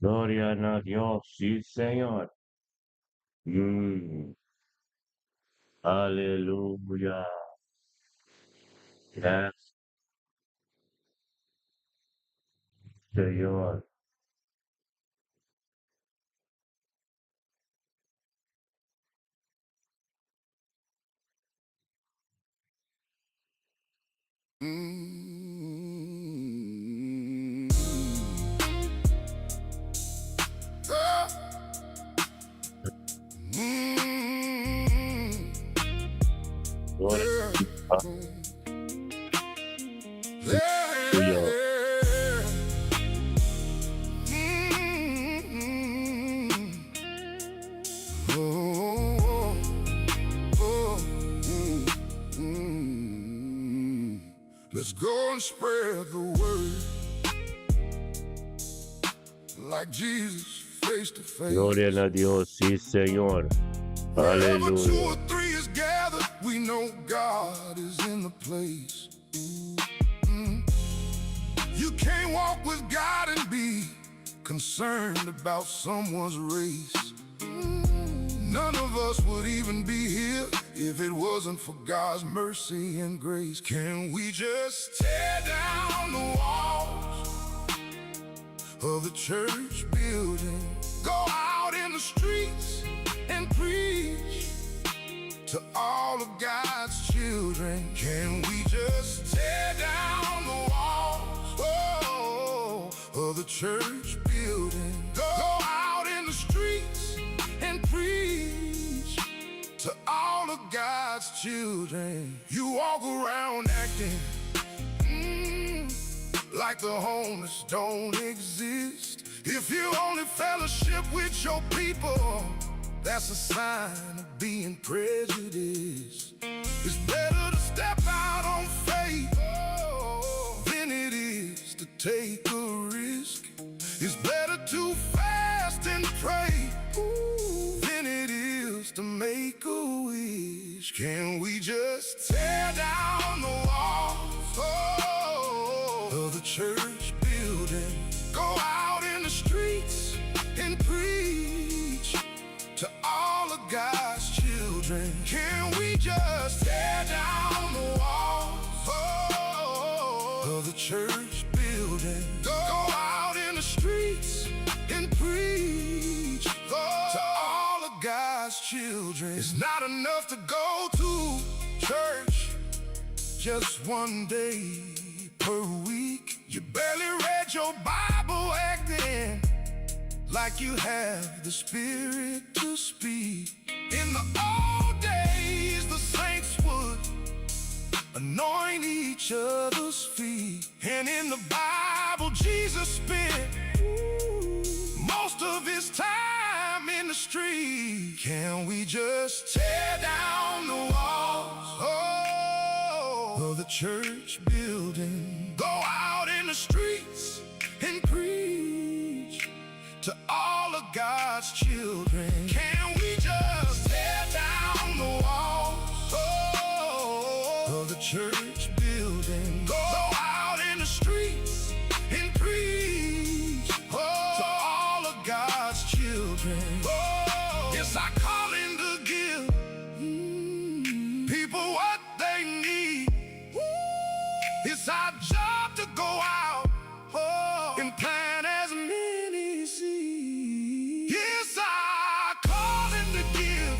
Gloria na Dios, sí Señor. Aleluya. Yes, Señor. Gloria. Aleluya. Let's go and spread the word like Jesus face to face. Gloria na Dios, sí Señor. Wherever two Aleluya. or three is gathered, we know God is in the place. You can't walk with God and be concerned about someone's race. None of us would even be here if it wasn't for God's mercy and grace. Can we just tear down the walls of the church building? Go out in the streets and preach to all of God's children. Can we just tear down the walls oh, of the church building? Go out in the streets and preach to all of God's children. You walk around acting like the homeless don't exist. If you only fellowship with your people, that's a sign of being prejudiced. It's better to step out on faith than it is to take a risk. It's better to fast and pray than it is to make a wish. Can we just tear down the walls oh, of the church building? Go out in the streets and preach to all of God's children. Can we just tear down the walls oh, of the church building? Go out in the streets and preach to all of God's children. It's not enough to go to church just one day per week. You barely read your Bible acting like you have the spirit to speak. In the old days, the saints would anoint each other's feet. And in the Bible, Jesus spent most of his time in the street. Can we just tear down the walls oh, of the church building? Go out in the streets and preach to all of God's children. Can we just tear down the walls oh, of the church building? Go out in the streets and preach oh, to all of God's children. Oh, it's our calling to give people what they need. It's our job to go out oh, and plant as many seeds. It's our calling to give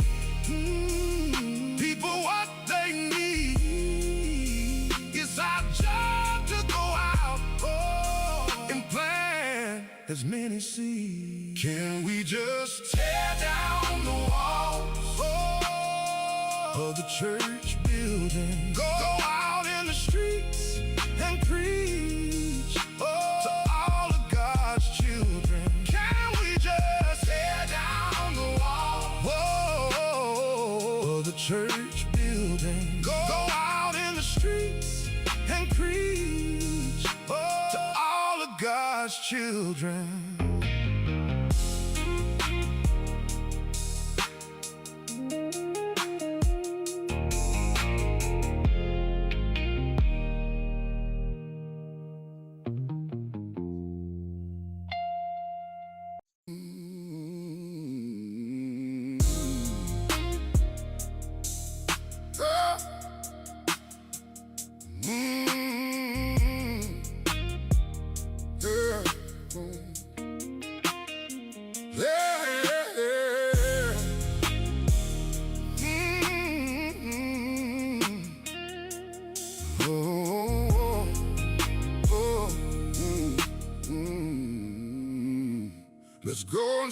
people what they need. It's our job to go out oh, and plant as many seeds. Can we just tear down the walls oh, of the church building? Go out in the streets and preach oh, to all of God's children. Can we just tear down the wall oh, of the church building? Go out in the streets and preach oh, to all of God's children.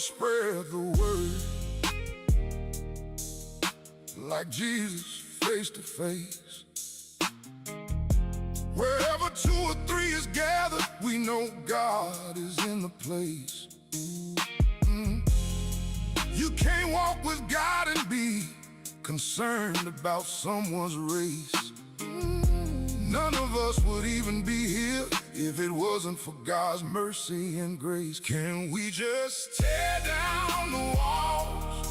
and spread the word like Jesus face to face. Wherever two or three is gathered, we know God is in the place. You can't walk with God and be concerned about someone's race. None of us would even be here if it wasn't for God's mercy and grace. Can we just tear down the walls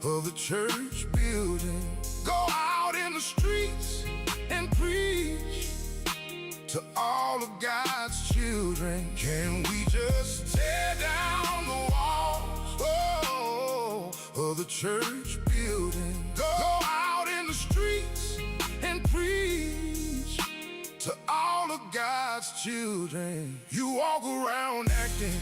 of the church building? Go out in the streets and preach to all of God's children. Can we just tear down the walls oh, of the church building? Go out in the streets and preach to all of God's children. You walk around acting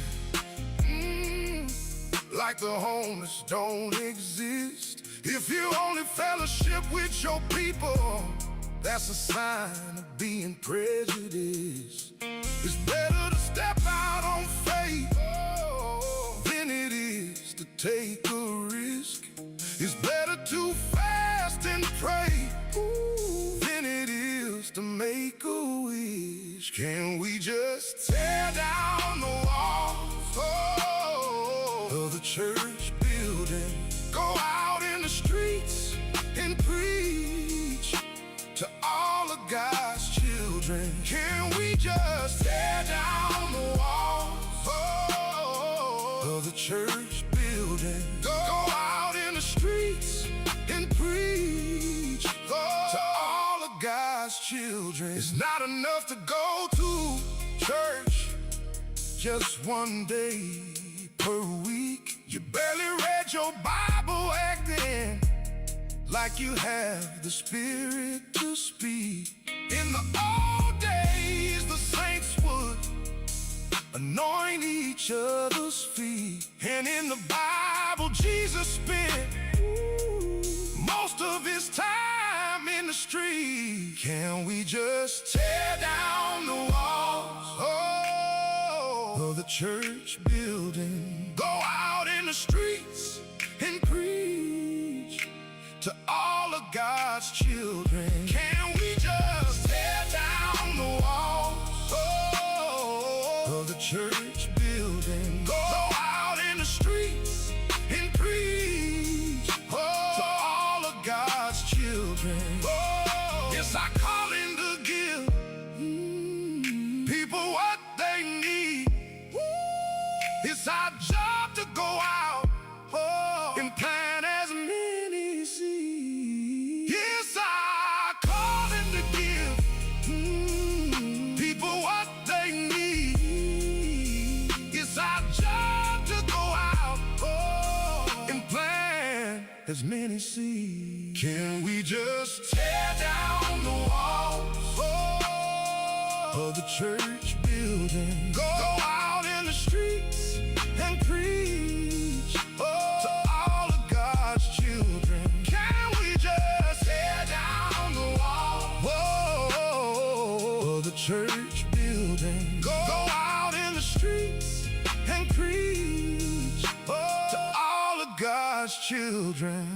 like the homeless don't exist. If you only fellowship with your people, that's a sign of being prejudiced. It's better to step out on faith than it is to take a risk. It's better to fast and pray than it is to make a wish. Can we just tear down the walls oh, of the church building? Go out in the streets and preach to all of God's children. Can we just tear down the walls oh, of the church building? Go out in the streets and preach to all of God's children. It's not enough to go to church just one day per week. You barely read your Bible acting like you have the spirit to speak. In the old days, the saints would anoint each other's feet. And in the Bible, Jesus spent most of his time in the street. Can we just tear down the walls oh, of the church building? Go out in the streets and preach to all of God's children. Can we just tear down the walls oh, of the church building? Go out in the streets and preach oh, to all of God's children. Oh, it's our calling to give people what they need. It's our job to go out oh, and plant as many seeds. It's our calling to give people what they need. It's our job to go out oh, and plant as many seeds. Can we just tear down the walls oh, of the church building? Go out in the streets and preach oh, to all of God's children. Can we just tear down the wall oh, of the church building? Go out in the streets and preach oh, to all of God's children.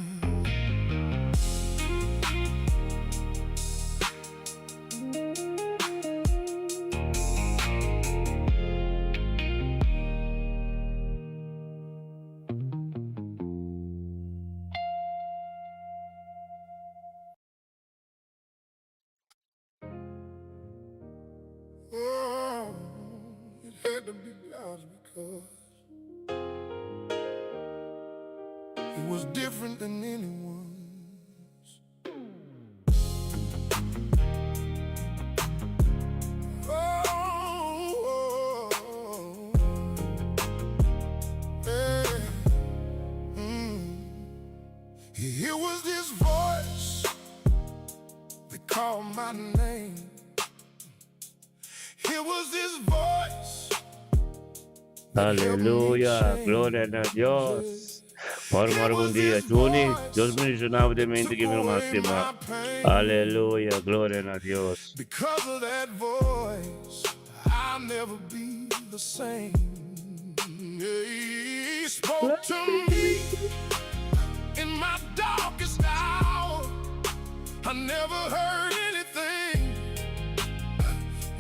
Oh, it had to be God's because it was different than anyone's. Oh, hey. Here was this voice that called my name. Here was this voice that helped me Aleluya, change. gloria a Dios. Por Here bon was dia, this Juni. voice Dios bendiciona bo took mente cu mi away stima. my pain. Aleluya, gloria na Dios. Because of that voice, I'll never be the same. He spoke to me in my darkest hour. I never heard anything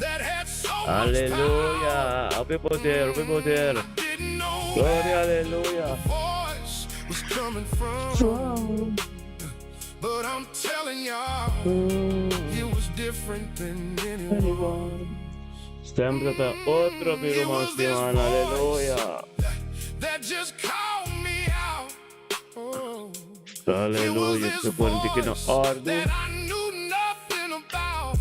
that had so much power. Aleluya. Hopi poder, hopi poder. I didn't know Gloria, where aleluya. the voice was coming from, but I'm telling y'all, it was different than anyone's. Stem ta otro It mi ruman was this stimá, voice aleluya. that just called me out. Oh. It was Aleluya. this Te pone di na voice orde. that I knew nothing about.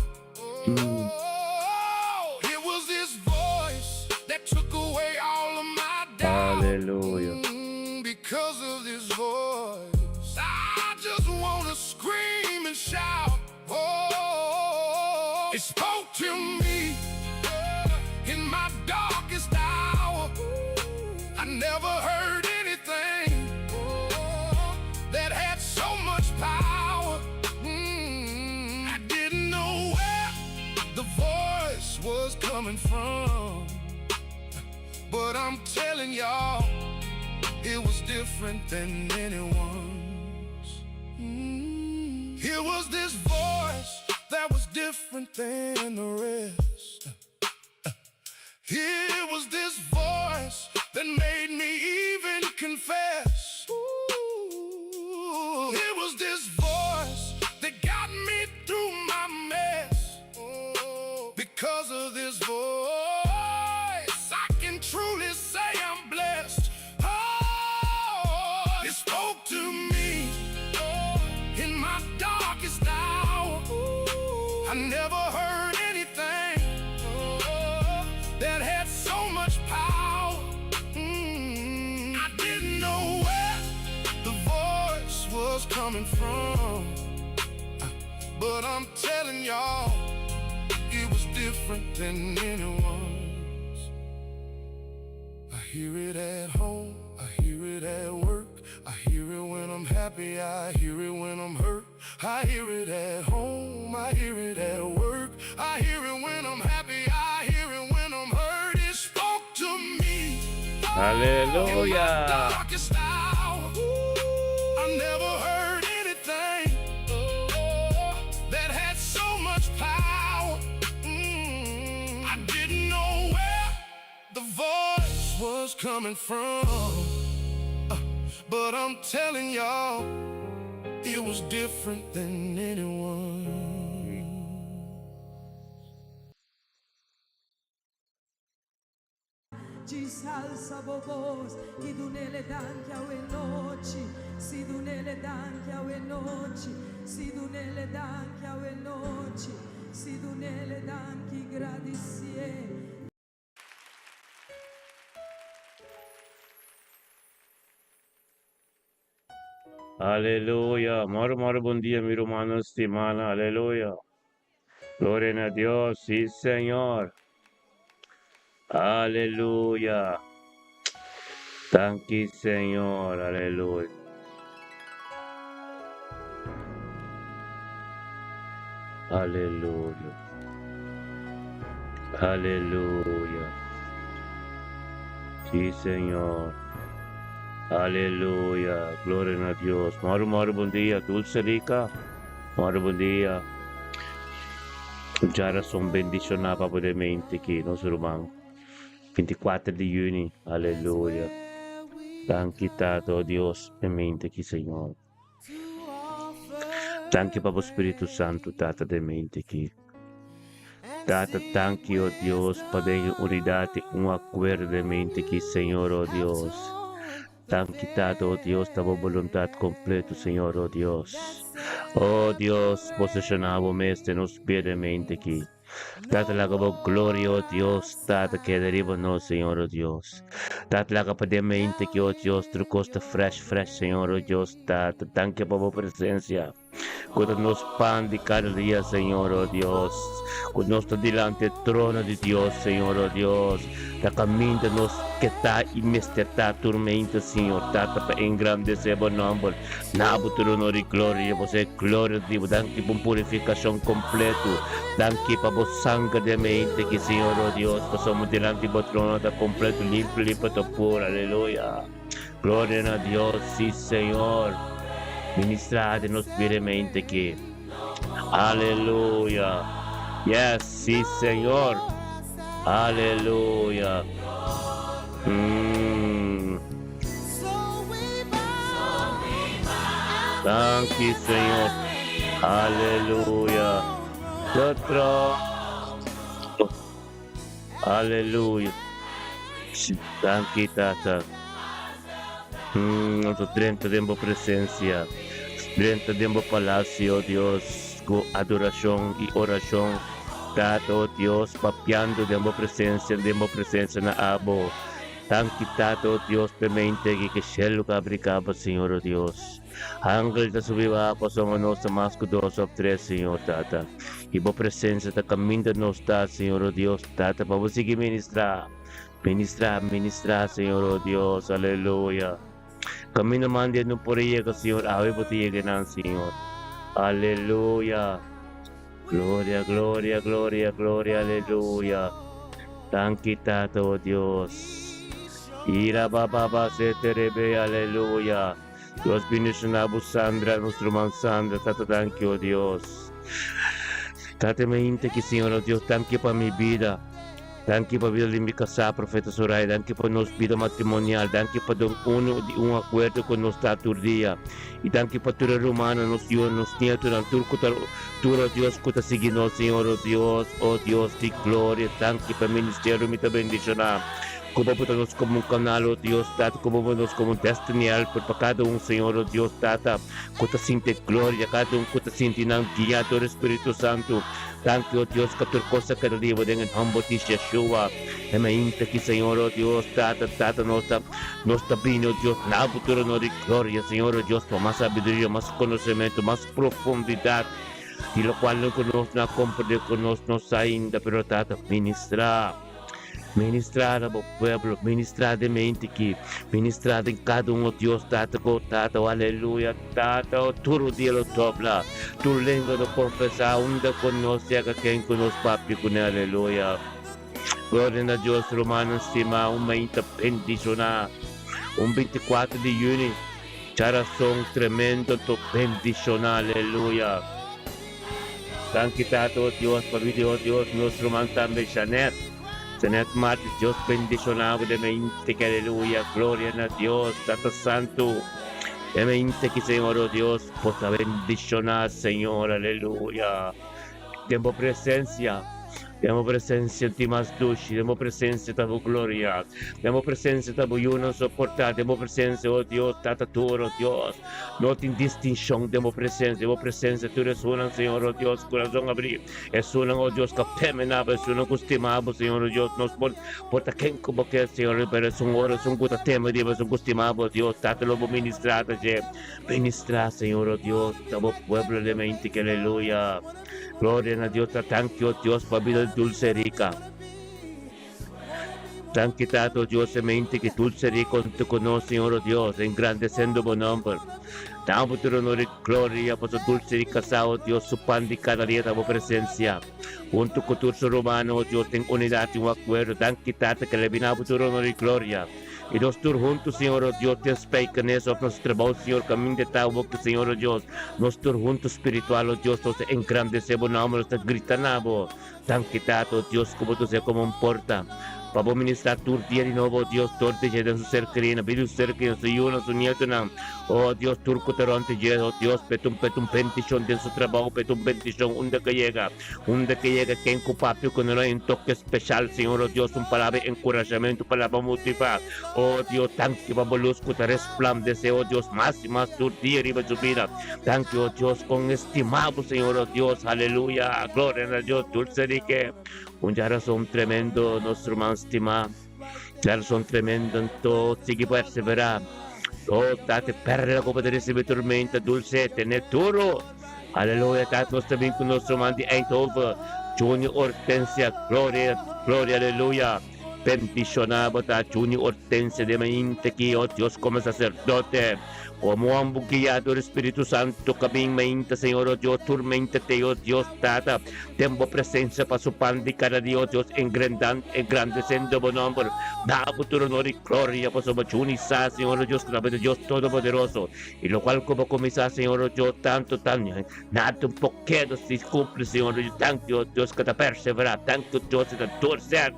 Oh, it was this voice that took away all of my doubt. Aleluya. Because of this voice, I just want to scream and shout. Oh, it spoke to me in my darkest hour. I never heard anything that had so much power. I didn't know where the voice was coming from, but I'm telling y'all, it was different than anyone's. It was this voice that was different than the rest. It was this voice that made me even confess. Ooh, it was this voice that got me through my mess. Oh, because of this voice, I can truly say I'm blessed. Oh, it spoke to me in my darkest hour. I never heard anything that had so much power. I didn't know where the voice was coming from, but I'm telling y'all, it was different than anyone's. I hear it at home, I hear it at work. I hear it when I'm happy, I hear it when I'm hurt. I hear it at home, I hear it at work. I hear it when I'm happy, I hear it when I'm hurt. It spoke to me in my Aleluya. darkest hour. I never heard anything that had so much power. I didn't know where the voice was coming from, but I'm telling y'all, it was different than anyone. Djis alsa bo bos i dunele danki awe nochi, si dunele danki awe nochi, si dunele danki awe nochi, si dunele danki gradisie. Aleluya. Moro, moro, bon dia, mi rumannan stimá. Aleluya. Gloria na Dios. Si, Señor. Aleluya. Danki, Señor. Aleluya. Aleluya. Aleluya. Si, Señor. Aleluya. Gloria na Dios. Moro, moro, bon dia. Dulce Rica. Moro, bon dia. Djárason bendishoná pa poder mente aki, nos ruman. 24 di yüni. Aleluya. Danki, Tata, oh Dios, e mente aki, Señor. Danki pa bo Spiritu Santu, Tata, den mente aki. Tata, danki, oh Dios, pa den unidat i un akuerdo den mente aki, Señor, oh Dios. Danki, Tata, oh Dios, ta bo boluntat kompleto, Señor, oh Dios. Oh Dios, poseshoná bo mes den nos bida den mente aki. Tata, laga bo gloria, oh Dios, Tata, keda riba nos, Señor, oh Dios. Tata, laga pa den mente aki, oh Dios, tur kos ta fresh, fresh, Señor, oh Dios, Tata. Danki pa bo presensia. Ku ta nos pan di kada dia, Señor, o Dios. Ku nos ta dilanti e trono di Dios, Señor, o Dios. Ta kaminda nos ke ta i mester ta tur mente, Señor, Tata, pa engrandesé bo nòmber. Na bo tur honor i gloria, bo sea gloria di bo. Danki pa un purifikashon kompletu. Danki pa bo sanger den mente aki, Señor, o Dios, pasobra dilanti bo trono ta kompletu, limpi, limpi ta pur. Aleluya. Gloria na Dios, sí Señor. Ministra den nos bida mente aki. Aleluya. Yes, sí Señor. Aleluya. Mm. Danki Señor. Aleluya. The throne. Aleluya. Danki Tata. Nos ta drenta den bo presencia. Drenta den bo palacio, Dios, cu adoracion y oracion. Tata, oh Dios, papiando den bo presencia, den bo presencia na abo. Danki Tata, oh Dios, p'e mente aki ke shelu ka abri caba, Señor, oh Dios. Angel ta subi baha pasobra nos ta mas ku dos òf tres, Señor Tata. I bo presensia ta kaminda nos ta, Señor o Dios Tata, pa bo sigui ministrá, ministrá, ministrá, Señor o Dios. Aleluya. Kaminda manda no por a yega, Señor, awe bo ta yega nan, Señor. Aleluya. Gloria, gloria, gloria, gloria, aleluya. Danki Tata, o Dios. Ira ba ba ba se terebe, aleluya. Dios bendiciona bo Sandra, nos ruman Sandra, Tata danki o Dios. Tata mi hinta ki Señor o Dios, danki pa mi bida. Danki pa bida di mi casá, Profeta Soraya, danki pa nos bida matrimonial, danki pa don uno di un acuerdo cu nos ta tur dia. Y danki pa tur e rumannan, nos yunan, nos nietonan, tur cu ta, tur o Dios cu ta sigui nos, Señor o Dios, o Dios di gloria, danki pa e ministerio mi ta bendiciona. Ku bo pota nos komo un kanal, o Dios Tata, ku bo pota nos komo un destiny helper pa kada un, Señor, o Dios Tata, ku ta sinti e gloria, kada un ku ta sinti nan guiá dor e Spiritu Santu. Danki, o Dios, ku tur kos a keda riba den e nòmber di Yeshua. E mainta aki, Señor, o Dios Tata, Tata, nos ta, nos ta bini, o Dios, na bo trono di gloria, Señor, o Dios, pa mas sabiduria, mas konosementu, mas profundidat di lokual no ku nos no a komprendé, ku nos no sa ainda, pero Tata, ministrá. Ministrá na bo pueblo, ministrá den mente aki, ministrá den kada un, o Dios Tata, ku Tata, o aleluya, Tata, o tur rodia lo dobla, tur lenga lo konfesá, unda ku nos yega ken ku nos papia kuné, aleluya. Gloria na Dios, rumannan stimá, un mainta bendishoná, un 24 di yüni, djarason tremendo to bendishoná, aleluya. Danki Tata o Dios pa bida o Dios nos ruman tambe Janet Janet Martis Dios bendiciona bo de mente ki aleluya gloria na Dios Tata Santo de mente ki Señor o Dios bo ta bendiciona Señor aleluya den bo presencia Den bo presencia tin mas dushi, den bo presencia ta bo gloria, den bo presencia ta bo yunan soporta, den bo presencia, oh Dios, Tata tur, oh Dios, no tin distincion den bo presencia, den bo presencia tur esunnan, Señor, oh Dios, corazon abri, esunnan, oh Dios, cu teme na bo, esunnan cu stima bo, Señor, oh Dios, nos por, por ta ken cu bo kier, Señor, pero esun ora, esun cu ta teme di bo, esun cu stima bo, Dios, Tata lo bo ministra ta dje, ministra, Señor, oh Dios, ta bo pueblo den mente, aleluya. Gloria na Dios ta danki o Dios pa bida di Dulce Rica. Danki Tata o Dios e mente ki Dulce Rica hunto ku nos Señor o Dios engrandecendo bo nomber. Dam bo tur honor y gloria paso Dulce Rica sa o Dios su pan di cada dia ta bo presencia. Hunto ku tur su rumannan o Dios den unidad y un acuerdo. Danki Tata ke le bina bo tur honor y gloria. I nos tur huntu, Señor, o Dios, den spijkenis of nos trabou, Señor, kaminda ta awor ku, Señor, o Dios, nos tur huntu spiritual, o Dios, nos ta engrandesé Bo nòmber, nos ta grita na Bo. Danki, Tata, o Dios, ku Bo ta usa komo un porta pa Bo ministrá tur dia di nobo, o Dios, dor di dje den su ser kerí, na bida di su ser kerí, su yunan, su nietonan, o Dios, tur ku ta rònt di dje, o Dios, p'e ta un, p'e ta un bendishon den su trabou, p'e ta un bendishon unda ku e yega. Unda ke yega ken ku papia ku no un toke speshal, Señor, o Dios, un palabra di enkurashamentu, un palabra pa motivá. O Dios, danki pa bo lus ku ta resplandesé, o Dios, mas i mas tur dia riba su bida. Danki, o Dios, kon estimá bo, Señor, o Dios. Aleluya! Gloria na Dios, dulce Rike. Un djarason tremendo, nos ruman stimá. Djarason tremendo, anto sigui perseverá. O, tate perla ku bo ta risibí tormenta, dulce, tene duro. Aleluya, Tata, nos ta bin ku nos ruman di Eindhoven, Juni Hortensia, gloria, gloria, aleluya. Bendishoná bo ta Juni Hortensia den mainta aki, oh Dios, komo saserdote, komo ambo guiá dor Spiritu Santu kamin mainta, Señor, oh Dios, tur mainta te, oh Dios, Tata, den bo presensia pa su pan di kada dia, oh Dios, engrendan, engrandesendo bo nòmber, da bo tur honor i gloria, pasobra Juni sa, Señor, oh Dios, ku ta bo ta Dios Todopoderoso. I lokual ku bo kuminsá, Señor, oh Dios, tantu tan nada un pokedo si kumpli, Señor, oh Dios, danki, oh Dios, ku ta perseverá, danki, oh Dios, ku ta torser,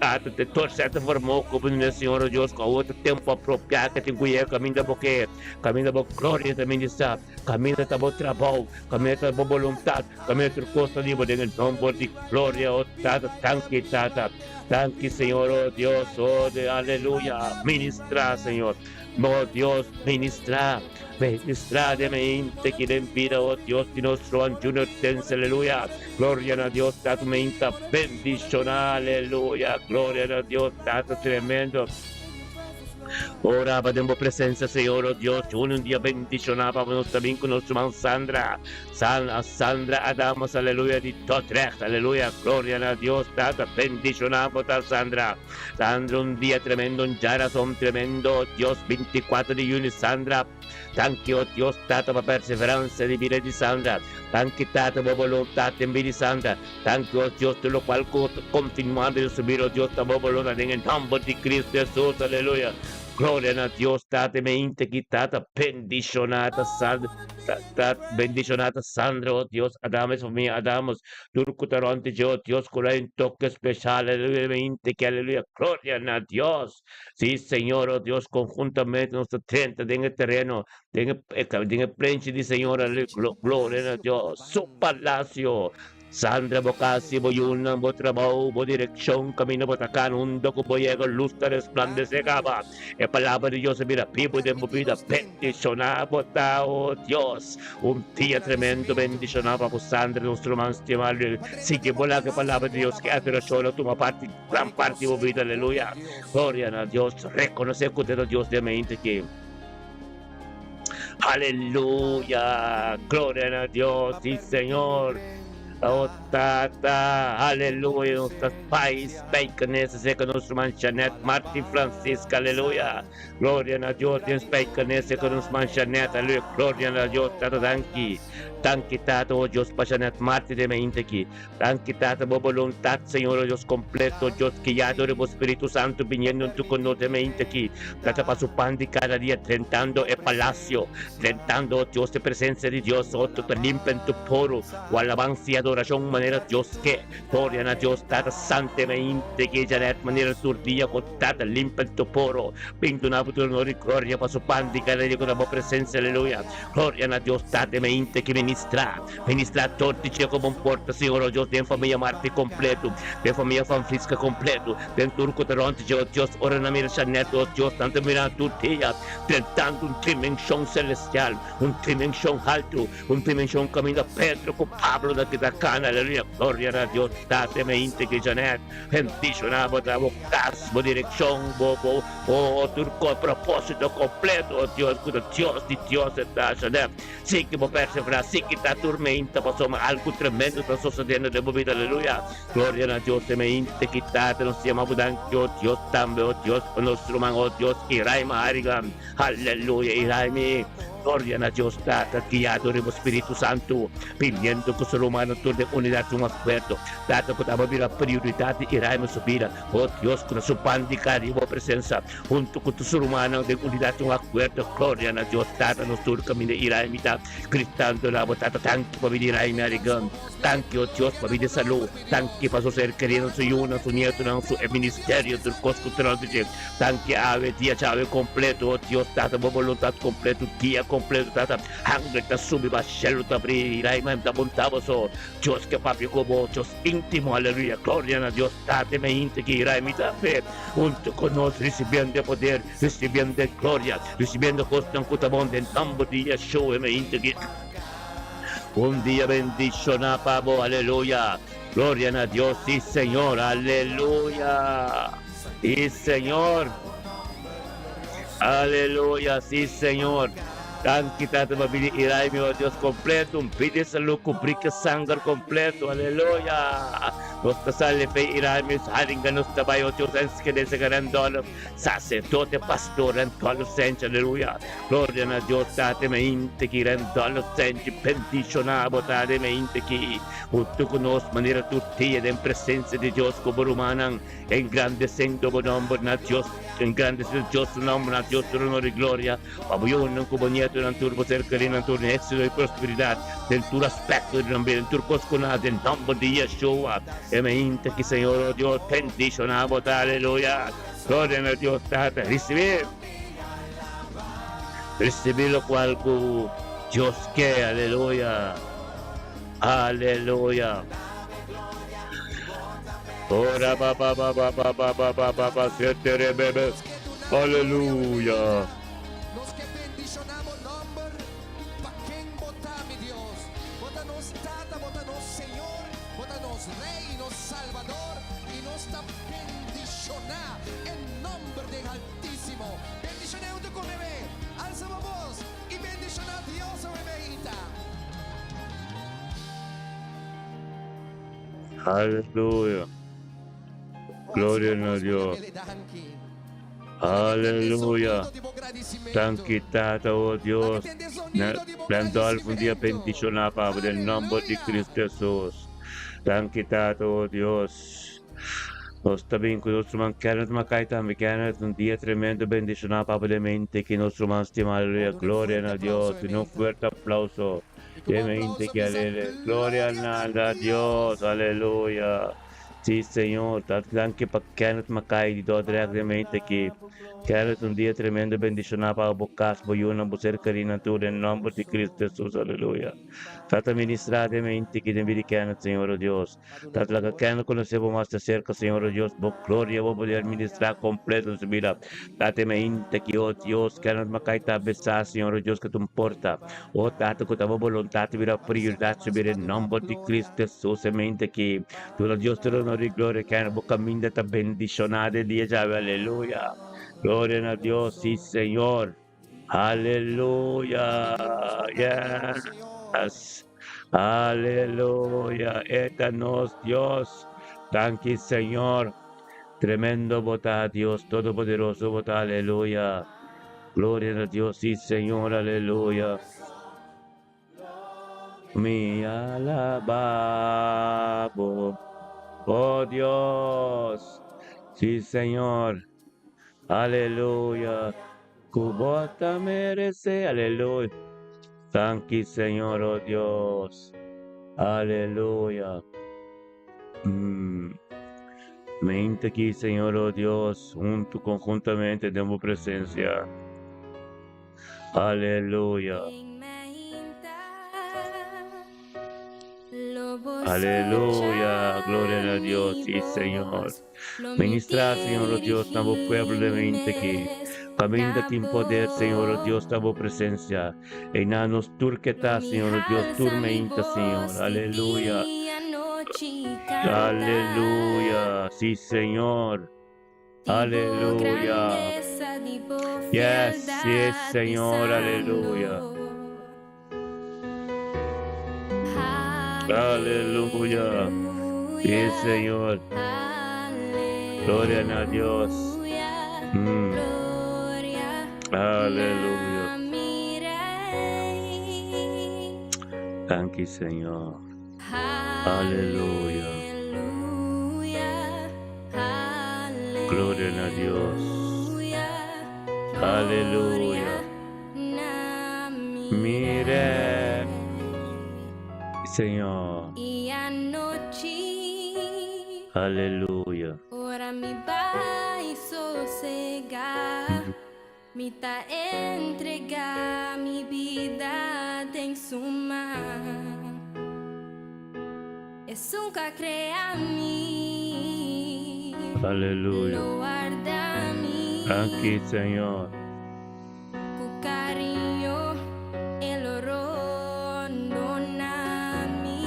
ta ta torser ta formó ku bo nuna, Señor, oh Dios, ku awor ta tempu apropiá ku tin ku yega kaminda bo ke, kaminda bo gloria ta ministrá, kaminda ta bo trabou, kaminda ta bo boluntat, kaminda tur kos ta di bo den e nomber di gloria, oh Tata, danki, Tata, danki, Señor, oh Dios, oh aleluya, ministrá, Señor. Oh Dios, ministrá, ministrá den mente ki den bida, oh Dios di nos Juan Junior Tense, aleluya. Gloria na Dios, Tata meinta bendishoná, aleluya. Gloria na Dios, Tata tremendo. Ora pa den bo presencia, Señor, oh Dios, un dia bendishoná pa nos ta bin ku nos ruman Sandra. San Sandra Adamus, aleluya, di Dordrecht, aleluya. Gloria na Dios, Tata bendishoná bo ta Sandra. Sandra un dia tremendo un djarason tremendo Dios 24 di juni Sandra danki oh Dios tata pa perseveransia di bida di Sandra danki tata bo boluntat den bida di Sandra danki oh Dios tur lokual ku ta kontinuando den su bida oh Dios ta bo boluntat den e nomber di Cristo Jesus aleluya gloria na Dios tata mi a inta ki tata bendishona ta Sandra ta bendishona ta Sandra oh Dios Adames famia Adamus Tur ku ta rònt di dje, o Dios, ku lo hay un toke speshal, aleluya, mi hinte ki, aleluya, gloria na Dios. Sí, Señor, o Dios, konhuntamente nos ta drenta den e tereno, den e, den e plenchi di Señor, aleluya, gloria na Dios. Su palacio. Sandra, bo kas i bo yunan, bo trabou, bo direkshon, kaminda bo ta kana, unda ku bo yega, lus ta resplandesé kaba. E palabra di Dios a bira bibu den bo bida. Bendishoná bo ta, o Dios. Un dia tremendo bendishoná pa ku Sandra nos ruman stimá. Sigui bo laga e palabra di Dios ki adorashon a tuma parti gran parti di bo bida. Aleluya. Gloria na Dios. Rekonosé ku ta Dios den mente aki. Aleluya. Gloria na Dios. Si Señor. O Tata, aleluya, nos ta pais spijkenisse, zeker nos ruman Jeanette Martin Francisca, aleluya. Gloria na Dios, den spijkenisse, zeker nos ruman Jeanette, aleluya. Gloria na Dios, Tata, danki. Danki, Tata, o Dios, pa Jeanette Martin den mente aki. Danki, Tata, bo boluntad, Señor, o Dios completo, Dios, guiado di bo Spiritu Santo, biniendo hunto cu nos den mente aki. Tata, pa su pan di cada dia, drentando e palacio, drentando, o Dios, e presencia di Dios, o, tu ta limpia en tu poro, Ku alabansa i adorashon manera Dios ke. Gloria na Dios Tata Sante Meinte ke Janet manera tur dia ku Tata limpa el toporo. Bin duna bo tur honor i gloria pa su pan di kada dia ku ta bo presensia aleluya. Gloria na Dios Tata Meinte ke ministra ministra tur di dje ku bon porta Señor o Dios den famia Marti kompleto den famia Francisca kompleto den tur ku ta rònt di dje o Dios ora nan mira Janet o Dios nan ta mira tur dia drentando un dimenshon selestial un dimenshon haltu. Un dimension caminda Pedro cu Pablo ta kita cana, aleluya, gloria na Dios Tata me hinte ki Janet, bendiciona bo ta bo cas, bo direccion, bo bo bo tur co proposito completo, oh Dios cu ta Dios di Dios ta Janet, sigui bo persevera, sigui ta tur me hinte pasobra algo tremendo ta sucediendo den bo bida, aleluya, gloria na Dios me hinte ki Tata nos yama bo danki, oh Dios tambe, oh Dios pa nos ruman, oh Dios Iraima Harigan, aleluya Iraimi. Gloria na Dios Tata, guiado riba Spiritu Santu, biniendo cu su rumannan tur den unidad un acuerdo. Tata cu ta bira prioridad di Iraima su bida, oh Dios, cu ta su pan di cada dia bo presencia, hunto cu tur su rumannan den unidad un acuerdo. Gloria na Dios Tata, nos tur caminda Iraima ta gritando na bo Tata, danki pa bida Iraima Arigan, danki oh Dios pa bida salud, danki pa su ser kerido, su yunan, su nietonan, su e ministerio, tur cos cu ta dje. Danki awe dia djawe kompleto, o Dios Tata, bo boluntat kompleto, guia kompleto, Tata. Hangel ta subi ba shelu ta bri, Raiman ta bunta boso. Dios ke papia ku bo, Dios íntimo, aleluya, gloria na Dios Tata, mi hinte ki Rai mi ta fe, huntu ku nos risibiendo e poder, risibiendo e gloria, risibiendo kosnan ku ta bon den nomber di Yeshua, mi hinte ki un dia bendishoná pa bo, aleluya, gloria na Dios, si Señor, aleluya. Sí, Señor. Aleluya, sí, Señor. Danki Tata pa bini Irai mi, oh Dios, kompleto, un bida di salú kubrí ku sanger kompleto, aleluya. Nos ta sali fe Irai mi, haringa nos ta bai, oh Dios, enskede Randolph, saserdote, pastor Randolph Senchi, aleluya. Gloria na Dios Tata, mi hinte ki Randolph Senchi, bendishoná bo Tata, mi hinte ki huntu ku nos manera tur dia den presensia di Dios ku bo rumannan, engrandesendo bo nomber na Dios, engrandesendo Dios su nomber na Dios tur honor i gloria. Pa bo yunan ku bo nietonan tur bo ser kerinan tur den éksito i prosperidat den tur aspekto di nan bida, den tur kos ku nan hasi, den nòmber di Yeshua. E mainta ki Señor o Dios bendishoná bo ta, aleluya. Gloria na Dios Tata. Risibí, risibí lokual ku Dios ke, aleluya, aleluya. Ora ba ba ba ba ba ba ba ba ba ba setere bebe. Aleluya. Nos ke bendishoná bo nòmber pa ken bo ta, mi Dios. Bo ta nos Tata, bo ta nos Señor, bo ta nos Rei i nos Salbador, i nos ta bendishoná e nòmber den Haltísimo. Bendishoné huntu ku mi, Alsa bo bos i bendishoná Dios awe meinta. Aleluya. Gloria na Dios. Aleluya. Danki Tata, oh Dios. Randolph un dia bendiciona Papa den nomber di Cristo Jesus. Danki Tata, oh Dios. Nos ta bin cu nos ruman Kenneth Mackay tambe. Kenneth, un dia tremendo bendiciona Papa den mente ki nos ruman stima. Aleluya. Gloria na Dios. Un fuerte aplauso. Den mente ki alele. Gloria na Dios. Aleluya. Sí, Señor. Danki pa Kenneth Mackay di Dordrecht den mente aki. Kenneth, un dia tremendo bendishoná pa bo kas, bo yunan, bo ser kerinan tur den nomber di Cristo Jesus. Aleluya. Tata ministrá den mente aki den bida di Kenneth, Señor o Dios. Tata laga Kenneth konosé bo mas de serka, Señor o Dios. Bo gloria, bo poder ministrá kompleto den su bida. Tata e mente aki, o Dios, Kenneth Mackay ta besá, Señor o Dios, ku ta un porta. O Tata, ku ta bo boluntat ta bira prioridat su bida den nomber di Cristo Jesus e mente aki. Duna Dios tur honor i gloria kende bo kaminda ta bendishoná den dia djawe. Aleluya! Gloria na Dios, sí Señor. Aleluya! Yes! Aleluya! E ta nos Dios. Danki Señor. Tremendo bo ta Dios Todopoderoso bo ta. Aleluya! Gloria na Dios, sí Señor. Aleluya! Mi alababo, oh Dios, sí Señor, aleluya, ku bo ta merece, aleluya. Danki Señor, oh Dios, aleluya. Mente aki, Señor, oh Dios, hunto conjuntamente den bo presencia. Aleluya. Aleluya. Gloria a Dios, sí, Señor. Ministra, Señor, oh Dios, na bo pueblo de mente aki. Caminda tin poder, Señor, oh Dios, na bo presencia. Eina nos tur ke ta, Señor, oh Dios, tur meinta, Señor. Aleluya. Aleluya. Sí, Señor. Aleluya. Yes, yes, Señor, aleluya. Aleluya. Sí, Señor. Gloria a Dios. Aleluya. Thank you, Señor. Aleluya. Gloria na Dios. Aleluya. Mire, Señor. Aleluya. Mi ta entregá mi bida den su man. Esun ku a krea mi. Aleluya. Lo warda mi. Danki, Señor. Ku kariño e lo rondona mi.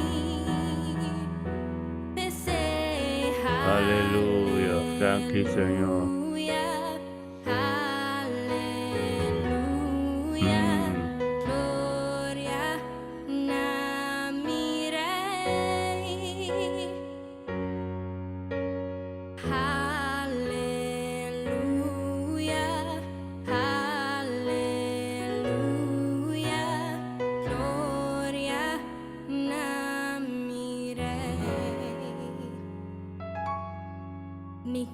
P'esei, Aleluya. Danki, Señor. Aleluya, aleluya,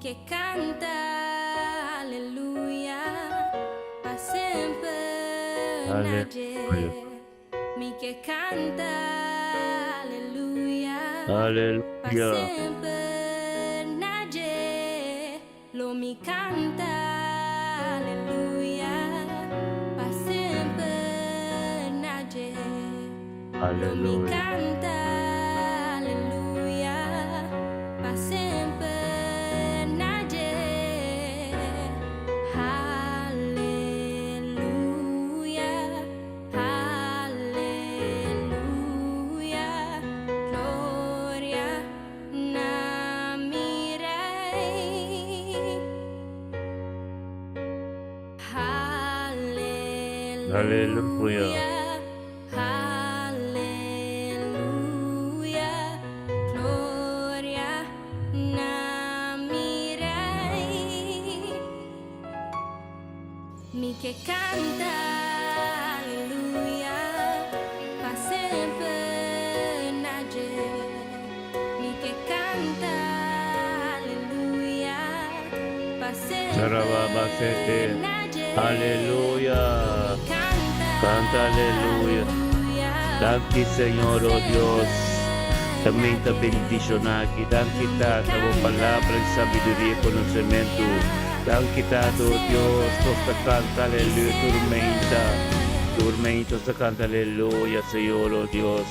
ke kanta aleluya pa semper na dje. Mi ke kanta aleluya pa semper na dje. Lo mi kanta aleluya pa semper na dje. Lo mi kanta aleluya pa semper na dje. Aleluya, aleluya, gloria na mi Rey. Aleluya. Aleluya, gloria na mi Rey. Mi ke kanta aleluya pa semper na dje. Mi ke kanta aleluya pa Sarababasete. semper na dje. Aleluya. Lo mi kanta Kanta aleluya. aleluya Danki pa Señor, oh Dios. semper na Tambe ta dje. bendishoná aki. Danki Lo mi Tata, bo kanta palabra di sabiduria i konosementu. aleluya Danki pa Tata, oh Dios. Nos ta semper kanta i aleluya tur meinta. semper. Tur meinta nos ta kanta aleluya, Señor, oh Dios.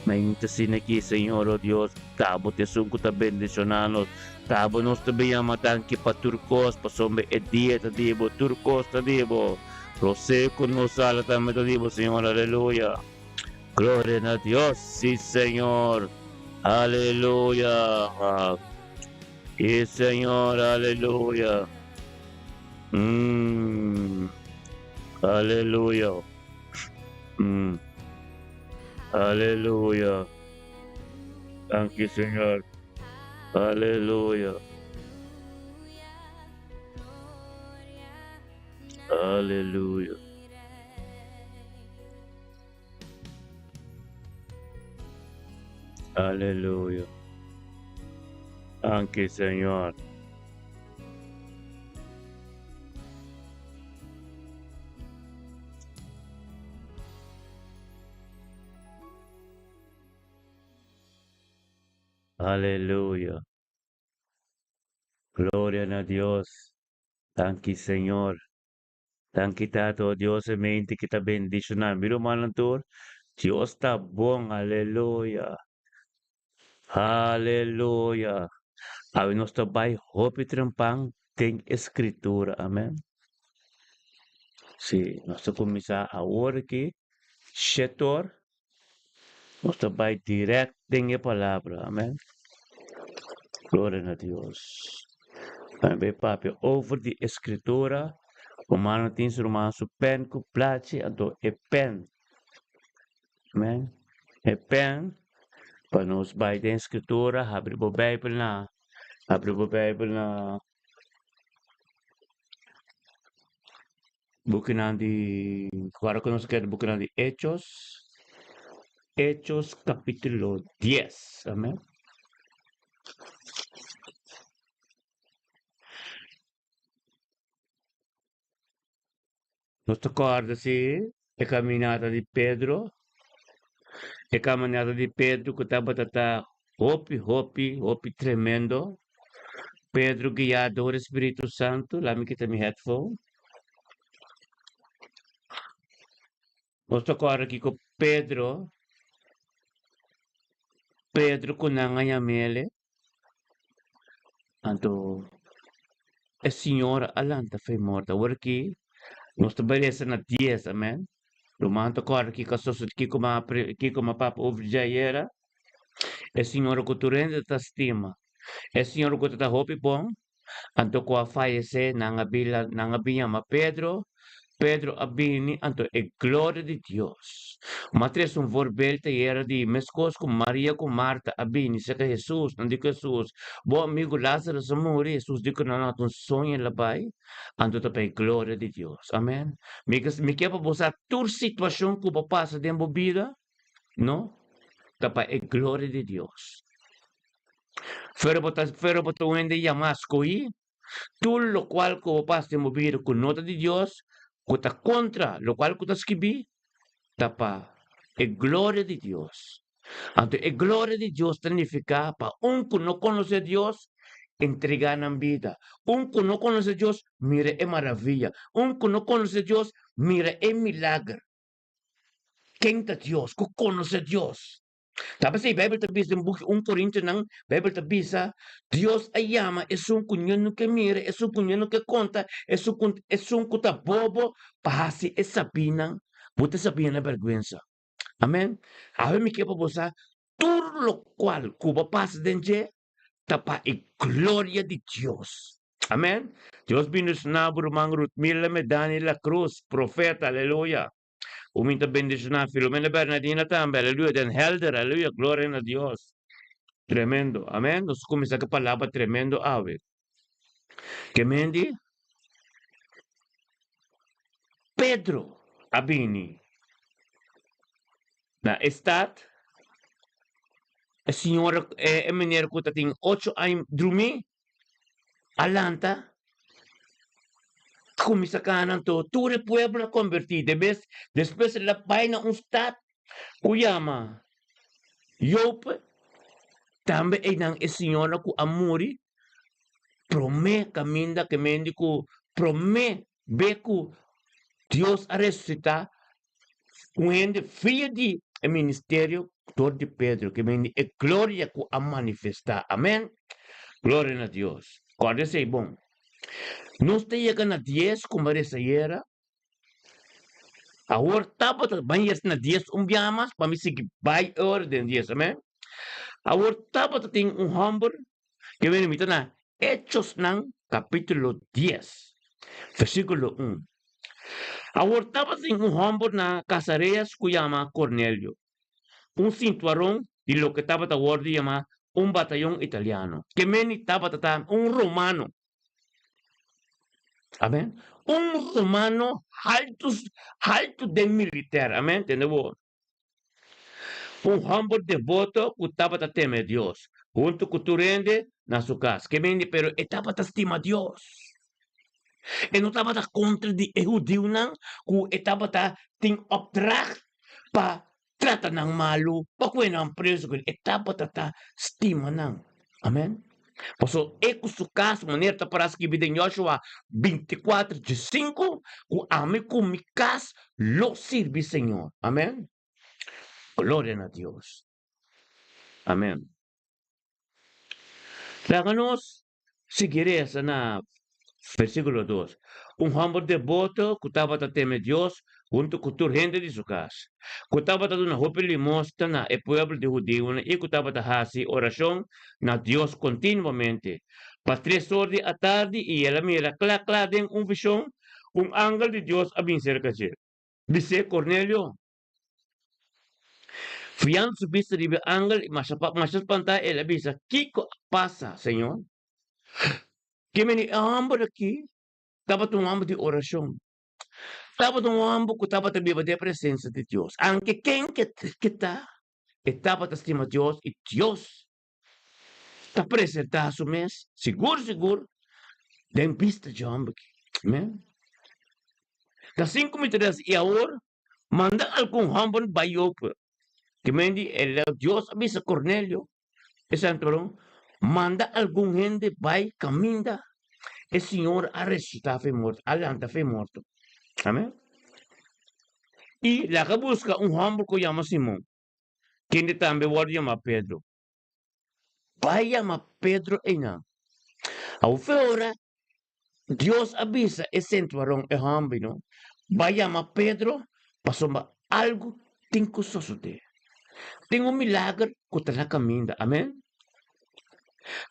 Mainta asina aki, Señor, oh Dios, ta bo ta esun ku ta bendishoná nos. Ta bo nos ta bin yama danki pa tur kos, pasobra e dia ta di bo, tur kos ta di bo. Rosé ku nos sala tambe ta di bo, Señor, aleluya. Gloria na Dios, sí, Señor, aleluya. Sí, Señor, aleluya. Mm, aleluya. Mm. Aleluya. Danki, Señor. Aleluya. Aleluya. Aleluya. Danki, Señor. Aleluya. Gloria na Dios. Danki, Señor. Danki, Tata, oh Dios, e mente ki ta bendishoná. Mi rumannan tur, Dios ta bon. Aleluya. Aleluya. Awe nos ta bai hopi trempan den e Scritura. Amen. Sí, nos ta cuminsa awor aki, shetor. Nos ta bai direct den e palabra. Amen. Gloria na Dios. Nan bai papia over di e Scritura. Humano tin su ruman su pen cu plachi, anto e pen. Amen. E pen pa nos bai den Scritura, habri bo Bijbel na, habri bo Bijbel na bukinan di, ora ku nos kere bukinan di Hechos, Hechos kapitulo dies. Amen. Nos ta kòrda si e kaminata di Pedro, e kaminata di Pedro ku tabata ta hopi, hopi, hopi tremendo. Pedro guiá dor e Spiritu Santu, laat mi kita mi headphone. Nos ta kòrda kiko Pedro, Pedro ku nan a yam'el. Anto e señora a lanta fe morto. Awor aki nos ta bai resa na dies, amen. Ruman ta kòrda kiko a sosodé, kiko mi a kiko mi a papia over dje ayera. E señora ku tur hende ta stima, e señora ku ta ta hopi bon, Anto ku a fayesé, nan a bin nan a bin yama Pedro, Pedro a bini, anto e gloria di Dios. Ma tres un voorbeeld ta yera di meskos ku Maria ku Marta a bini serka Hesus, nan di ku Hesus, Bo amigu Lazarus a muri, Hesus di ku nan, No, ta un soño el a bai, anto ta pa e gloria di Dios. Amen. Mi mi ke pa bo sa tur situashon ku bo pasa den bo bida, no, ta pa e gloria di Dios. Pero bo ta, pero bo ta un hende yamá, skohí. Tur lokual ku bo pasa den bo bida ku no ta di Dios, ku ta kontra lokual ku ta skibí, ta pa e gloria di Dios. Anto e gloria di Dios ta nifiká pa un ku no konosé Dios, entregá nan bida. Un ku no konosé Dios, mira e maravia. Un ku no konosé Dios, mira e milager. Ken ta Dios? Ku konosé Dios? Ta p'esei Beibel ta bisa den buki un Korintionan, Beibel ta bisa, Dios a yama esun ku ño no ke mira, esun ku ño no ke konta, esun ku esun ku ta bobo pa hasi e sabínan, bo ta sabí na bèrgwensa. Amèn. Awe mi ke pa bo sa tur lokual ku bo pasa den dje ta pa e gloria di Dios. Amèn. Dios bendishoná bo ruman Ruthmila Medani La Cruz, profeta, aleluya. U mi ta bendishoná Filomena Bernadina tambe, aleluya, Den Helder, aleluya, gloria na Dios. Tremendo, amèn. Nos kuminsá ku palabra tremendo awe. Ke men di? Pedro a bini na e stat, e señora, e meneer ku ta tin ocho aña drumí, a lanta, kuminsá kana anto tur e pueblo a kombertí. Debes, despues el a bai na un stat ku yama Jope, tambe einan e señora ku a muri promé kaminda ke men di ku promé be ku Dios a resusitá un hende via di e ministerio dor di Pedro ke men di e gloria ku a manifestá. Amèn. Gloria na Dios. Kòrda esei bon. Nos ta yega na dies ku Maria Sayera. Awor tabata ban yega na dies un biaha mas pa mi sigui bai ora den dies. Amèn. Awor tabata tin un hòmber ke men mi ta na Hechosnan kapítulo dies, versíkulo un. Awor tabatin un hòmber na Kasareas ku yama Kornelio, un sintuaron di loke tabata wòrdu yamá un batayon italiano, ke meni tabata ta un romano. Amèn. Un romano haltu, haltu den militèr. Amèn. Tende bo? Un hòmber deboto ku tabata teme Dios, huntu ku tur hende na su kas. Ke mende? Pero e tabata stima Dios. E no tabata kontra di e hudiunan ku e tabata tin opdracht pa trata nan malu, pa kue nan prezu. E tabata ta stima nan. Amen. Pasobra e ku su kas, manera ta pará skibí den Joshua 24, 15, ku ami ku mi kas lo sirbi Señor. Amen. Gloria na Dios. Amen. Laga nos sigui resa na Versíkulo dos, Un hòmber deboto ku tabata teme Dios huntu ku tur hende di su kas, ku tabata duna hopi limosna na e pueblo di hudiunan i ku tabata hasi orashon na Dios kontinuamente. Pa tres or di atardi i el a mira kla kla den un vishon, un angel di Dios a bin serka dje. Bis'é, Kornelio! Fiando su bista riba e angel i masha masha spantá el a bisa, Kiko a pasa, Señor? Ke meni e hòmber akí tabata un hòmber di orashon. Tabata un hòmber ku tabata biba den e presensia di Dios. Anke ken ke ke ta, e tabata stima Dios i Dios ta presentá su mes sigur sigur den bista dje hòmber akí. Amen. Ta sinku mi ta desi, i awor manda algun hòmber bai Jope. Ke meni e Dios a bisa Kornelio, E santuaron manda algun hende bai kaminda e Señor a resusitá fe morto, a lanta fe morto. Amen. I laga buska un hòmber ku yama Simon, kende tambe wòrdu yamá Pedro. Bai yama Pedro einan. Awo fe ora Dios a bisa e sentuaron, e hòmber, no, bai yama Pedro pasobra algu tin ku sosodé. Tin un milager ku ta na kaminda. Amèn.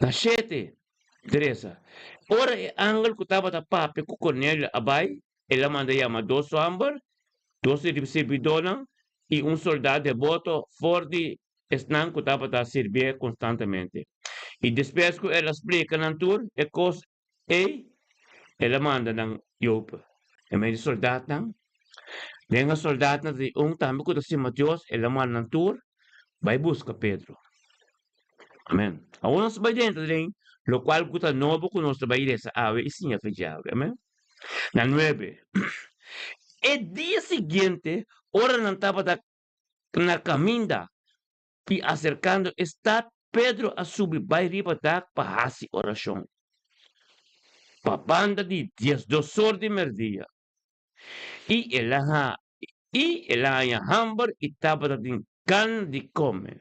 Na shete, Teresa, ora e angel ku tabata papia ku Kornelio a bai, el a manda yama dos hòmber, dos sirbidónan i un soldá deboto for di esnan ku tabata sirbié konstantemente. I despues ku el a splika nan tur e kos ei, el a manda nan Jope. E mei di soldatnan, den e soldatnan ta tin un tambe ku ta stima Dios, el a manda nan tur bai buska Pedro. Amen. Awor nos ta bai dentro den lokual ku ta nobo ku nos ta bai resa awe i siña fe djawe. Amen. Na nuebe. E dia siguiente, ora nan tabata na kaminda i aserkando e stat, Pedro a subi bai riba dak pa hasi orashon. Pa banda di diesdos or di merdia, i el a ha i el a haña hamber i tabata tin gana di kome.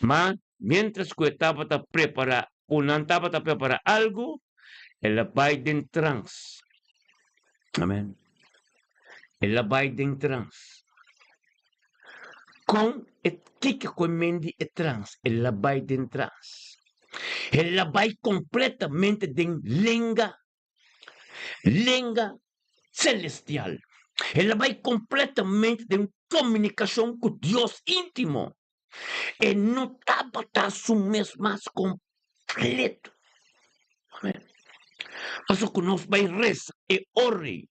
Ma miéntras ku e tabata prepará ku nan tabata prepará algu, el a bai den trans. Amèn. El a bai den trans. Kon e kiko ku e men di e trans? El a bai den trans. El a bai kompletamente den lenga, lenga celestial. El a bai kompletamente den komunikashon ku Dios íntimo. E no tabata su mes mas kompleto. Amèn. Pasobra ku nos bai resa e ora ei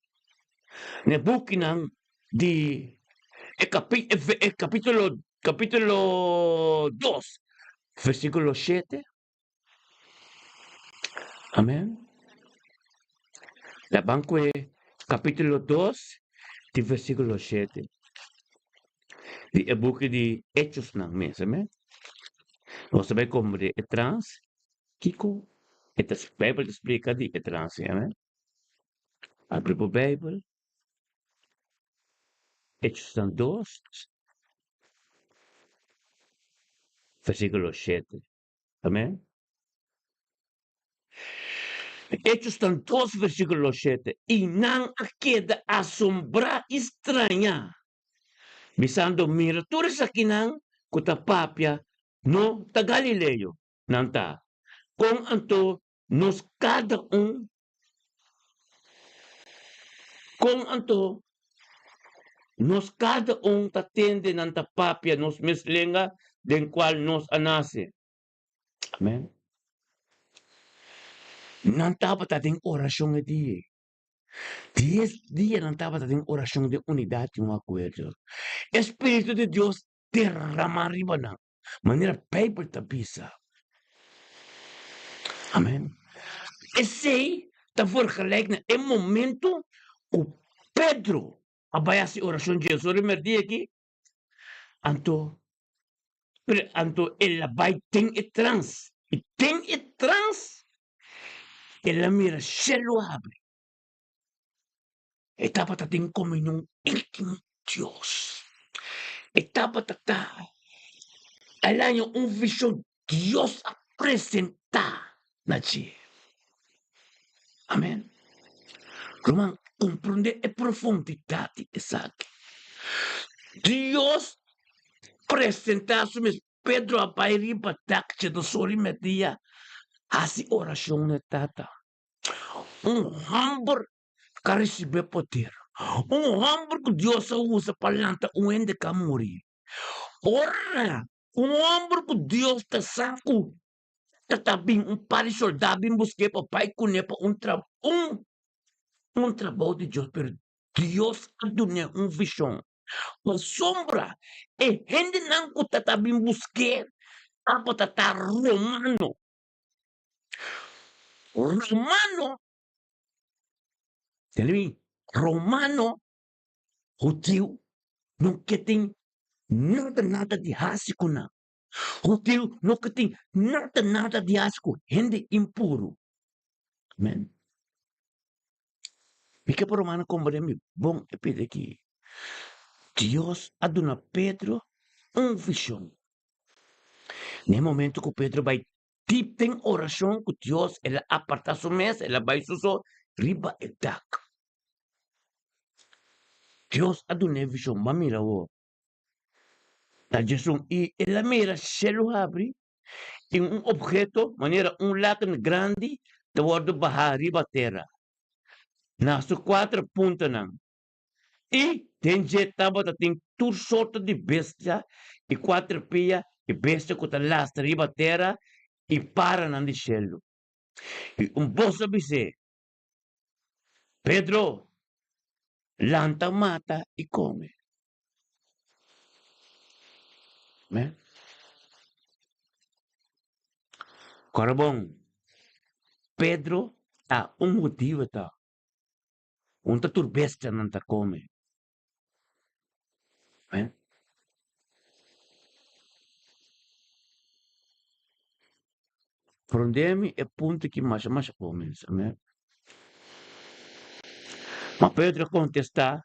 na e bukinan di e kapi e kapitulo kapitulo dos versíkulo shete. Amèn. Laban ku e kapitulo dos di versíkulo shete di e buki di Hechosnan mes. Amèn. Nos ta bai komprendé e trans kiko e ta Beibel ta splika di e trans. Amèn. Abri bo Beibel. Hechosnan dos versíkulo shete. Amèn. Hechosnan dos versíkulo shete, I nan a keda asombrá i strañá, bisando, Mira, tur esakinan ku ta papia no ta galileo nan ta? Kon anto nos kada un Kon anto nos kada un ta tende nan ta papia nos mes lenga den kual nos a nase? Amen. Nan tabata den orashon e dia ei. Dies dia nan tabata den orashon den unidat i un akuerdo. E Spiritu di Dios derama riba nan. Manera Bijbel ta bisa. Amen. Esei ta vergelijk na e momento ku Pedro a bai hasi orashon dje sor di merdia aki, anto anto el a bai den e trans, i den e trans el a mira shelu habri. E tabata den komunion íntimo ku Dios. E tabata ta el haña un vishon Dios a presentá na dje. Amèn. Ruman, komprondé e profundidat di esaki. Dios presentá su mes. Pedro a bai riba dak dje dos ora i media hasi orashon na e Tata. Un hòmber ku a risibí e poder, un hòmber ku Dios a usa pa lanta un hende ku a muri. Ora un hòmber ku Dios ta sa ku ta ta bin un par di soldá bin busk'é pa bai kuné pa un tra un un trabou di Dios, pero Dios a dun'é un vishon. Pasobra e hendenan ku ta ta bin busk'é tabata ta romano. Romano, tende mi, romano hudiu no ke tin nada nada di hasi ku nan. Hudiu no ke tin nada nada di hasi ku hende impuru. Amen. Mi ke pa romano komprende mi bon e pida aki. Dios a duna Pedro un vishon. Na e momento ku Pedro bai dip den orashon ku Dios, el a apartá su mes, el a bai su so riba e dak. Dios a dun'é vishon, Bo a mira awor? Na djesun, i el a mira shelu habri i un obheto manera un laken grandi ta wòrdu bahá riba tera na su kuater puntanan. I den dje tabata tin tur sorto di bestia i kuater pia i bestia ku ta lastra riba tera i paranan di shelu. I un bos a bis'é, Pedro, lanta mata i kome. Amen. Kòrda bon, Pedro ta un hudiu e ta. Un ta tur bestianan ta kome. Amen. Prondé mi e punto ki masha masha bon mes. Amen. Ma Pedro a kontestá,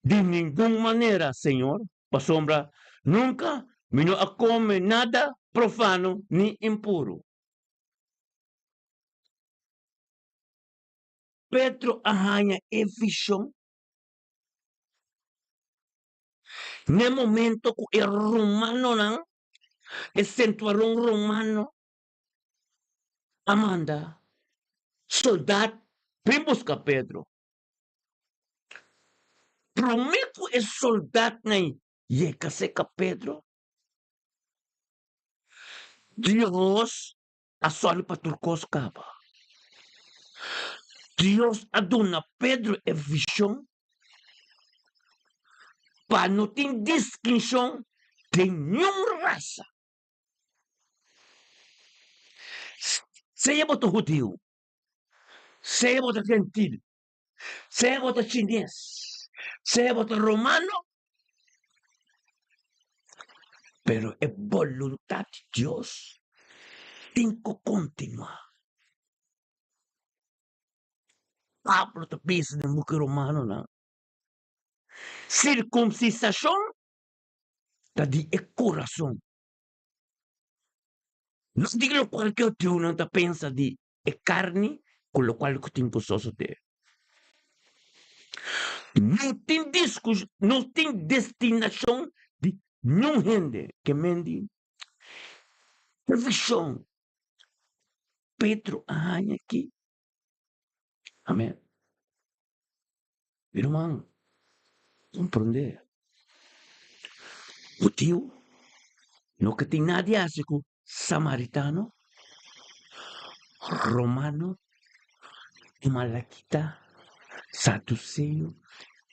Di ningun manera, Señor, pasobra nunka mi no a kome nada profano ni impuru. Pedro a haña e vishon n'e momento ku e romanonan, e sentuaron romano a manda soldat bin buska Pedro. Promé ku e soldatnan yega serka Pedro, Dios a sòru pa tur kos kaba. Dios a duna Pedro e vishon pa no tin distinshon den niun rasa. Sea bo ta hudiu, sea bo ta gentil, sea bo ta chines, sea bo ta romano, pero e boluntat di Dios tin ku kontinuá. Pablo ta bisa den buki Romanonan, Sirkumsisashon ta di e kurason, no di lokual ku e hudiunan ta pensa di e karni ku lokual ku tin ku sosodé. No tin diskus, no tin destinashon di niun hende ke men di e vishon Pedro a haña aki. Amen. Mi ruman, komprondé, hudiu no ke tin nada di hasi ku samaritano, romano, amalekita, saduseo,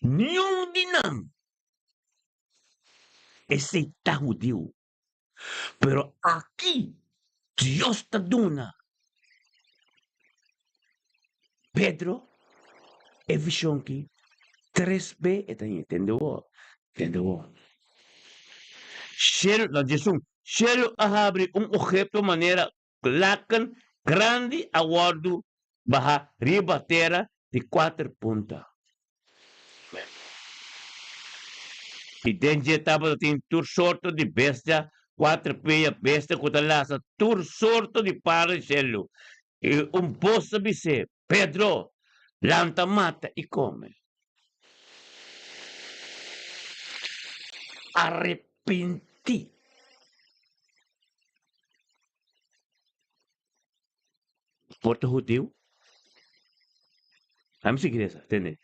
niun di nan esei ta hudiu. Pero aki Dios ta duna Pedro e vision ki tres be e ta hende. Tende awor, tende awor. Shelu, na djesun, shelu a habri un obheto manera laken grandi a wòrdu baha riba tera di kuater punta. I den dje tabata tin tur sorto di bestia, kuater pia, bestia ku ta lasa tur sorto di para di shelu. I un bos a bis'é, Pedro, lanta mata i kome. Arepentí. Por ta hudiu? Ami sigui resa, tende.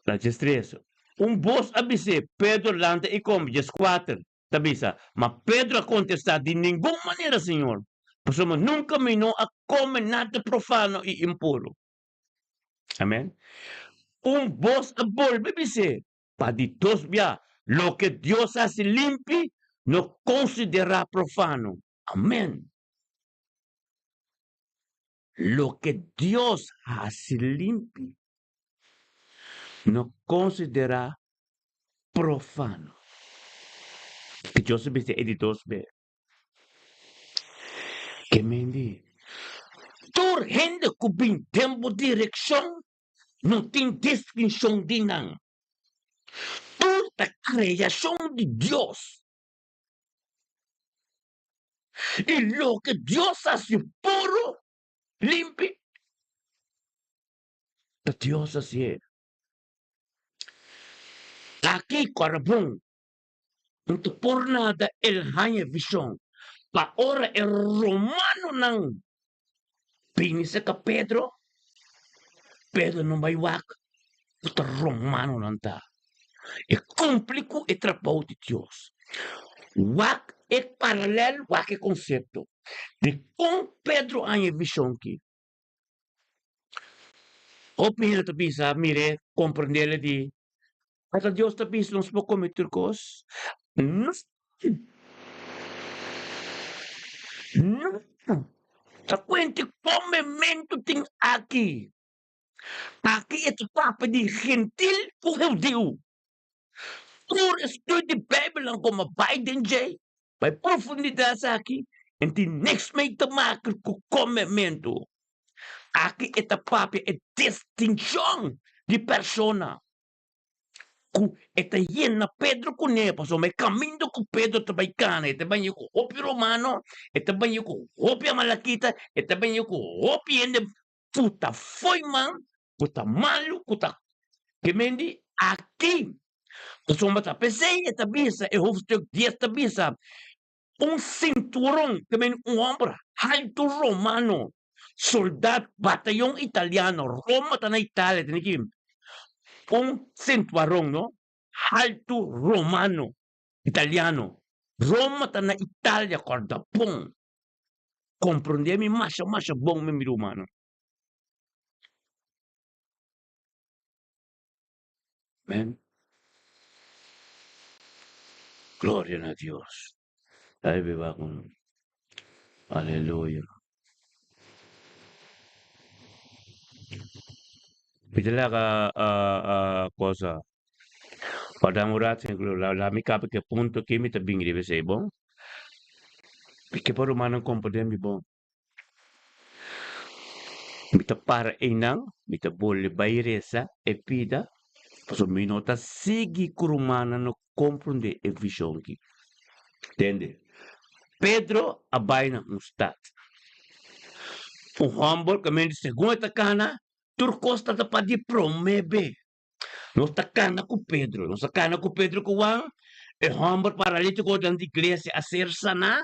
La djestres, un bos a bis'é, Pedro, lanta i kome. Djeskuater, ta bisa, Ma Pedro a kontestá, Di ningun manera, Señor, pasobra nunka mi no a kome nada profano i impuru. Amen. Un bos a bolbe bis'é, Pa di dos bia, loke Dios hasi limpi, no konsiderá profano. Amen. Loke Dios hasi limpi, no konsiderá profano. Ke Dios a bisa e di dos be. Ke men di, tur hende ku bin den bo direkshon No tin distinshon di nan. Tur ta kreashon di Dios. I loke Dios hasi puru, limpi, ta Dios hasié. Aki ku a bon, no ta por nada el haña vishon, pa ora e romanonan bini serka Pedro, Pedro no bai wak ku ta romanonan ta. E kumpli ku e trabou di Dios. Wak e paralel, wak e konsepto di kon Pedro haña e vishon aki. Hopi hende ta bisa, mir'é, komprendé di Ata Dios ta bisa nos por come tur cos? No. No! Ta kuenti komementu tin aki. Aki e ta papia di gentil ku hudiu. Tur e studio di Bijbelnan ku a bai den dje, bai profundidad esaki, en tin niks mee te maken ku komementu. Aki e ta papia e distinshon di persona ku e ta yena Pedro kuné, pasobra e kaminda ku Pedro ta bai kana, e ta baña ku hopi romano, e ta baña ku hopi amalakita, e ta baña ku hopi hende ku ta fo'i man, ku ta malu, ku ta ke men di aki. Pasobra ta p'esei e ta bisa, e hoofdstuk dies ta bisa, Un sinturon, ke men un hòmber haltu romano, soldat batayon italiano, Roma ta na Italia, tene ki un sintuaron no, haltu romano, italiano, Roma ta na Italia, kòrda bon, komprondé mi masha masha bon mi rumannan. Amen. Gloria na Dios. Ahí biba con. Aleluya. Mi ta laga cosa. Guarda un rato, la, la mi cabe que punto que mi ta bin riba esei bon. Mi ke pa rumannan comprende mi bon. Mi ta para einan, mi ta bolbe bai resa e pida, pasobra mi no ta sigui ku rumannan no komprondé e vishon aki. Tende, Pedro a bai na un stat. Un hòmber ku a mende segun e ta kana, tur kos ta ta pa di promé be. Nos ta kana ku Pedro, nos a kana ku Pedro ku Juan, e hòmber paralítiko den di iglesia a ser saná.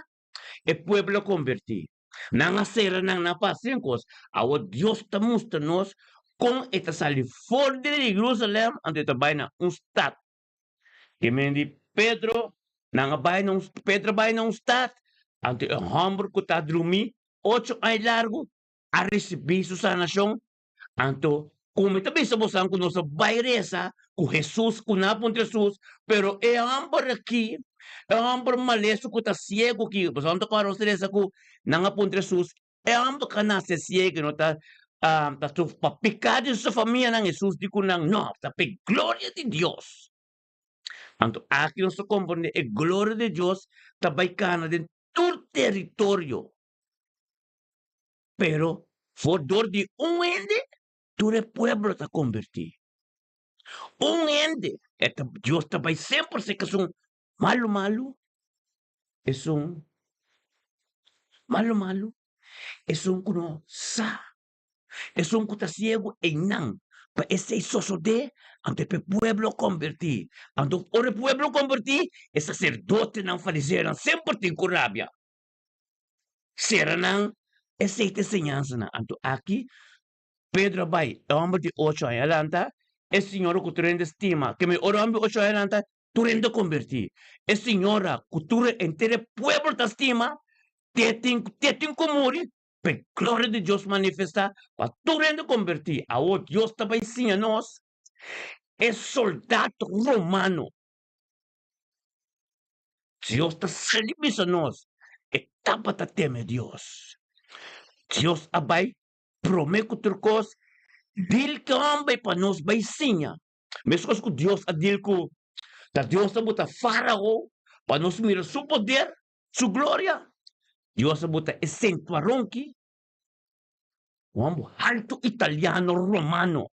E pueblo a konvertí. Nan a sera nan na fasi un kos. Awor Dios ta mustra nos kon e ta sali for di Jerusalèm anto e ta bai na un stat. Ke men di Pedro, nan a bai na un, Pedro a bai na un stat, anto e hòmber ku ta drumí ocho aña largu a risibí su sanashon. Anto, ku mi ta bisa bosan ku nos a bai resa ku Hesus, ku nan a puntra Hesus, pero e hòmber aki, e hòmber malesu ku ta siegu aki, bosan ta kòrda nos ta resa ku nan a puntra Hesus, e hòmber ku a nase siegu no ta ta su pa piká di su famianan? Hesus di ku nan, No, ta pa e gloria di Dios. Anto aki nos ta komprondé e gloria di Dios ta bai kana den tur teritorio. Pero for dor di un hende tur e pueblo ta konbertí. Un hende, e ta, Dios ta bai semper seka esun malu malu, esun malu malu, esun ku no sa, esun ku ta siegu einan. Pa esei sosodé, anto e pueblo konbertí. Anto ora e pueblo konbertí, e saserdotenan, fariseonan semper tin ku rabia. Sera nan esei ta e señansanan. Anto aki Pedro a bai, e hòmber di ocho aña a lanta, e señora ku tur hende stima, keme ora e hòmber di ocho aña a lanta, tur hende a kombertí. E señora ku tur henter e pueblo ta stima, te tin te tin ku muri pa e gloria di Dios manifestá, pa tur hende kombertí. Awor Dios ta bai siña nos e soldat romano. Dios ta sali bisa nos, e tabata teme Dios. Dios a bai prome ku tur kos, dil ke homber pa nos bai siña. Meskos ku Dios a dil ku ta Dios a buta Farao pa nos mira su poder, su gloria. Dios a buta e sentuaronki, un homber haltu italiano romano.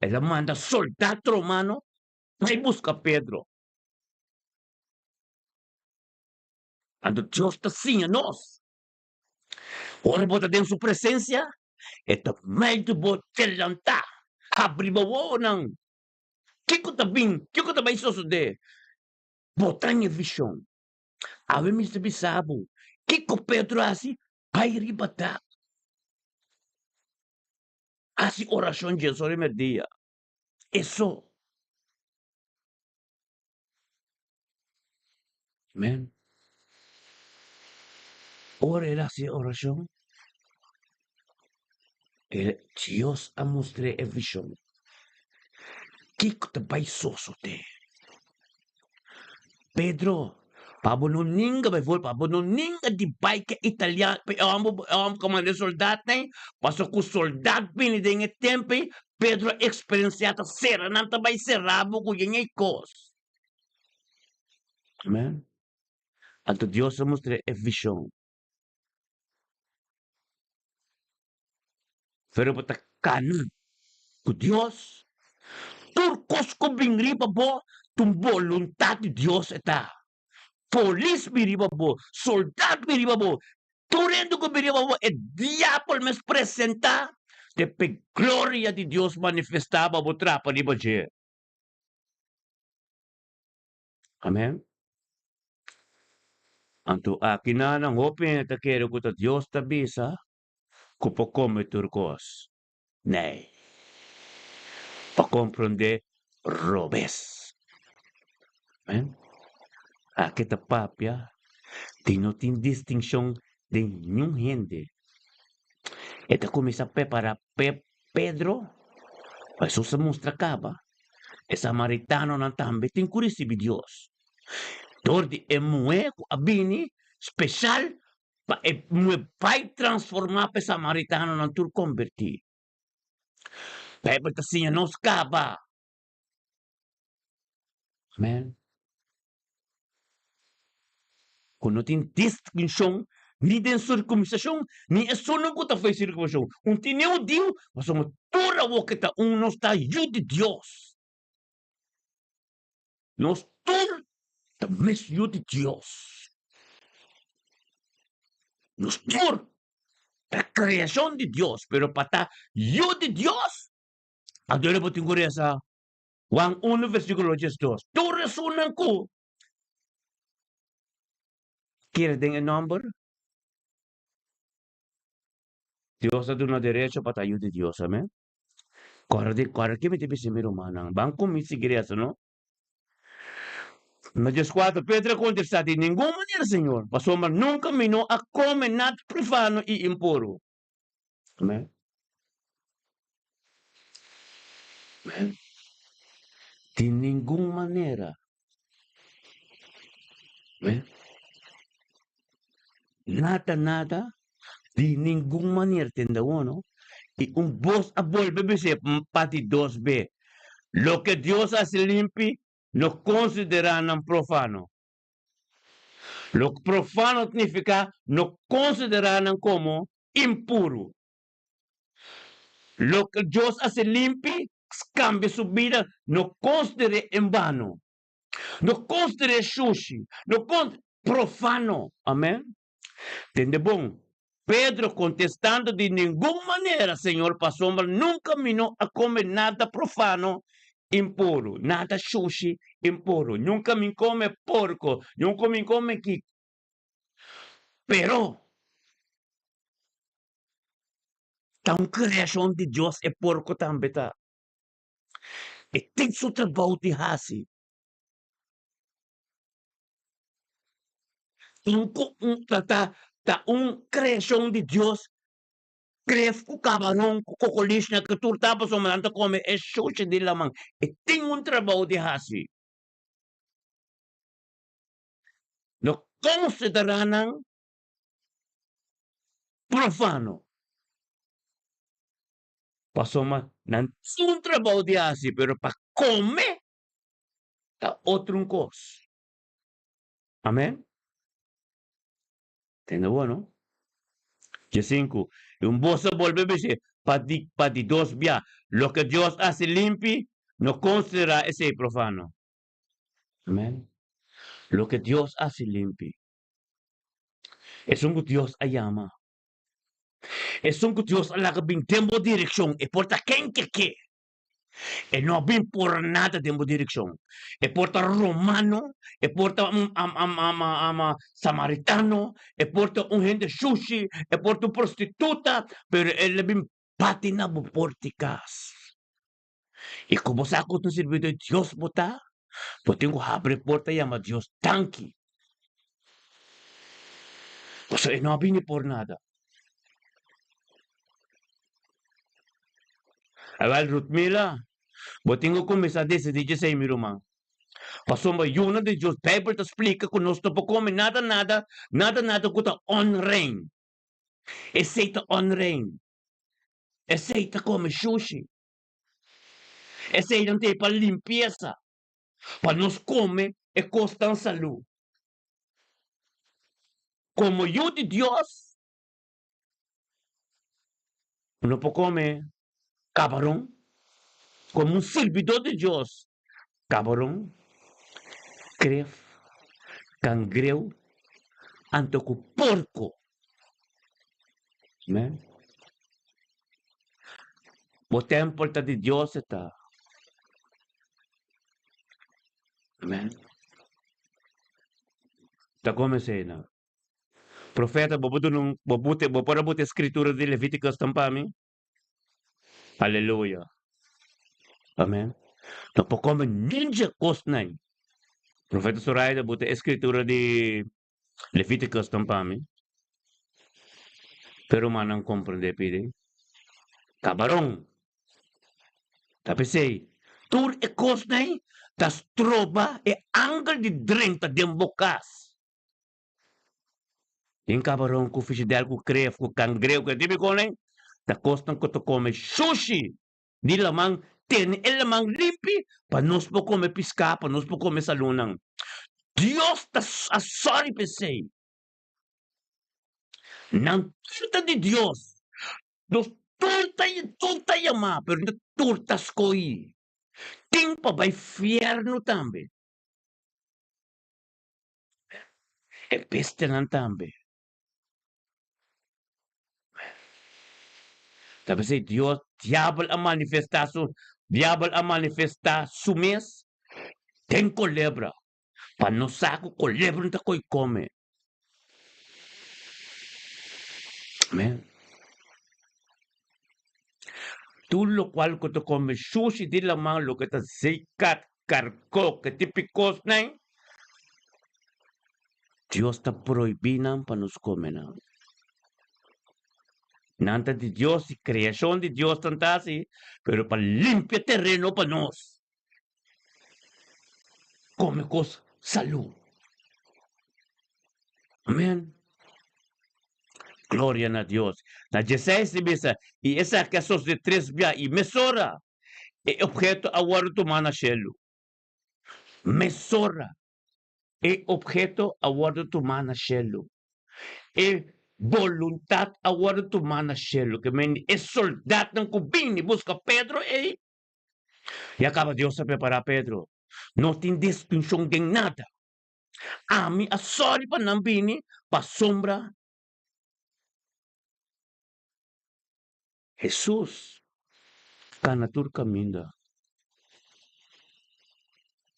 El a manda soldat romano bai buska Pedro. Anto Dios ta siña nos. Ora bo ta den su presencia, e ta meld bo delantá, habri bo wowonan. Kiko ta bin? Kiko ta bai sosodé? Bo ta ña vision. Awe mi ta bisa bo, kiko Pedro a hasi? Bai riba dak. Hasi orashon djes ora i merdia. Eso. Amen. Ora el a hasi orashon, e Dios a mustr'é e vishon. Kiko ta bai sosodé? Pedro. Pa bo no ninga bijvoorbeeld, pa bo no ninga di bai ke italiano, pa e homber, e homber ku manda e soldatnan, pasobra ku soldat bini den e tempu ei, Pedro a eksperensiá ta sera nan ta bai sera bo ku yen ei kos. Amen. Anto Dios a mustr'é e vishon. Pero bo ta kana ku Dios, tur kos ku bin riba bo ta un boluntat di Dios e ta. Polis bin riba bo, soldat bin riba bo, tur hende ku bin riba bo, e diabel mes presentá te p'e gloria di Dios manifestá pa bo trapa riba dje. Amen. Anto aki nan hopi hende ta kere ku ta Dios ta bisa ku por kome tur kos. Nee. Pa komprondé robes. Amen. Aki ta papia di no tin distinshon den niun hende. E ta kuminsá prepará p'e Pedro, Hesus a mustra kaba, e samaritanonan tambe tin ku risibí Dios. Dor di e muhé ku a bini speshal pa e muhé bai transformá pa e samaritanonan tur kombertí. Beibel ta siña nos kaba. Amen. Ku no tin distinshon ni den sirkumsishon ni esunnan ku ta fai sirkumsishon. Un tin ni hudiu, pasobra tur awor ke ta un nos ta yu di Dios. Nos tur ta mes yu di Dios. Nos tur ta kreashon di Dios, pero pa ta yu di Dios, anto bo tin ku resa Juan unu versíkulo diesdos, Tur esunnan ku kere den e nòmber, Dios a duna derecho pa ta yu di Dios. Amèn. Kòrda di kòrda ke mi ta bisa mi rumannan, ban ku mi sigui resa, no? Na dieskuater, Pedro a kontestá, Di ningun manera, Señor, pasobra nunka mi no a kome nada profano i impuru. Amèn. Amèn. Di ningun manera. Amèn. Nada, nada, di ningun manera, tende awor, no? I un bos a bolbe bis'é pa di dos be, Loke Dios a hasi limpi, no konsiderá nan profano. Loke profano ta nifiká no konsiderá nan komo impuru. Loke Dios hasi limpi, kambia su bida, no konsider'é en bano. No konsider'é shushi, no kon profano. Amèn. Tende bon, Pedro kontestando, Di ningun manera, Señor, pasobra nunka mi no a kome nada profano impuru, nada shushi impuru. Nunka mi kome porko, nunka mi kome kiko. Pero, ta un kreashon di Dios e porko tambe ta. E tin su trabou di hasi. Un ku un ta ta ta un kreashon di Dios kref ku kabaron ku kokolishnan ku tur ta pasobra nan ta kome e shushi di laman. E tin un trabou di hasi. No konsiderá nan profano pasobra nan tin un trabou di hasi pero pa kome ta otro un kos. Amen. Tende bo, no? Diesinku, I un bos a bolbe bis'é pa di pa di dos bia, Loke Dios hasi limpi, no konsiderá esei profano. Amen. Loke Dios hasi limpi, esun ku Dios a yama, esun ku Dios a laga bin den bo direkshon, e por ta ken ke ke. E no a bin por nada den bo direkshon. E por ta romano, e por ta un samaritano, e por ta un hende shushi, e por ta un prostituta, pero el a bin bati na bo port di kas. I ku bo sa ku ta un sirbidor di Dios bo ta, bo tin ku habri e porta i yama Dios danki. Pasobra e no a bini por nada. Awel Rutmila, bo tin ku kuminsá disidí djesei mi ruman. Pasobra yunan di Dios, Bijbel ta splika ku nos no por kome nada nada, nada nada ku ta onrein. Esei ta onrein. Esei ta kome shushi. Eseinan ta e pa limpiesa, pa nos kome e kosnan salú. Komo yu di Dios, no por kome kabaron. Komo un sirbidó di Dios, kabaron, kref, kangreu, anto ku porko. Amen. Bo tempel ta di Dios e ta. Amen. Ta como esei nan. Profeta, bo por duna un, bo bute, bo por a bute escritura di Levíticos tan pa mi? Aleluya. Amen. No por come ninja cosnan. Profeta Zoraida, bute escritura di Levíticos tan pa mi. Pero rumannan comprende pidi. Cabaron. Ta p'esei, tur e cosnan ta stroba e angel di drenta den bo cas. Den cabaron cu fishidel cu kref cu cangreu cu e tipo di cosnan ta cosnan cu ta come shushi di laman tene e laman limpi pa nos por come piská, pa nos por come salúnan. Dios ta a sòri pa esei. Nan tur ta di Dios. Nos tur ta tur ta yamá, pero no tur ta skohí. Tin pa bai fièrnu tambe. E bestianan tambe. Ta p'esei Dios, diabel a manifestá su, diabel a manifestá su mes den kolebra, pa nos sa ku kolebra no ta koi kome. Amen. Tur lokual ku ta kome shushi di laman, loke ta zeikat, karkó, ke tipi kosnan, Dios ta prohibí nan pa nos kome nan. Nan ta di Dios i kreashon di Dios nan ta hasi, pero pa limpia tereno pa nos kome kos salú. Amen. Gloria na Dios. Na dieseis di bisa, i esaki a sosodé tres bia, i mesora e obheto a wòrdu tumá na shelu. Mesora E obheto a wòrdu tumá na shelu. E boluntat a wòrdu tumá na shelu. Ke men e soldatnan ku bini buska Pedro ei, ya kaba Dios a prepará Pedro. No tin distinshon den nada. Ami a sòri pa nan bini pasobra Hesus kana tur kaminda.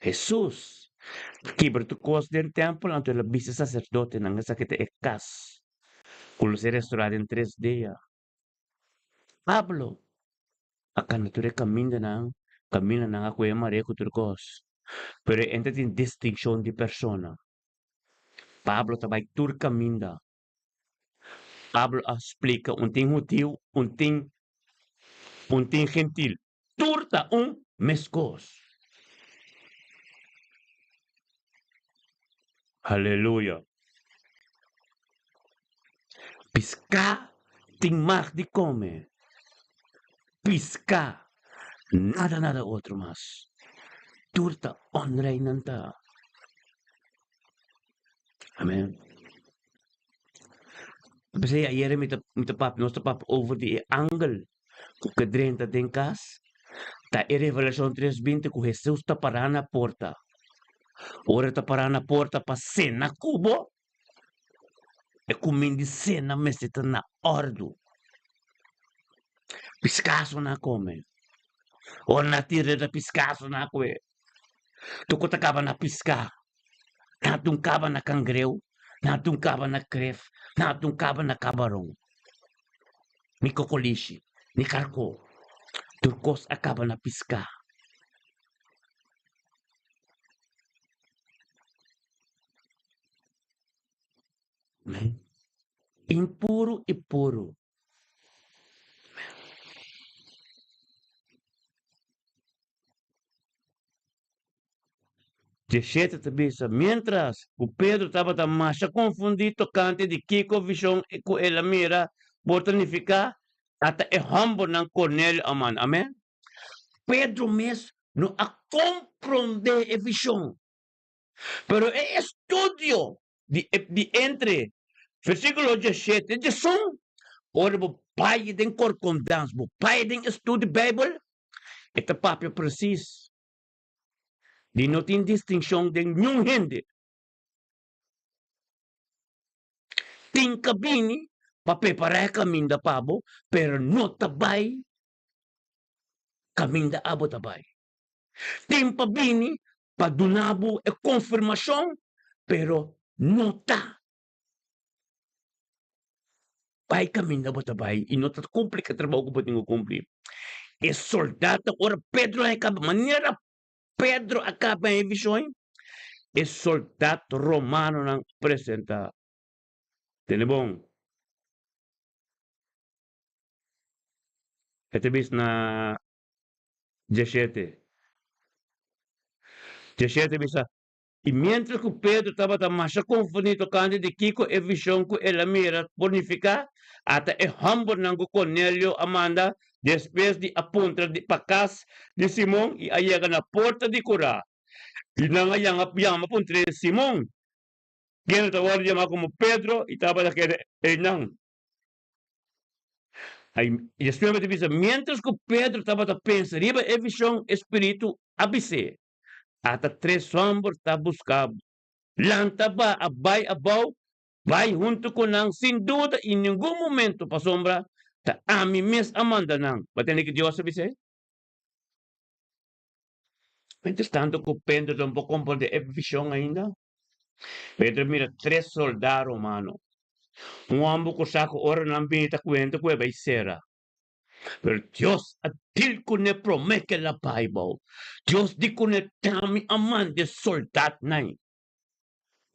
Hesus kibra tur kos den tèmpel, anto el a bisa e saserdotenan, Esaki ta e kas ku lo ser restorá den tres dia. Pablo a kana tur e kamindanan, kamindanan a kohe marea ku tur kos, pero e ta tin distinshon di persona. Pablo ta bai tur kaminda. Pablo a splika un tin hudiu, un tin un tin gentil, tur ta un meskos. Aleluya! Piská tin mag di kome, piská, nada nada otro mas. Tur ta onrein nan ta. Amen. P'esei ayera mi ta mi ta papia nos ta papia over di e angel ku ke drenta den kas ta e Revelashon 3:20 ku Hesus ta pará na porta. Ora e ta pará na porta pa sena ku bo, e kumin di sena mester ta na òrdu. Piskaso na kome. Ora na tira ta piskaso na kue. Tur ku ta kaba na piská. Nan tun kaba na kangreu, nan tun kaba na kref, nan tun kaba na kabaron, ni kokolishi, ni karkó. Tur kos a kaba na piská. Impuru i puru. Djeshete ta bisa, Miéntras ku Pedro tabata masha konfundí tokante di kiko vishon ku el a mira por ta nifiká, ata e hòmbernan Kornelio a manda. Amèn. Pedro mes no a komprondé e vishon. Pero e estudio di di entre versíkulo djeshete i djesun, ora bo bai den korkondans, bo bai den estudio Beibel, e ta papia presis di no tin distinshon den niun hende. Tin ka bini pa prepará e kaminda pa bo, pero no ta bai kaminda abo ta bai. Tin pa bini pa duna bo e konfirmashon, pero no ta bai kaminda bo ta bai i no ta kumpli e trabou ku bo tin ku kumpli. E soldatnan ora Pedro a kaba, manera Pedro a kaba e vishon, e soldat romanonan a presentá. Tende bon. E ta bisa na Djeshete. Djeshete bisa, I miéntras ku Pedro tabata masha konfundí tokante di kiko e vishon ku el a mira por nifiká, ata e hòmbernan ku Kornelio a manda despues di a puntra di pa kas di Simon i a yega na porta di kurá. I nan a yama yama puntr'é, Simon, kende ta wòrdu yamá komo Pedro i tabata keda einan. I despues bo ta bisa, miéntras ku Pedro tabata pensa riba e vishon, e spiritu a bis'é, Ata tres hòmber ta buska bo. Lanta ba a bai abou, bai huntu ku nan sin duda i ningun momentu, pasobra ta ami mes a manda nan. Bo a tende ki Dios a bis'é? Miéntras tantu ku Pedro no por komprondé e vishon ainda, Pedro mira tres soldá romano. Un hòmber ku sa ku ora nan bini ta kuenta ku e bai sera. Pero Dios a dil kuné promé ku el a bai bou. Dios di kuné, T'ami a manda e soldatnan.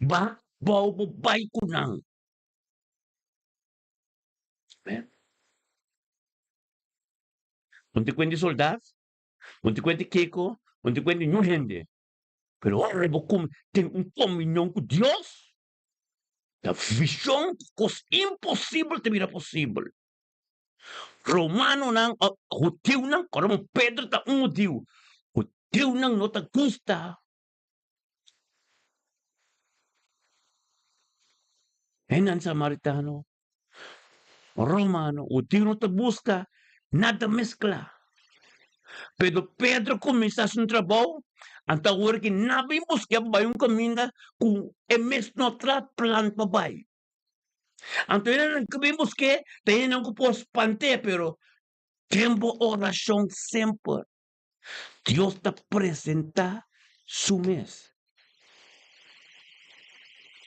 Ba bou bo bai ku nan. Un ta kuenta di soldat, un ta kuenta di kiko, un ta kuenta di niun hende. Pero ora bo kum ten un komunion ku Dios, ta vishon ku kos imposibel ta bira posibel. Romanonan o hudiunan, ora bo Pedro ta un hudiu, hudiunan no ta gusta hendenan samaritano, romano, hudiu no ta buska nada meskla. Pero Pedro kuminsá su trabou, anto awor ki nan bin busk'é pa bai un kaminda ku e mes no traha plan pa bai. Anto hendenan ku bin busk'é ta hendenan ku por spant'é, pero den bo orashon semper Dios ta presentá su mes.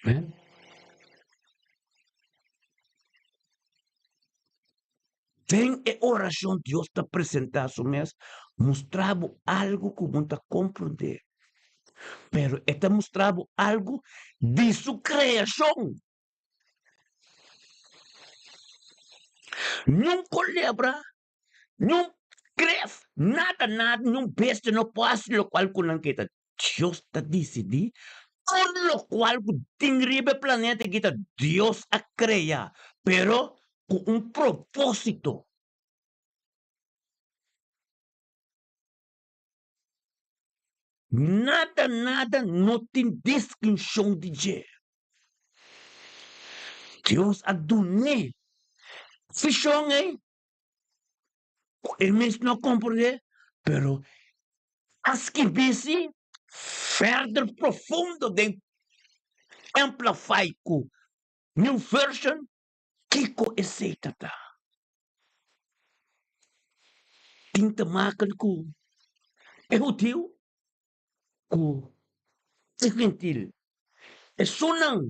Amen. Den e orashon Dios ta presentá su mes, mustra bo algu ku bo no ta komprondé. Pero e ta mustra bo algu di su kreashon. Niun kolebra Niun kref, nada, nada, niun bestia no por hasi lokual ku nan ke ta. Dios ta disidí tur lokual ku tin riba e planeta aki ta Dios a krea, pero ku un propósito. Nada, nada no tin distinshon di dje. Dios a dun'é vishon ei ku e mes no a komprondé, pero a skibí si verder profundo den Amplify ku New Version kiko esei ta ta. Tin te maken ku e hudiu ku e gentil. Esunnan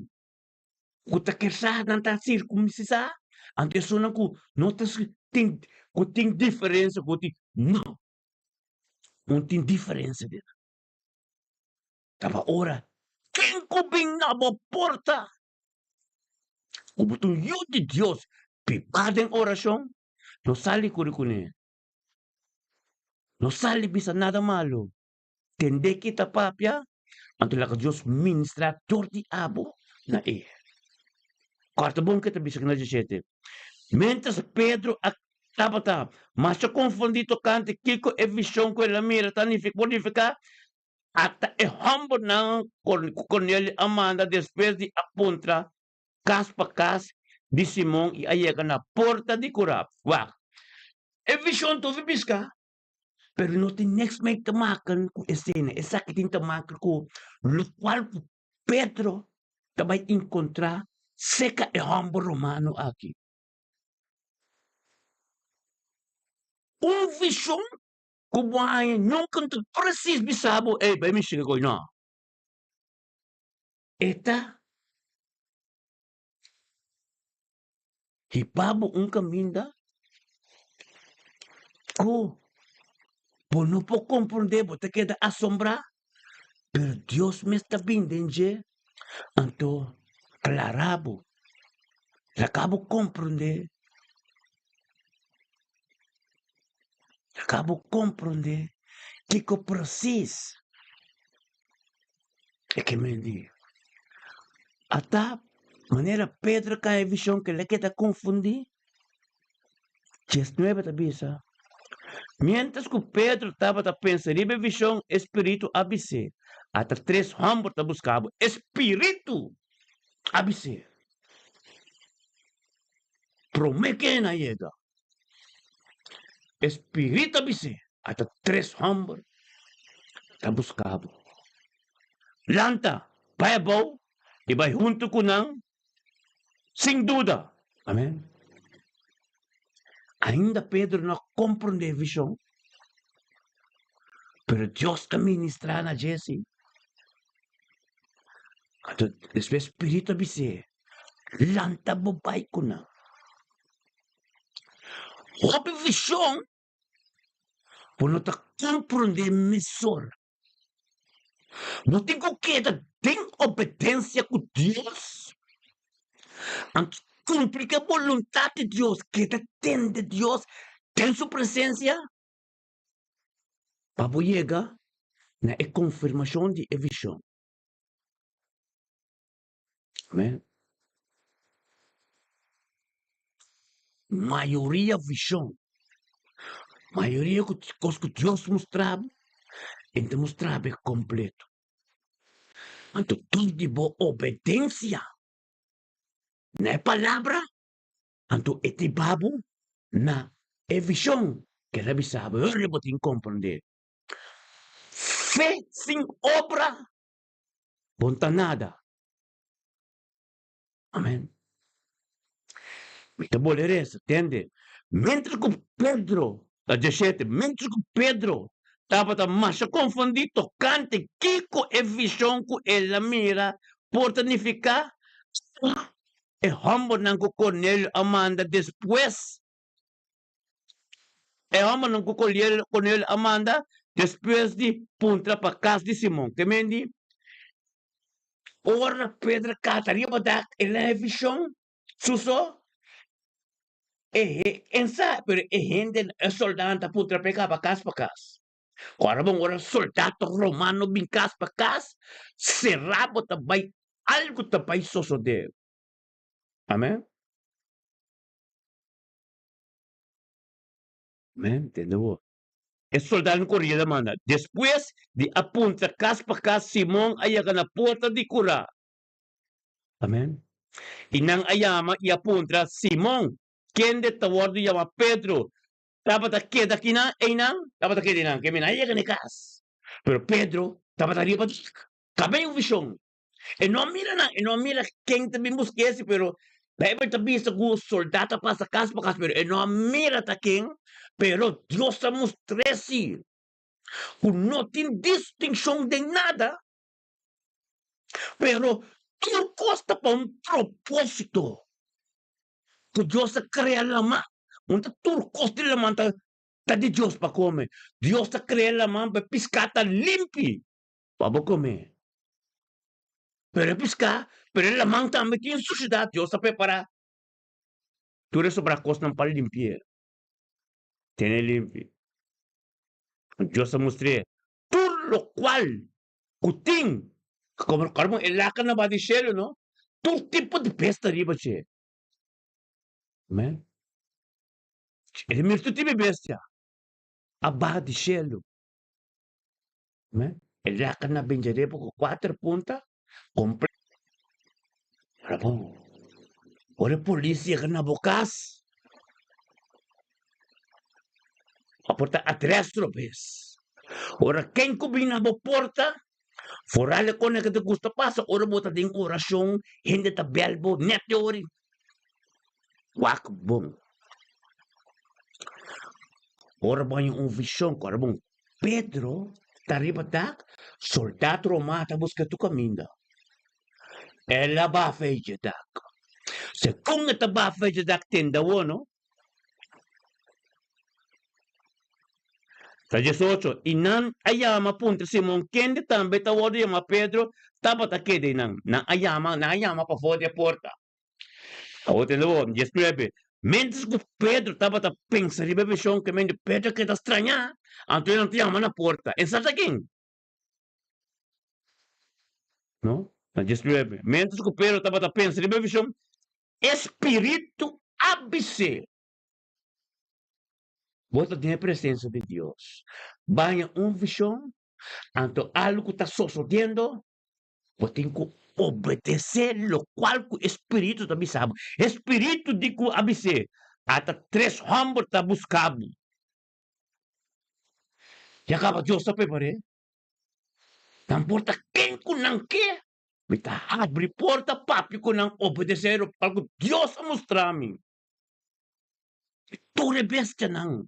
ku ta kesa nan ta sirkumsisá, anto esunnan ku no ta tin ku tin diferensia ku tin no, no tin diferensia den nan. Taba ora ken ku bin na bo porta ku bo ta un yu di Dios bibá den orashon, no sali kuri kuné, no sali bisa nada malu, tende ki ta papia. Anto laga Dios ministrá dor di abo na e. Kòrta bon ke ta bisa na diesshete. Miéntras Pedro a tabata masha konfundí tokante kiko e vishon ku el a mira ta por nifiká, ata e hòmbernan ku Kornelio a manda despues di a puntra kas pa kas di Simon i a yega na porta di kurá. Wak, e vishon tur biská, pero no tin niks mee te maken ku esena. Esaki tin te maken ku lokual ku Pedro ta bai enkontrá serka e hòmber romano aki. Un vishon ku bo haña nunka no ta presis bisa bo, ey, bai mishika ku no. E ta hiba bo un kaminda ku bo no por komprondé, bo ta keda asombrá, pero Dios mes ta bin den dje, anto klará bo, laga bo komprondé, laga bo komprondé kiko presis. E ke men di, Ata manera Pedro kai e vishon ke el a keda konfundí. Diesnuebe ta bisa, Miéntras ku Pedro tabata pensa riba e vishon, e spiritu a bis'é, Ata tres hòmber ta buska bo. E spiritu a bis'é, Promé ke nan yega, E spiritu a bis'é, Ata tres hòmber ta buska bo. Lanta, bai abou i bai huntu ku nan sin duda. Amen. Ainda Pedro no a komprondé e vishon, pero Dios a ministrá na dje si. Anto despues spiritu a bis'é, Lanta bo bai ku nan. Hopi vishon bo no ta komprondé mesora. Bo tin ku keda den obedensia ku Dios. Anto kumpli ku e boluntat di Dios, keda tende Dios den su presensia pa bo yega na e konfirmashon di e vishon. Amen. Mayoria vishon, mayoria ku kos ku Dios mustra bo, e ta mustra bo e kompleto. Anto tur di bo obedensia na e palabra, anto e ta hiba bo na e vishon ku el a bisa bo. Ora bo tin komprendé. Fe sin obra Bon ta nada. Amen. Mi ta bole resa, tende. Mientras ku Pedro, ta djashete, mientras ku Pedro tabata masha konfundí tokante kiko e vishon ku el a mira por ta nifiká, e hòmbernan ku Kornelio a manda despues E hòmbernan ku Kornelio a manda despues di puntra pa kas di Simon. Ke men di, Ora Pedro kata riba dak, el a haña vishon su so. E en sa, pero e hende, e sòldánan ta puntra p'e kaba kas pa kas. Ora bon, ora sòldat romano bin kas pa kas, será bo ta bai, algu ta bai sosodé. Amen. Men, tende bo. E soldadonan koriendo a manda. Despues di a puntra kas pa kas, Simon a yega na porta di kurá. Amen. I nan a yama i a puntra, Simon, kende ta wòrdu yama Pedro, tabata keda kinan einan? Tabata keda einan, ke men a yega na e kas. Pero Pedro tabata riba dak. Kaba e un vishon. E no a mira nan, e no a mira ken ta bin busk'é si, pero Bijbel ta bisa ku soldá ta pasa kas pa kas, pero e no a mira ta ken, pero Dios a mustr'é si ku no tin distinshon den nada, pero tur kos ta pa un propósito ku Dios a krea laman. Un ta tur kos di laman ta ta di Dios pa kome. Dios ta krea laman pa e piská ta limpi. Pa bo come. Pero e pisca, pero e laman tambe tin suciedad, Dios a prepara tur e sobra cosnan pa limpi'e, tene limpi. Dios a mustr'e tur locual. Ku tin, komo kòrda e laka na ba di shelu no, tur tipo di besta riba dje. Amen. E mira tur tipo di bestia a baha di shelu. Amen. E laka na bin dje riba ku kuater punta komple. Ora bon, ora e polis yega na bo kas, a por ta adres robes. Ora ken ku bin na bo porta, foral e kone ku ta gusta pasa ora bo ta den orashon, hende ta bel bo nèt e ora ei. Wak bon. Ora bo haña un vishon, kòrda bon, Pedro ta riba dak, soldat romano ta buska tur kaminda. El a bafa e dje dak. Segun e ta bafa e dje dak tende awor no. Ta 18, I nan a yama puntra Simon, kende tambe ta wòrdu yamá Pedro, tabata keda einan. Nan a yama, nan a yama pafó di e porta. Awor tende bo, 19, Miéntras ku Pedro tabata pensa riba e vishon, ke mente Pedro a keda strañá, anto nan ta yama na porta. E sa ta ken? No? Na 19, Miéntras ku Pedro tabata pensa riba e vishon, E spiritu a bis'é, Bo ta den e presensia di Dios. Baña un vishon, anto algu ku ta sosodiendo, bo tin ku obedesé lokual ku e spiritu ta bisa bo. E spiritu di ku a bis'é, Ata tres hòmber ta buska bo. Ya kaba Dios ta prepar'é. Nan por ta ken ku nan ke. Mi ta habri porta papia ku nan obedesé lokual ku Dios a mustra mi. I tur e bestianan.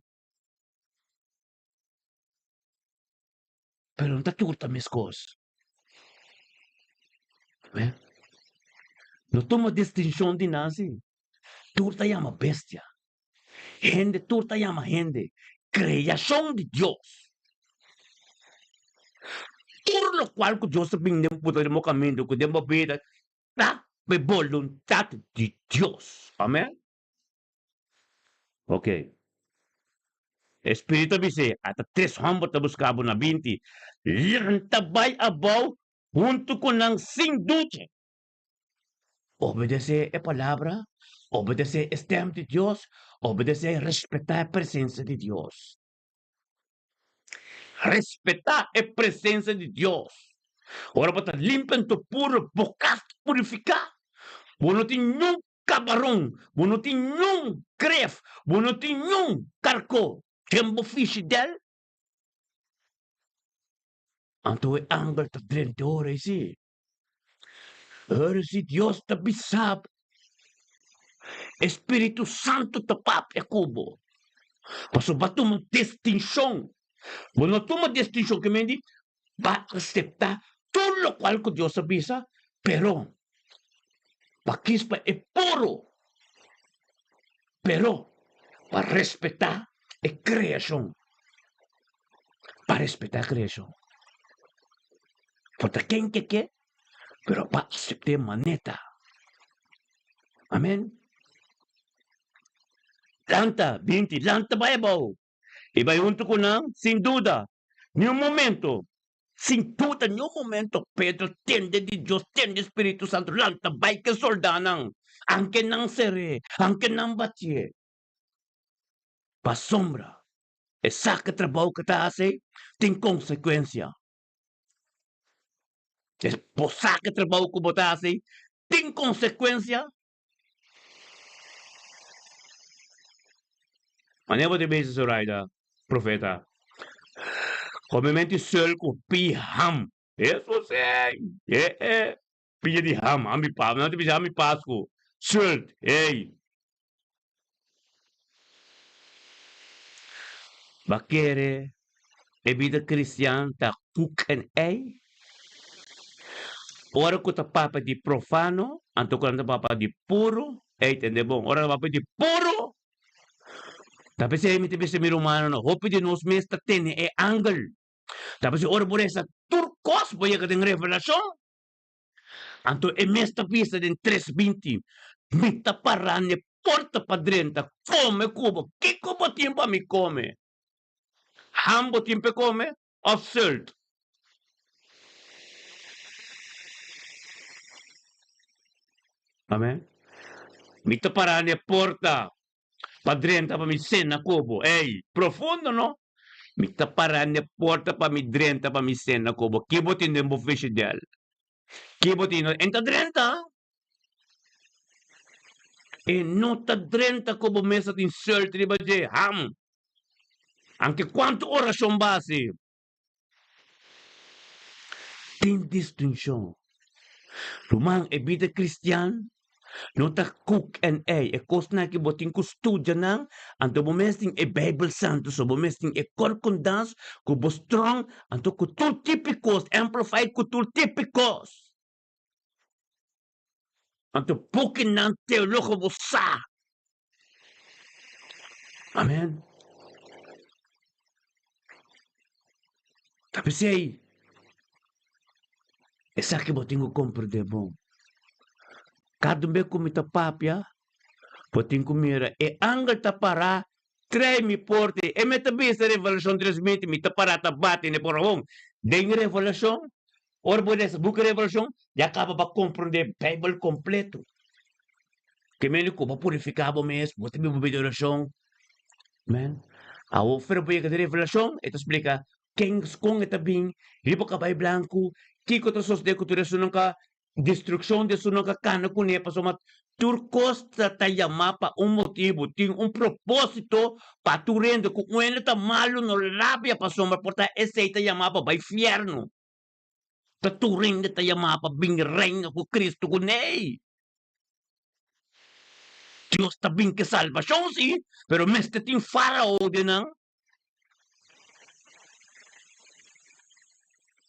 Pero no ta tur ta meskos. Amen. No tuma distinshon di nan si. Tur ta yama bestia. Hende tur ta yama hende kreashon di Dios. Tur lokual ku Dios ta bin den puta den bo kaminda ku den bo bida ta pa e boluntat di Dios. Amen. Ok. E spiritu a bis'é, Ata tres hòmber ta buska bo na 20. Lanta bai abou huntu ku nan sin duda. Obedesé e palabra, obedesé e stèm di Dios, obedesé i respetá e presensia di Dios. Respetá e presensia di Dios. Ora bo ta limpi anto puru, bo kas ta purifiká. Bo no tin niun kabaron, bo no tin niun kref, bo no tin niun karkó den bo fishidèl. Anto e angel ta drenta ora ei si. Ora si Dios ta bisa bo, e Spiritu Santu ta papia ku bo. Pasobra bo a tuma distinshon. Bo no tuma distinshon ke men di bo a aseptá tur lokual ku Dios a bisa, pero bo a kis pa e puru, pero bo a respetá e kreashon. Bo a respetá e kreashon. Por ta ken ke ke, pero pa asept'é maneta. Amen. Lanta, binti, lanta bai abou. I bai huntu ku nan, sin duda, ni un momento, sin duda ni un momento, Pedro tende di Dios, tende Spiritu Santu, lanta bai ku e soldánan, anke nan ser'é, anke nan batié. Pasobra e sa ku e trabou ku e ta hasi tin konsekuensia. Es bo sa ku e trabou ku bo ta hasi tin konsekuensia. Manera bo ta bisa Zoraida, profeta, Komementi sel ku pi ham. Eso si! E e, pia di ham, ham di pasku. Nan ta bisa ham di pasku. Sult, ey. Bo a kere e bida kristian ta kuk en ei? Ora ku ta papia di profano, anto ku nan ta papia di puru, ei tende bon, ora ta papia di puru, ta p'esei mi ta bisa mi rumannan, hopi di nos mes ta tene e angel. Ta p'esei ora bo resa tur kos bo yega den revelashon. Anto e mes ta bisa den tres 20, Mi ta pará n'e porta pa drenta kome ku bo. Kiko bo tin pa mi kome? Ham bo tin p'e kome òf sult? Amen. Mi ta pará na e porta pa drenta pa mi sena ku bo. Ey, profundo no? Mi ta pará na e porta pa mi drenta pa mi sena ku bo. Ke bo tin den bo frishidèl? Ke bo tin? E ta drenta. E no ta drenta ku bo mesa tin sùlt riba dje. Ham. Anke kuantu orashon bo hasi? Tin distinshon. Ruman, e bida kristian no ta kuk en ei. E kosnan aki bo tin ku studia nan, anto bo mes tin e Beibel Santu, so bo mes tin e korkondans ku bo strong, anto ku tur tipi kos, amplified ku tur tipi kos. Anto bukinan teologo bo sa. Amen. Ta p'esei esaki bo tin ku komprendé bon. Kada un bes ku mi ta papia, bo tin ku mira e angel ta pará trae mi porta. E mi ta bisa Revelashon 3:20, mi ta pará ta bati na e porta. Den Revelashon Ora bo lesa buki Revelashon, ya kaba pa komprondé Beibel kompleto. Ke mende ku bo purifiká bo mes, bo ta biba bida orashon. Amen. Awor ora bo yega di Revelashon, e ta splika ken, kon e ta bin, riba kabai blanku, kiko ta sosodé ku tur esunnan ka destrukshon di esunnan ka kana kuné, pasobra tur kos ta ta yamá pa un motibu, tin un propósito pa tur hende. Ku un hende ta malu no rabia pasobra por ta esei ta yamá pa bai fièrnu. Ta tur hende ta yamá pa bin reina ku Cristo kuné. Dios ta bin ku e salbashon sí, pero mester tin Farao den nan.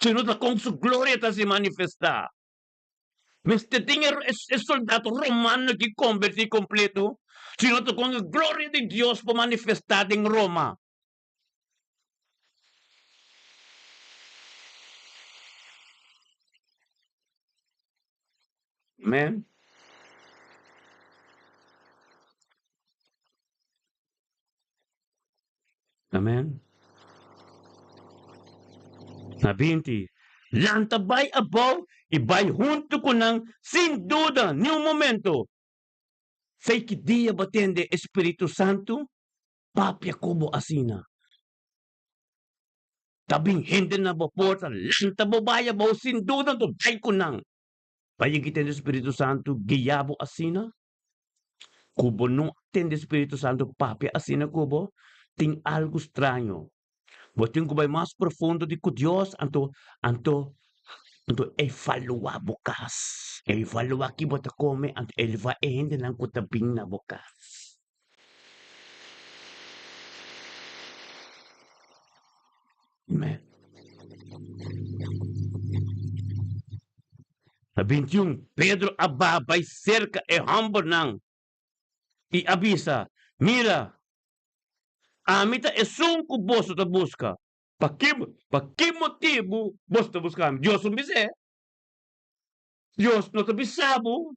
Si no ta kon su gloria ta si manifestá. Mester tin e soldado romano ki kombertí kompleto, si no ta kon e gloria di Dios por manifestá den Roma. Amen. Amen. Na 20, lanta bai abou i bai huntu ku nan sin duda ni un momento. Sei ki dia bo tende e Spiritu Santu papia ku bo asina. Ta bin hende na bo porta, lanta bo bai abou sin duda anto bai ku nan. Bai ki tende Spiritu Santu guia bo asina? Ku bo no tende Spiritu Santu papia asina ku bo, tin algu straño. Bo tin ku bai mas profundo di ku Dios anto anto anto evaluá bo kas, evaluá ki bo ta kome anto evaluá e hendenan ku ta bin na bo kas. Amen. Na 21, Pedro a baha bai serka e hòmbernan i a bisa, Mira, ami ta esun ku boso ta buska. Pa ki, pa ki motibu boso ta buska mi? Dios no bis'é. Dios no ta bisa bo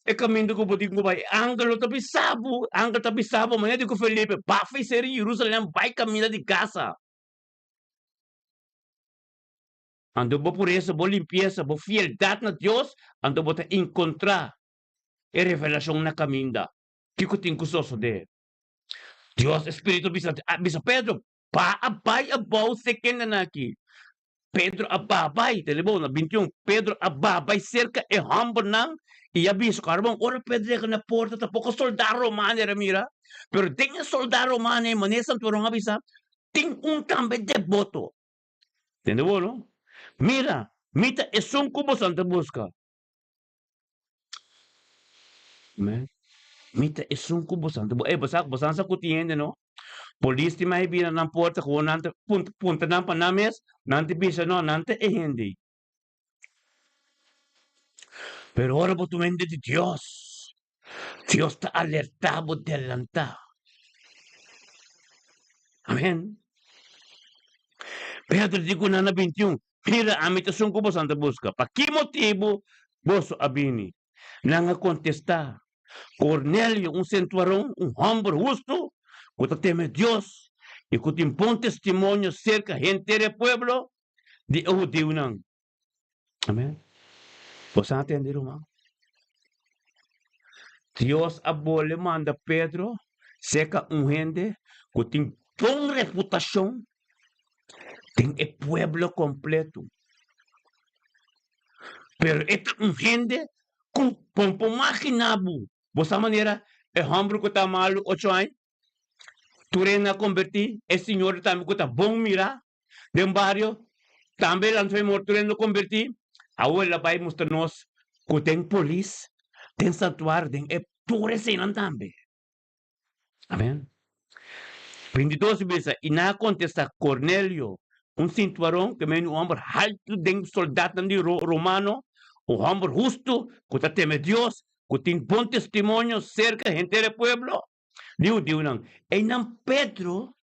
e kaminda ku bo tin ku bai. E angel no ta bisa bo. E angel ta bisa bo manera di ku Felipe, Bafa i seri Jerusalem, bai kaminda di Gaza. Anto bo puresa, bo limpiesa, bo fieldat na Dios, anto bo ta enkontrá e revelashon na kaminda. Kiko tin ku sosodé? Dios, e Spiritu bisa, a bisa Pedro, Ba a bai abou se kendenan aki. Pedro a ba bai, tende bo na 21, Pedro a ba bai serka e hòmbernan i a bisa ku Arbon, ora Pedro yega na porta tampoko soldá romano era mira, pero den e soldá romano ei manera Santuaron a bisa, tin un tambe deboto. Tende bo no? Mira, mi ta esun ku boso ta buska. Amen. Mi ta esun ku boso ta buska. Ey, bo sa, bo sa ku tin hende no? Polis tin mai bira nan porta, gewoon nan ta punta, punta nan pa nan mes, nan ta bisa no, nan ta e hende. Pero ora bo ta un hende di Dios, Dios ta alerta bo delantá. Amen. Pedro di ku nan na 21, Mira, ami ta esun ku boso ta buska. Pa ki motibu boso a bini? Nan a kontestá, Kornelio, un sentuaron, un hòmber hustu, ku ta teme Dios i ku tin bon testimonio serka henter e pueblo di e hudiunan. Amen. Boso a tende, ruman? Dios a bole manda Pedro serka un hende ku tin bon reputashon den e pueblo kompleto. Pero e ta un hende ku bo por maginá bo. Bo sa manera e hòmber ku ta malu ocho aña, tur hende a kombertí, e señora tambe ku ta bon mirá den bario, tambe el a lansa mor tur hende a kombertí. Awor el a bai mustra nos ku den polis, den santuario, den e tur eseinan tambe. Amen. 22 bisa, I nan a kontestá, Kornelio, un sintuaron, ke mende un hòmber haltu den soldatnan di romano, un hòmber hustu, ku ta teme Dios, ku tin bon testimonio serka henter e pueblo di hudiunan. Einan Pedro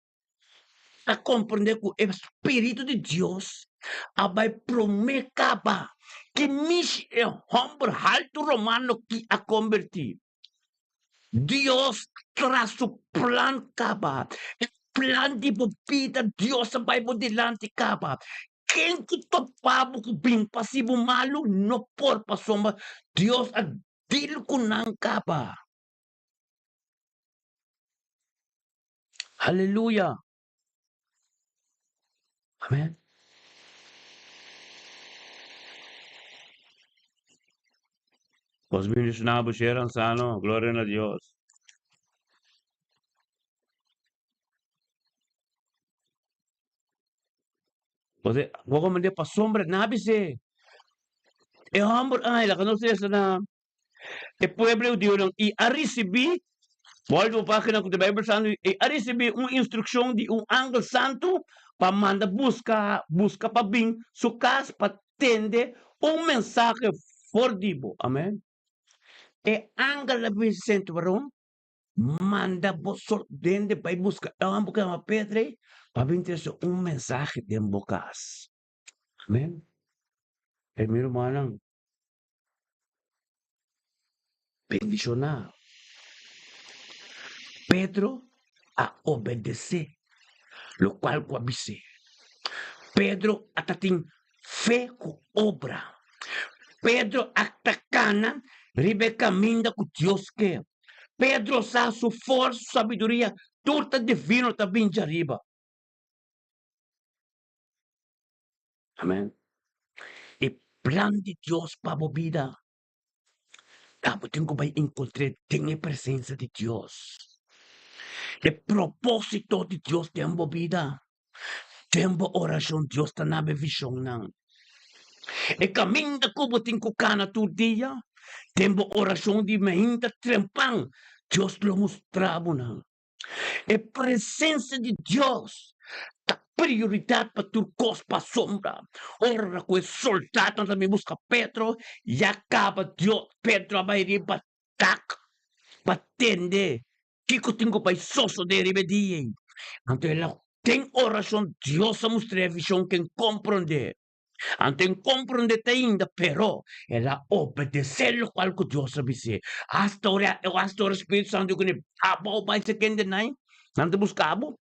a komprendé ku e spiritu di Dios a bai promé kaba ki mishi e hòmber haltu romano ki a kombertí. Dios tra su plan kaba. E plan di bo bida Dios a bai bo dilanti kaba. Ken ku topa bo ku bin pa hasi bo malu no por pasobra Dios a deal ku nan kaba. Haleluya. Amen. Bos bendiciona bo ser anciano. Gloria na Dios. Bos bo komende pa sombra nabi se. E homber ay la nos lesa na e pueblo hudiunan i a risibí, bolbe un página ku ta Bijbel Santu, i a risibí un instrukshon di un angel santu pa manda buska buska pa bin su kas pa tende un mensahe for di bo. Amen. E angel a bisa sentuaron, Manda bo sol dende bai buska e hòmber ku yama Pedro ei pa bin trese un mensahe den bo kas. Amen. E mi rumannan. Bendishoná. Pedro a obedesé lokual ku a bis'é. Pedro a ta tin fe ku obra. Pedro a ta kana riba e kaminda ku Dios ke. Pedro sa su forsa, su sabiduria, tur ta divino ta bin djariba. Amen. E plan di Dios pa bo bida ta bo tin ku bai enkontr'é den e presensia di Dios. E propósito di Dios den bo bida, den bo orashon Dios ta na bo e vishonnan. E kaminda ku bo tin ku kana tur dia, den bo orashon di mainta trempan, Dios lo mustra bo nan. E presensia di Dios ta prioridat pa tur kos pasobra ora ku e soldatnan ta bin buska Pedro ya kaba Dios Pedro a bai riba dak pa tende kiko tin ku bai sosode riba e dia ei. Anto el a den orashon Dios a mustr'é e vishon ku e komprondé. Anto e comprende te ainda, pero el a obedece locual cu Dios a bis'é. Hasta ora, hasta ora Spiritu Santo di cune, abo bai se kende nai, nan ta busca bo.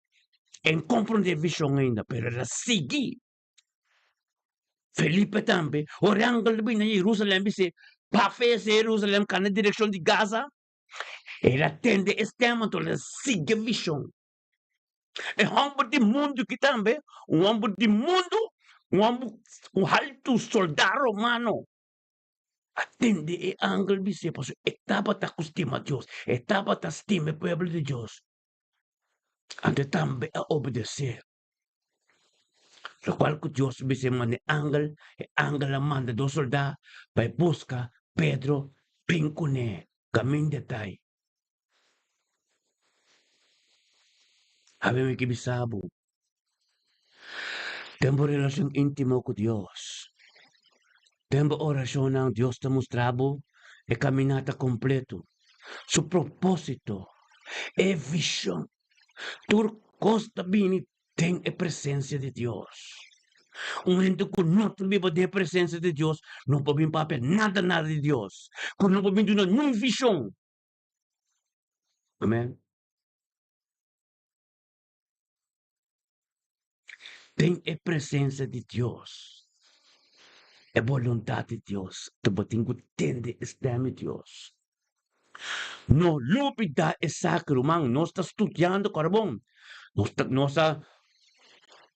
E comprende e vision ainda, pero el a sigui. Felipe tambe, ora e angel ta bini na Jerusalem bis'é, pa fe ese Jerusalem cana direccion di Gaza. El a tende e stem, anto el a sigui e vision. E hòmber di mundu ki tambe, un hòmber di mundu, un hòmber, un haltu soldá romano, a tende e angel bis'é, pasobra e tabata ku stima Dios, e tabata stima e pueblo di Dios. Anto e tambe a obedesé lokual ku Dios a bis'é manda e angel, e angel a manda dos soldá bai buska Pedro bin kuné kaminda ta ei. Awe mi ke bisa bo, den bo relashon íntimo ku Dios, den bo orashonnan Dios ta mustra bo e kaminata kompleto, su propósito, e vishon. Tur kos ta bini den e presensia di Dios. Un hende ku no ta biba den e presensia di Dios no por bin papia nada nada di Dios, ku no por bin duna niun vishon. Amen. Den e presencia di Dios, e boluntad di Dios, ta bo tin cu tende e stem di Dios. No lubida esaki ruman, nos ta studiando kòrbon. Nos ta nos a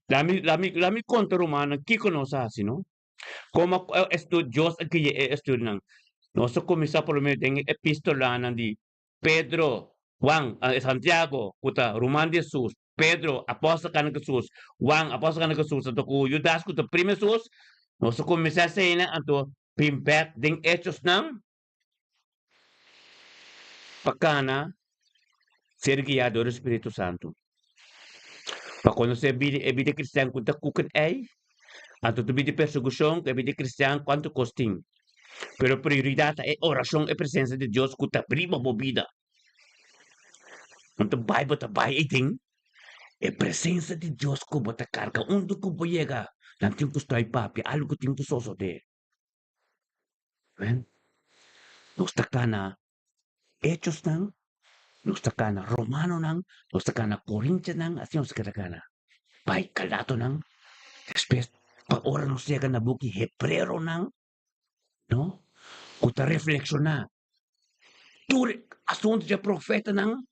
lami lami lami konta rumannan kiko nos a hasi no. Komo e Dios a guia e estudionan. Nos a kuminsá promé den e epistolanan di Pedro, Juan, Santiago ku ta ruman di Hesus, Pedro, apòstel kana Hesus, Juan, apòstel kana Hesus, anto ku Judas ku ta primo Hesus. Nos a kuminsá eseinan anto bin bèk den Hechosnan pa kana ser guiá dor di Spiritu Santu. Pa konosé bida e bida kristian ku ta kuken ei, anto ta bida persekushon ku e bida kristian kuantu kos tin. Pero prioridat ta e orashon, e presensia di Dios ku ta riba bo bida. Anto bai bo ta bai ei den e presensia di Dios ku bo ta karga unda ku bo yega nan tin ku stoi papia algu tin ku sosodé. Amen. Nos ta kana Hechosnan, nos ta kana Romanonan, nos ta kana Corintianan, asina nos ta keda kana. Bai Galatonan, despues pa ora nos yega na buki Hebreronan, no, ku ta reflekshoná tur e asuntu dje profetanan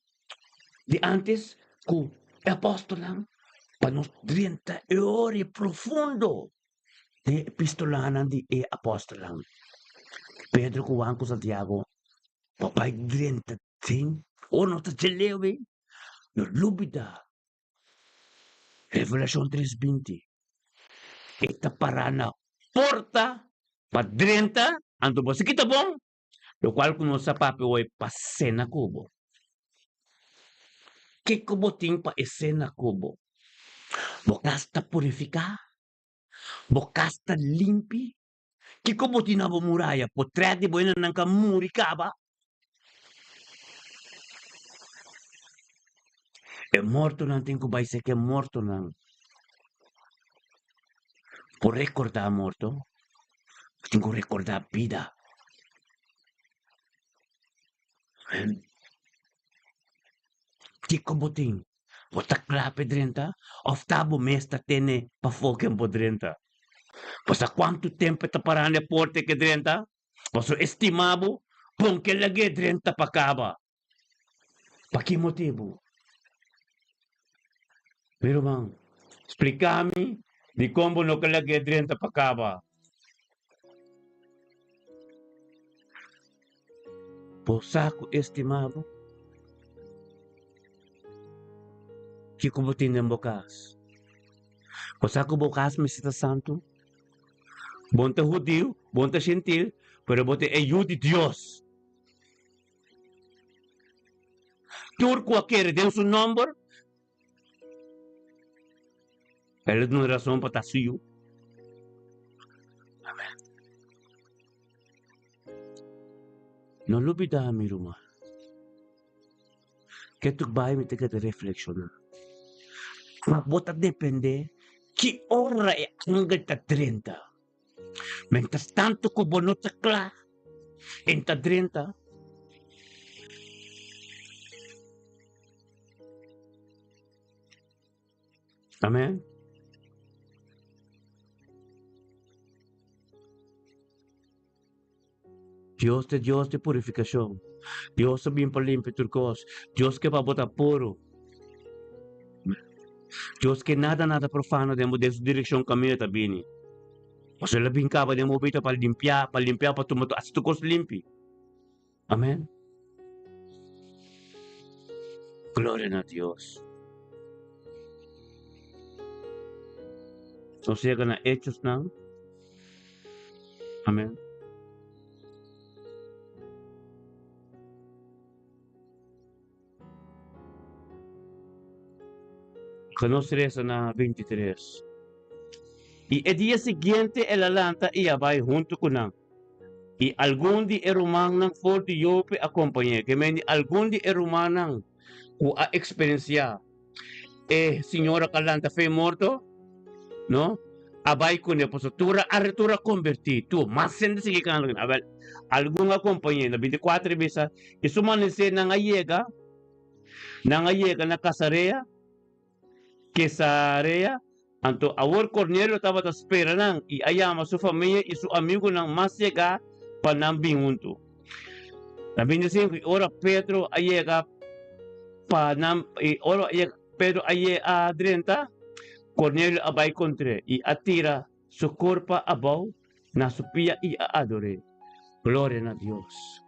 di antes ku e apòstelnan, pa nos drenta e ora e profundo den e epistolanan di e apòstelnan, Pedro ku Juan ku Santiago, pa bai drenta den ora nos ta dje leu ei, no lubida Revelashon tres binti, e ta pará na porta pa drenta, anto bo si kita bon, lokual ku nos a papia woi pa sena ku bo. Kiko bo tin pa e sena ku bo? Bo kas ta purifiká? Bo kas ta limpi? Kiko bo tin na bo muraya? Potret di bo hendenan ka muri kaba? E mortonan tin ku bai seka e mortonan. Por rekordá morto, bo tin ku rekordá bida. Kiko bo tin? Bo ta kla p'e drenta òf ta bo mes ta tene pafó ken por drenta? Bo sa kuantu tempu e ta pará na e porta e ke drenta? Pasobra e stima bo, pon ke lag'é drenta pa kaba. Pa ki motibu? Mi ruman, splika mi dikon bo no ke lag'é drenta pa kaba. Bo sa ku e stima bo? Kiko bo tin den bo kas? Bo sa ku bo kas mester ta santu? Bo no ta hudiu, bo no ta shentil, pero bo ta e yu di Dios. Tur ku a kere den su nomber, El a duna rason pa ta su yu. Amen. No lubida mi ruman. Ke tuk bai mi ta keda reflekshoná. Ma bo ta dependé ki ora e angel ta drenta. Mientras tanto ku bo no ta kla, e ta drenta. Amen. Dios ta Dios di purifikashon. Dios ta bin pa limpia tur kos. Dios ke pa bo ta puru. Dios ke nada nada profano den bo den su direkshon kaminda ta bini. Pasobra el a bin kaba den bo bida pa limpia, pa limpia, pa tuma tur hasi tur kos limpi. Amen. Gloria na Dios. Nos yega na Hechosnan. Amen. Ka nos resa na 23. I e dia siguiente el a lanta i a bai huntu ku nan. I algun di e rumannan for di Jope a kompañ'é. Ke men di algun di e rumannan ku a eksperensiá e señora ku a lanta fe morto, no, a bai kuné, pasobra tur a tur a kombertí, tur mas hende sigui kanta kuné. Awèl, algun a kompañ'é. Na bintikuater e bisa, i su manesé nan a yega, nan a yega na Kasarea. Kesarea. Anto awor Kornelio tabata spera nan i a yama su famia i su amigunan mas yegá pa nan bin huntu. Na 25, i ora Pedro a yega pa nan, i ora Pedro a yega a drenta, Cornelio a bai kontr'é i a tira su kurpa abou na su pia i a ador'é. Gloria na Dios!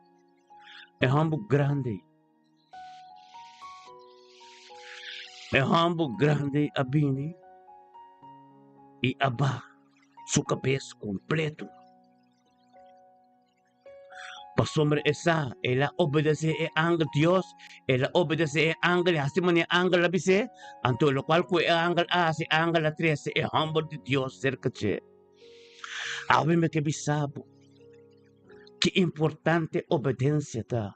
E hòmber grandi, e hòmber grandi a bini i a baha su kabes kompleto. Pasobra e sa, el a obedesé e angel Dios, el a obedesé e angel, e hasi manera e angel a bis'é, anto lokual ku e angel a hasi, e angel a trese e hòmber di Dios serka dje. Awe mi ke bisa bo, ki importante obedensia ta,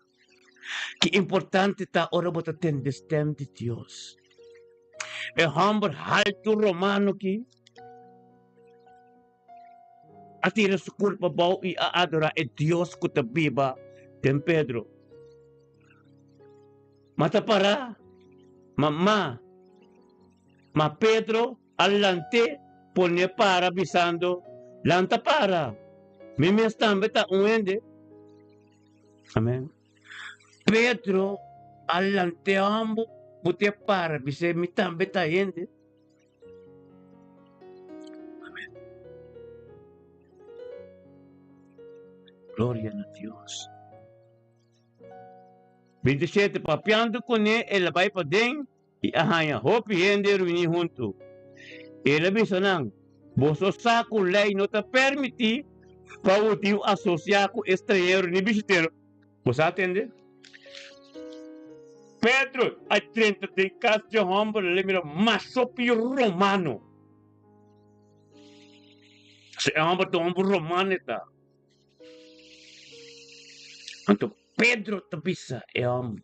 ki importante ta ora bo ta tende stèm di Dios. E hòmber haltu romano ki. A tira su kurpa abou i a adorá e Dios ku ta biba den Pedro. Ma ta pará, ma ma, ma Pedro a lant'é pon'é para bisando, Lanta para, mi mes tambe ta un hende. Amèn. Pedro a lant'é hòmber put'é para bis'é, Mi tambe ta hende. Amén. Gloria na Dios. 27 papiando kuné el a bai paden i a haña hopi hende reuní huntu. El a bisa nan, Boso sa ku lei no ta permití pa hudiu asosiá ku estranhero ni bishitero. Bo sa tende? Pedro a drenta den kas di hòmber, el a mira masha hopi romano. Si e hòmber ta un hòmber romano e ta. Anto Pedro ta bisa e hòmber,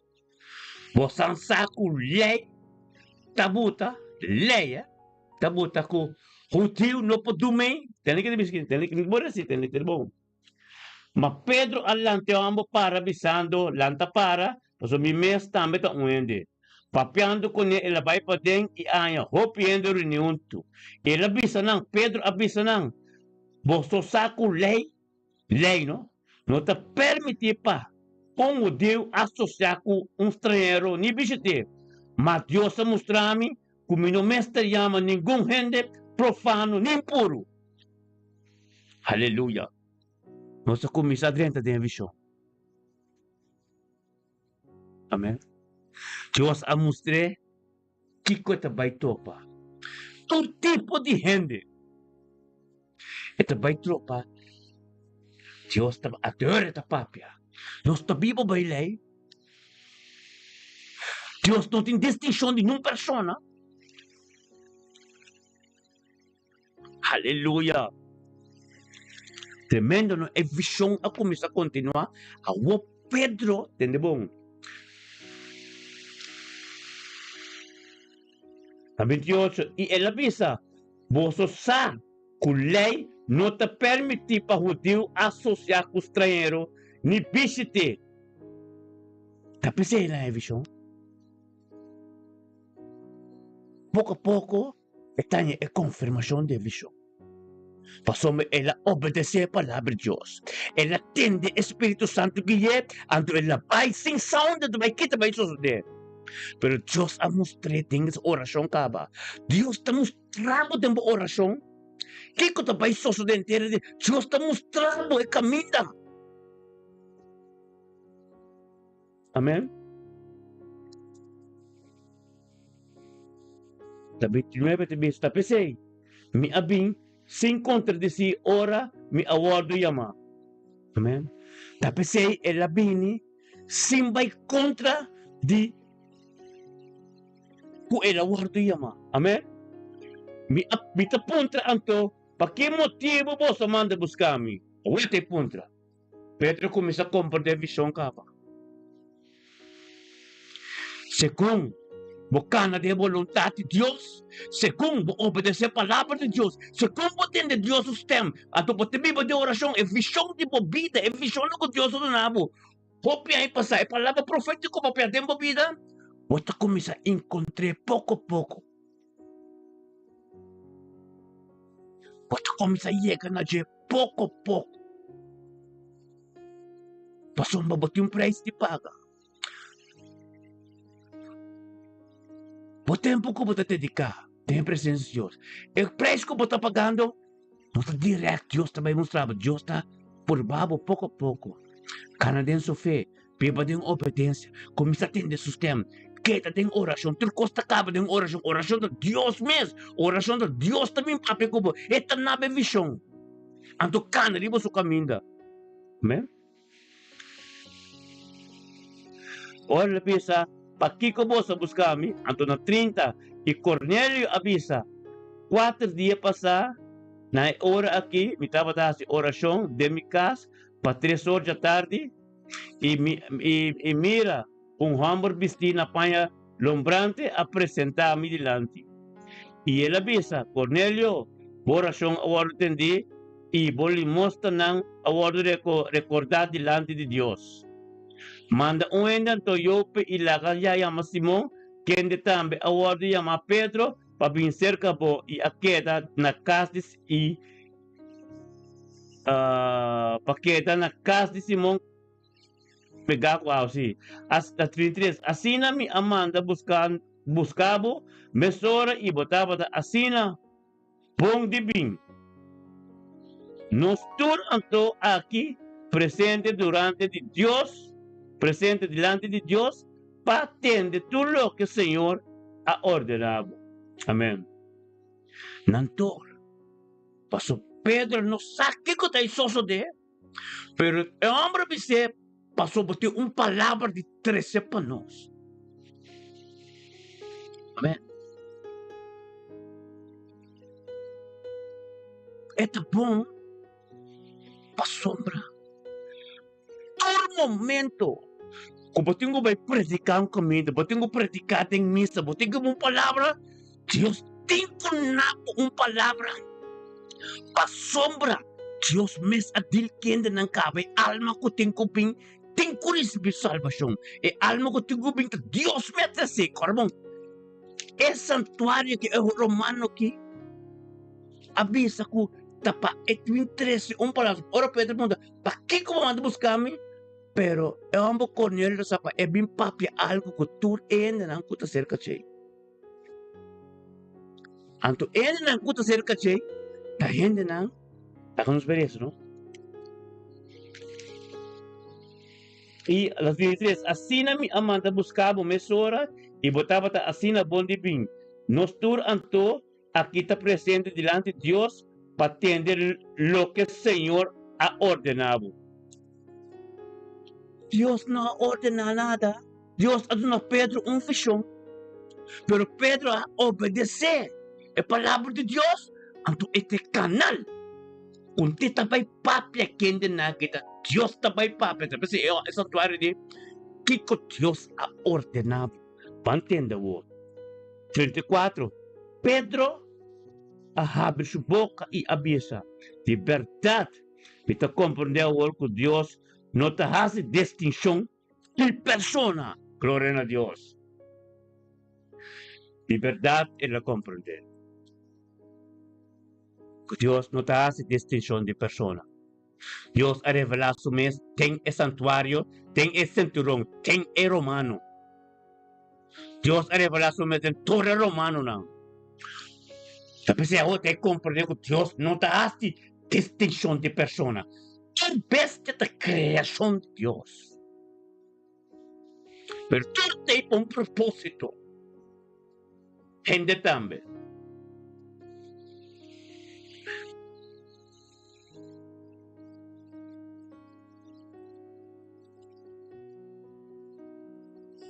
Bo san sa ku lei ta buta, lei eh, ta buta ku hudiu no por dumei? Tende ke ta bisa aki, tende ke bo resi, tende ke bon. Ma Pedro a lanta e hòmber para, bisando, Lanta para, pasobra mi mes tambe ta un hende. Papiando kuné, el a bai paden i a haña hopi hende reuní huntu. El a bisa nan, Pedro a bisa nan, Boso sa ku lei, lei no, no ta permití pa un hudiu asosiá ku un stranhero ni bishit'é. Ma Dios a mustra mi ku mi no mester yama ningun hende profano ni impuru. Aleluya! Nos a kuminsá drenta den e vishon. Amen. Dios a mustr'é kiko e ta bai topa. Tur tipo di hende e ta bai tropa. Dios ta adora e ta papia. Nos ta biba bai lei. Dios no tin distinshon di niun persona. Aleluya! Tremendo no? E vision a cuminsa continua. Awo Pedro, tende bon. Na 28, i el a bisa, Boso sa cu ley no ta permiti pa hudiu asocia cu stranhero ni bishite. Ta p'esei nan e vision. Poco a poco. E taña e konfirmashon di e vishon. Pasobra el a obedesé e palabra di Dios. El a tende e Spiritu Santu gui'é, anto el a bai sin sa unda ta bai, ke ta bai sosodé. Pero Dios a mustr'é den es orashon kaba. Dios ta mustra bo den bo orashon kiko ta bai sosodé henter di. Dios ta mustra bo e kaminda. Amen. Ta 29 ta bisa, ta p'esei mi a bin sin kontradisí ora mi a wòrdu yamá. Amen. Ta p'esei el a bini sin bai kontra di ku el a wòrdu yamá. Amen. Mi a mi ta puntra anto, pa ki motibu boso a manda buska mi? Awor ta e puntra. Pedro kuminsá komprendé vishon kaba. Segun bo kana den e boluntat di Dios, segun bo obedesé palabra di Dios, segun bo tende Dios su stèm, anto bo ta biba den orashon, e vishon di bo bida, e vishonnan ku Dios a duna bo hopi aña pasá, e palabra profétiko papia den bo bida, bo ta kuminsá enkontr'é poko poko. Bo ta kuminsá yega na dje poko poko. Pasobra bo tin un prijs di paga. Bo tempu ku bo ta dediká den e presensia di Dios, e prijs ku bo ta pagando no ta dirèkt Dios ta bai mustra bo. Dios ta purba bo poko a poko. Kana den su fe, biba den obedensia, kuminsá tende su stèm, keda den orashon. Tur kos ta kaba den orashon. Orashon ta Dios mes. Orashon ta Dios ta bin papia ku bo. E ta naba e vishon. Anto kana riba su kaminda. Amén. Ora el a bisa, Pakiko boso a buska mi? Anto na 30, i Kornelio a bisa, Kuater dia pasá, na e ora akí, mi tabata hasi orashon den mi kas pa tres or djatardi, i mi, i, i mira, un hòmber bistí na paña lombrante a presentá mi dilanti. I el a bisa, Kornelio, bo orashon a wòrdu tendí i bo limostanan a wòrdu rekordá dilanti di Dios. Manda un hende anto Jope i laga ya yama Simon, kende tambe a wòrdu yamá Pedro, pa bin serka bo i a keda na kas di i pa keda na kas di Simon pegá ku awa, sí. As, 33, Asina mi a manda buska, buska bo mesora i bo tabata asina bon di bin. Nos tur anto aki presente durante di Dios, presente dilanti di Dios, pa tende tur loke Señor a ordená bo. Amén. Nan tur. Paso Pedro no sa kiko ta e sosodé. Pero e homber a bis'é, Pasobra bo tin un palabra di trese pa nos. Amen. E ta bon pasobra tur momento ku bo tin ku bai prediká un kaminda, bo tin ku prediká den misa, bo tin ku un palabra, Dios tin ku na bo un palabra. Pasobra Dios mes a dil kendenan kaba e alma ku tin ku bin tin ku risibí salbashon. E alma ku tin ku bin ta Dios mes ta hasi. Kòrda bon, e santuario ki e romano ki a bisa ku ta pa e tin trese un palabra. Ora Pedro a puntra, Pakiko bo manda buska mi? Pero e hòmber Kornelio ta sa pa e bin papia algu ku tur e hendenan ku ta serka dje. Anto hendenan ku ta serka dje ta hendenan, laga nos bira eso no. I las 23, asina mi a manda buska bo mesora i bo tabata asina bon di bin. Nos tur anto aki ta presente dilanti Dios pa tende loke Señor a ordená bo. Dios no a ordená nada. Dios a duna Pedro un vishon, pero Pedro a obedesé e palabra di Dios, anto e ta e kanal ku te ta bai papia kendenan ku ta Dios ta bai papia. Ta p'esei e santuario di kiko Dios a ordená bo. Ban tende awor. 34, Pedro a habri su boka i a bisa, Di bèrdat mi ta komprendé awor ku Dios no ta hasi distinshon di persona. Gloria na Dios. Di berdad el a comprende cu Dios no ta haci distincion di persona. Dios a revela su mes den e santuario, den e centurion, den e romano. Dios a revela su mes den tur e romanonan. Ta p'esei awor ta e comprende cu Dios no ta haci distincion di persona. Tur bestia ta creacion di Dios. Pero tur ta pa un proposito. Hende tambe.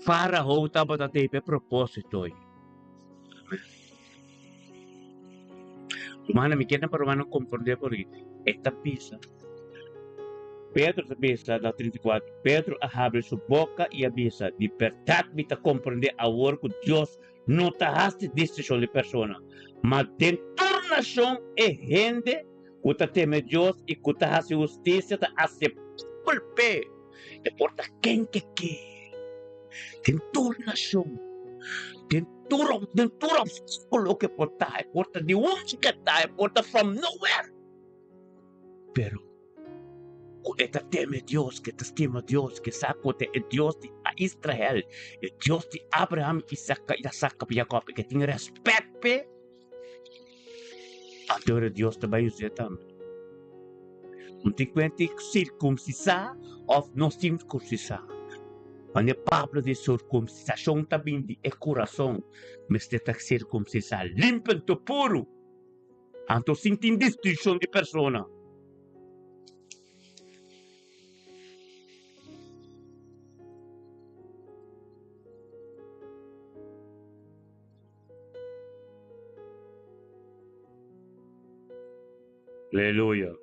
Farao tabata te pa e proposito ei. Rumannan, mi kier pa rumannan komprondé por aki. E ta bisa, Pedro ta bisa na 34, Pedro a habri su boka i a bisa, Di bèrdat mi ta komprondé awor ku Dios no ta hasi distinshon di persona, ma den tur nashon e hende ku ta teme Dios i ku ta hasi hustisia ta aseptabel p'e. E por ta ken ke ke, den tur nashon, den tur den tur obstáculo ke por ta, e por ta di unda ke ta, e por ta from nowhere, pero. Ku e ta teme Dios, ku e ta stima Dios, ku e sa ku ta e Dios di Israel, e Dios di Abraham, Isaka, Isakab i Jakob, i ku e tin rèspèt p'e, anto ora Dios ta bai us'é tambe. No tin kuenta sirkumsisá òf no sirkumsisá. Wanneer Pablo di sirkumsisashon ta bin di e kurason, mester ta sirkumsisá limpi anto puru. Anto sin tin distinshon di persona. Aleluya.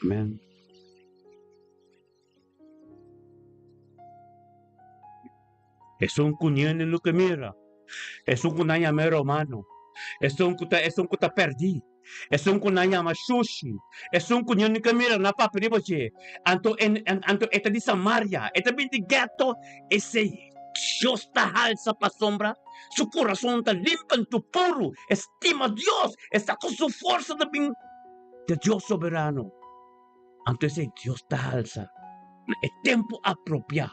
Amen. Esun ku niende no ke mira, esun ku nan yama e romano, esun ku ta esun ku ta pèrdí, esun ku nan yama shushi, esun ku niende ke mira nan papia riba dje, anto e anto e ta di Samaria, e ta bin di gèto, esei Dios ta halsa pasobra su kurason ta limpi anto puru, e stima Dios, e sa ku su forsa ta bin di Dios soberano. Anto esei Dios ta halsa na e tempu apropiá.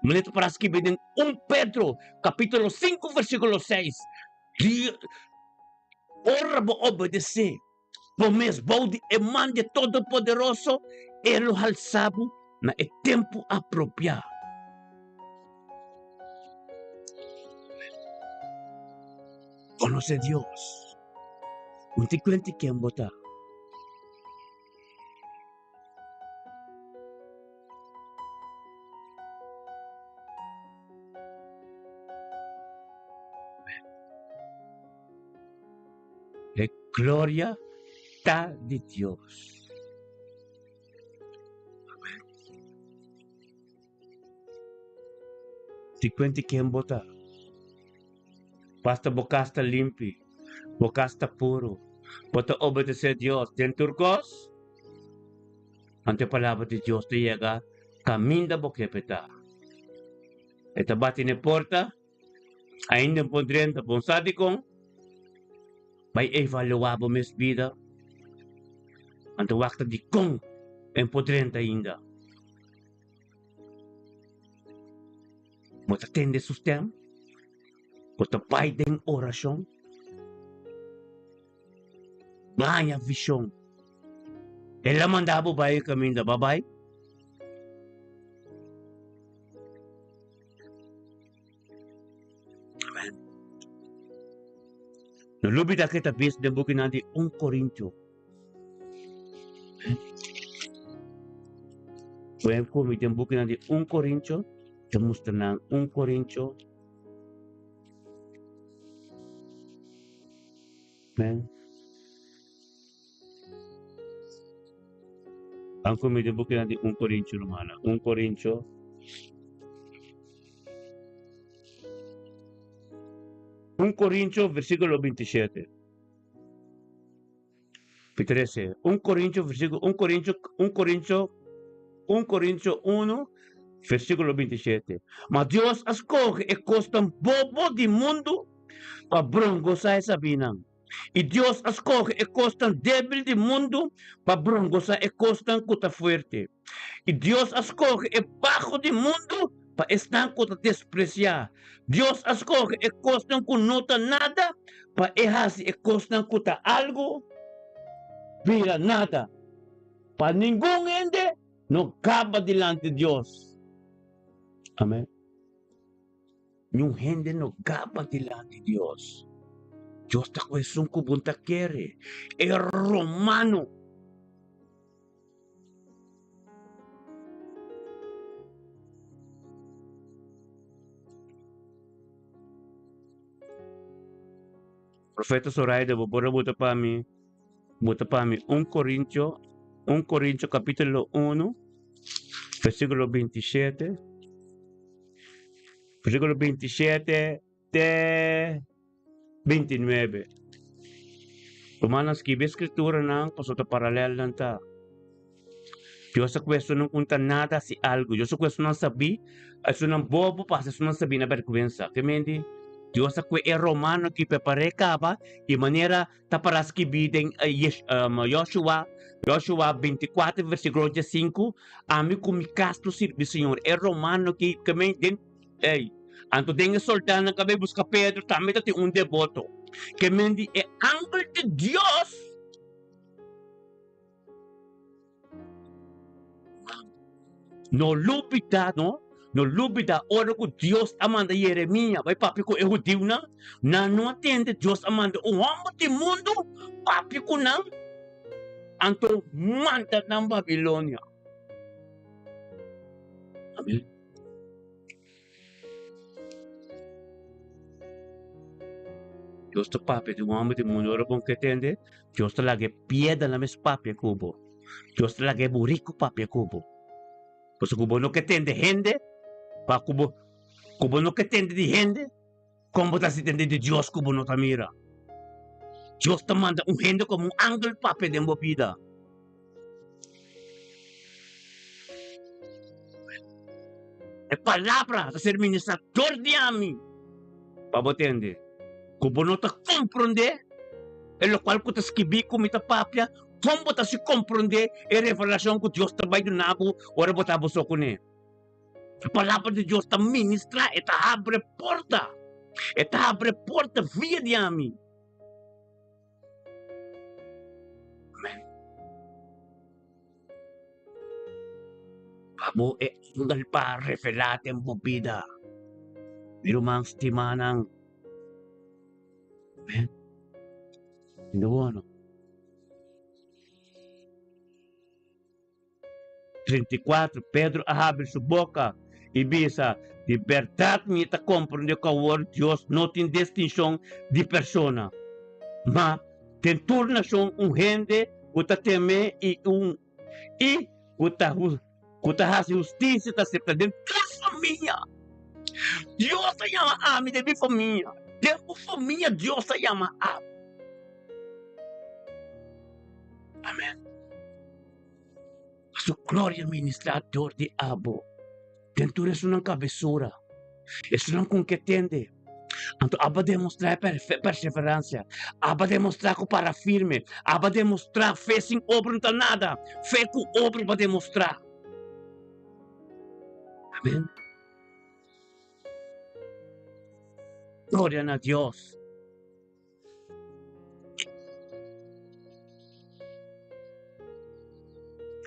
Manera ta para skibi den un Pedro kapítulo sinku versíkulo seis, Di ora bo obedesé bo mes bou di e man di e Todopoderoso, e lo halsa bo na e tempu apropiá. Konosé Dios. No tin kuenta ken bo ta. E gloria ta di Dios. Amen. Di kuenti ken bo ta. Basta bo kas ta limpi, bo kas ta puru, bo ta obedesé Dios den tur kos, anto e palabra di Dios ta yega kaminda bo ke p'e ta. E ta bati na e porta, ainda bo drenta, bo sa dikon? Bai evaluá bo mes bida, anto wak ta dikon e por drenta ainda. Bo ta tende su stem? Bo ta bai den orashon? Baña vishon. El a manda bo bai e kaminda, ba bai. Amen. No lubida ke ta bis den bukinan di 1 Korintio. Wen ku mi den bukinan di 1 Korintio, ta mustra nan 1 Korintio. Amen. Ban ku mi den bukinan di 1 Korintio, rumana. 1 Korintio. Un Korintio, versíkulo 27. 13. 1 Corintio, versículo, 1 Corintio, 1 Corintio, 1 Corintio 1, versículo 27. Ma Dios a scoge e cosnan bobo di mundu pa brongosá e sabinan. I Dios a scoge e cosnan débil di mundu pa brongosá e cosnan cu ta fuerte. I Dios a skohe e baho di mundu pa esnan ku ta despresiá. Dios a skohe e kosnan ku no ta nada pa e hasi e kosnan ku ta algu bira nada, pa ningun hende no kaba dilanti Dios. Amen. Niun hende no gaba dilanti Dios. Dios ta ku esun ku bo ta kere, e romano. Profeta Zoraida, bo por a buta pa mi, buta pa mi 1 Corintio, 1 Corintio capítulo 1, versículo 27, versículo 27 te 29. Rumannan, skibi e skrituranan pasobra ta paralel nan ta. Dios a ku esunnan ku no ta nada hasi algu. Dios a ku esunnan sabí, esunnan bobo pa hasi esunnan sabí na bèrgwensa. Ke menti? Dios a kue e romano ki prepar'é kaba i manera ta para skibí den Joshua, Joshua 24 versíkulo 15, Ami ku mi kas lo sirbi Señor. E romano ki ke men den ey, anto den e soldánan ku a bai buska Pedro tambe ta tin un deboto. Ke men di e angel di Dios. No lubida, no, no lubida ora ku Dios a manda Yeremia bai papia ku e hudiunan, nan no a tende. Dios a manda un hòmber di mundu papia ku nan, anto manda nan Babilonia. Amen. Dios ta papia di un hòmber di mundu ora bon ke tende, Dios ta laga e piedra nan mes papia ku bo. Dios ta laga e buriku papia ku bo. Pasobra ku bo no ke tende hende, pa ku bo ku bo no ke tende di hende, kon bo ta hasi tende di Dios ku bo no ta mira? Dios ta manda un hende komo un angel papia den bo bida. E palabra ta ser ministrá dor di ami pa bo tende. Ku bo no ta komprondé e lokual ku ta skibí ku mi ta papia, kon bo ta hasi komprondé e revelashon ku Dios ta bai duna bo ora bo ta boso kuné? E palabra di Dios ta ministrá, e ta habre porta, e ta habre porta via di ami. Amen. Pa bo e angel pa revelá den bo bida. Mi ruman stimánan. Amen. Tende bo no? 34, Pedro a habri su boka i bisa, Di bèrdat mi ta komprondé ku awor Dios no tin distinshon di persona, ma den tur nashon un hende ku ta tem'é i un i ku ta ku ta hasi hustisia ta aseptá den tur famia. Dios ta yama ami den mi famia, den bo famia Dios ta yama abo. Amen. Su gloria ministrá dor di abo den tur esunnan kabesura, esunnan ku ke tende. Anto abo a demostrá e perseveransia, abo a demostrá ku para firme, abo a demostrá fe sin obra no ta nada, fe ku obra bo a demostrá. Amen. Gloria na Dios.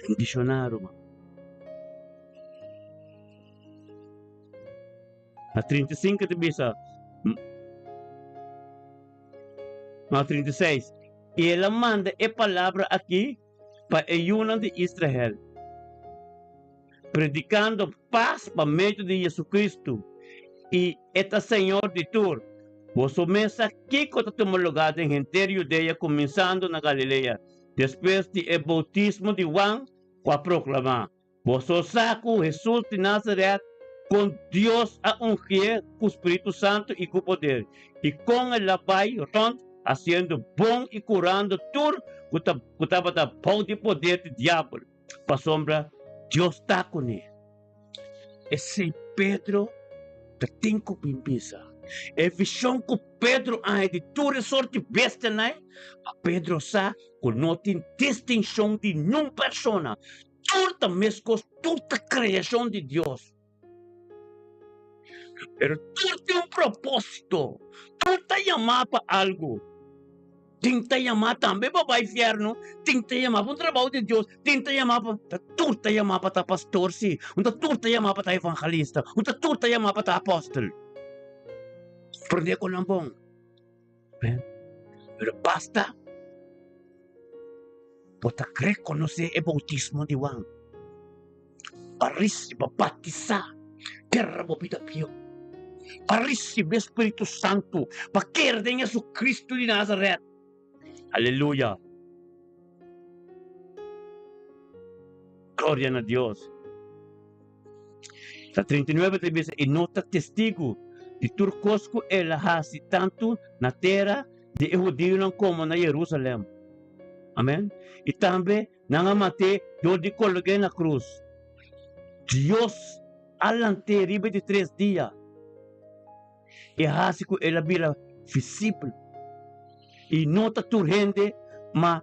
Bendishoná ruman. Na 35 ta bisa, na 36, i el a manda e palabra aki pa e yunan di Israel, predikando pas pa medio di JesuCristo, i e ta Señor di tur. Boso mes sa kiko ta tuma lugá den henter Judea kuminsando na Galilea, despues di e boutismo di Juan ku a proklamá, Boso sa ku Hesus di Nazaret, kon Dios a ungié ku spiritu santu i ku poder, i kon el a bai rònt hasiendo bon i kurando tur ku tabata bou di poder di diabel. Pasobra Dios ta kuné. Esei Pedro ta tin ku bin bisa. E vishon ku Pedro a haña di tur e sort di bestianan, pa Pedro sa ku no tin distinshon di niun persona. Tur ta meskos, tur ta kreashon di Dios. Pero tur tin un propósito, tur ta yamá pa algu. Tin ta yamá tambe pa bai fièrnu, tin ta yamá pa un trabou di Dios, tin ta yamá pa, ta tur ta yamá pa ta pastor, sí, un ta tur ta yamá pa ta evangelista, un ta tur ta yamá pa ta apòstel. Prendé ku nan bon. Pero basta bo ta rekonosé e boutismo di Juan. Pa risiba batisá kere bo bida pió, pa risiba e Spiritu Santu, pa kere den Jesucristo di Nazaret. Aleluya! Gloria na Dios! Ta 39 ta bisa, I nos ta testigu di tur kos ku el a hasi tantu na tera di e hudionan komo na Jerusalèm. Amèn. I tambe Nan a mat'é dor di kolog'é na krus. Dios a lant'é riba di tres dia. E a hasi ku el a bira visibel. I no ta tur hende, ma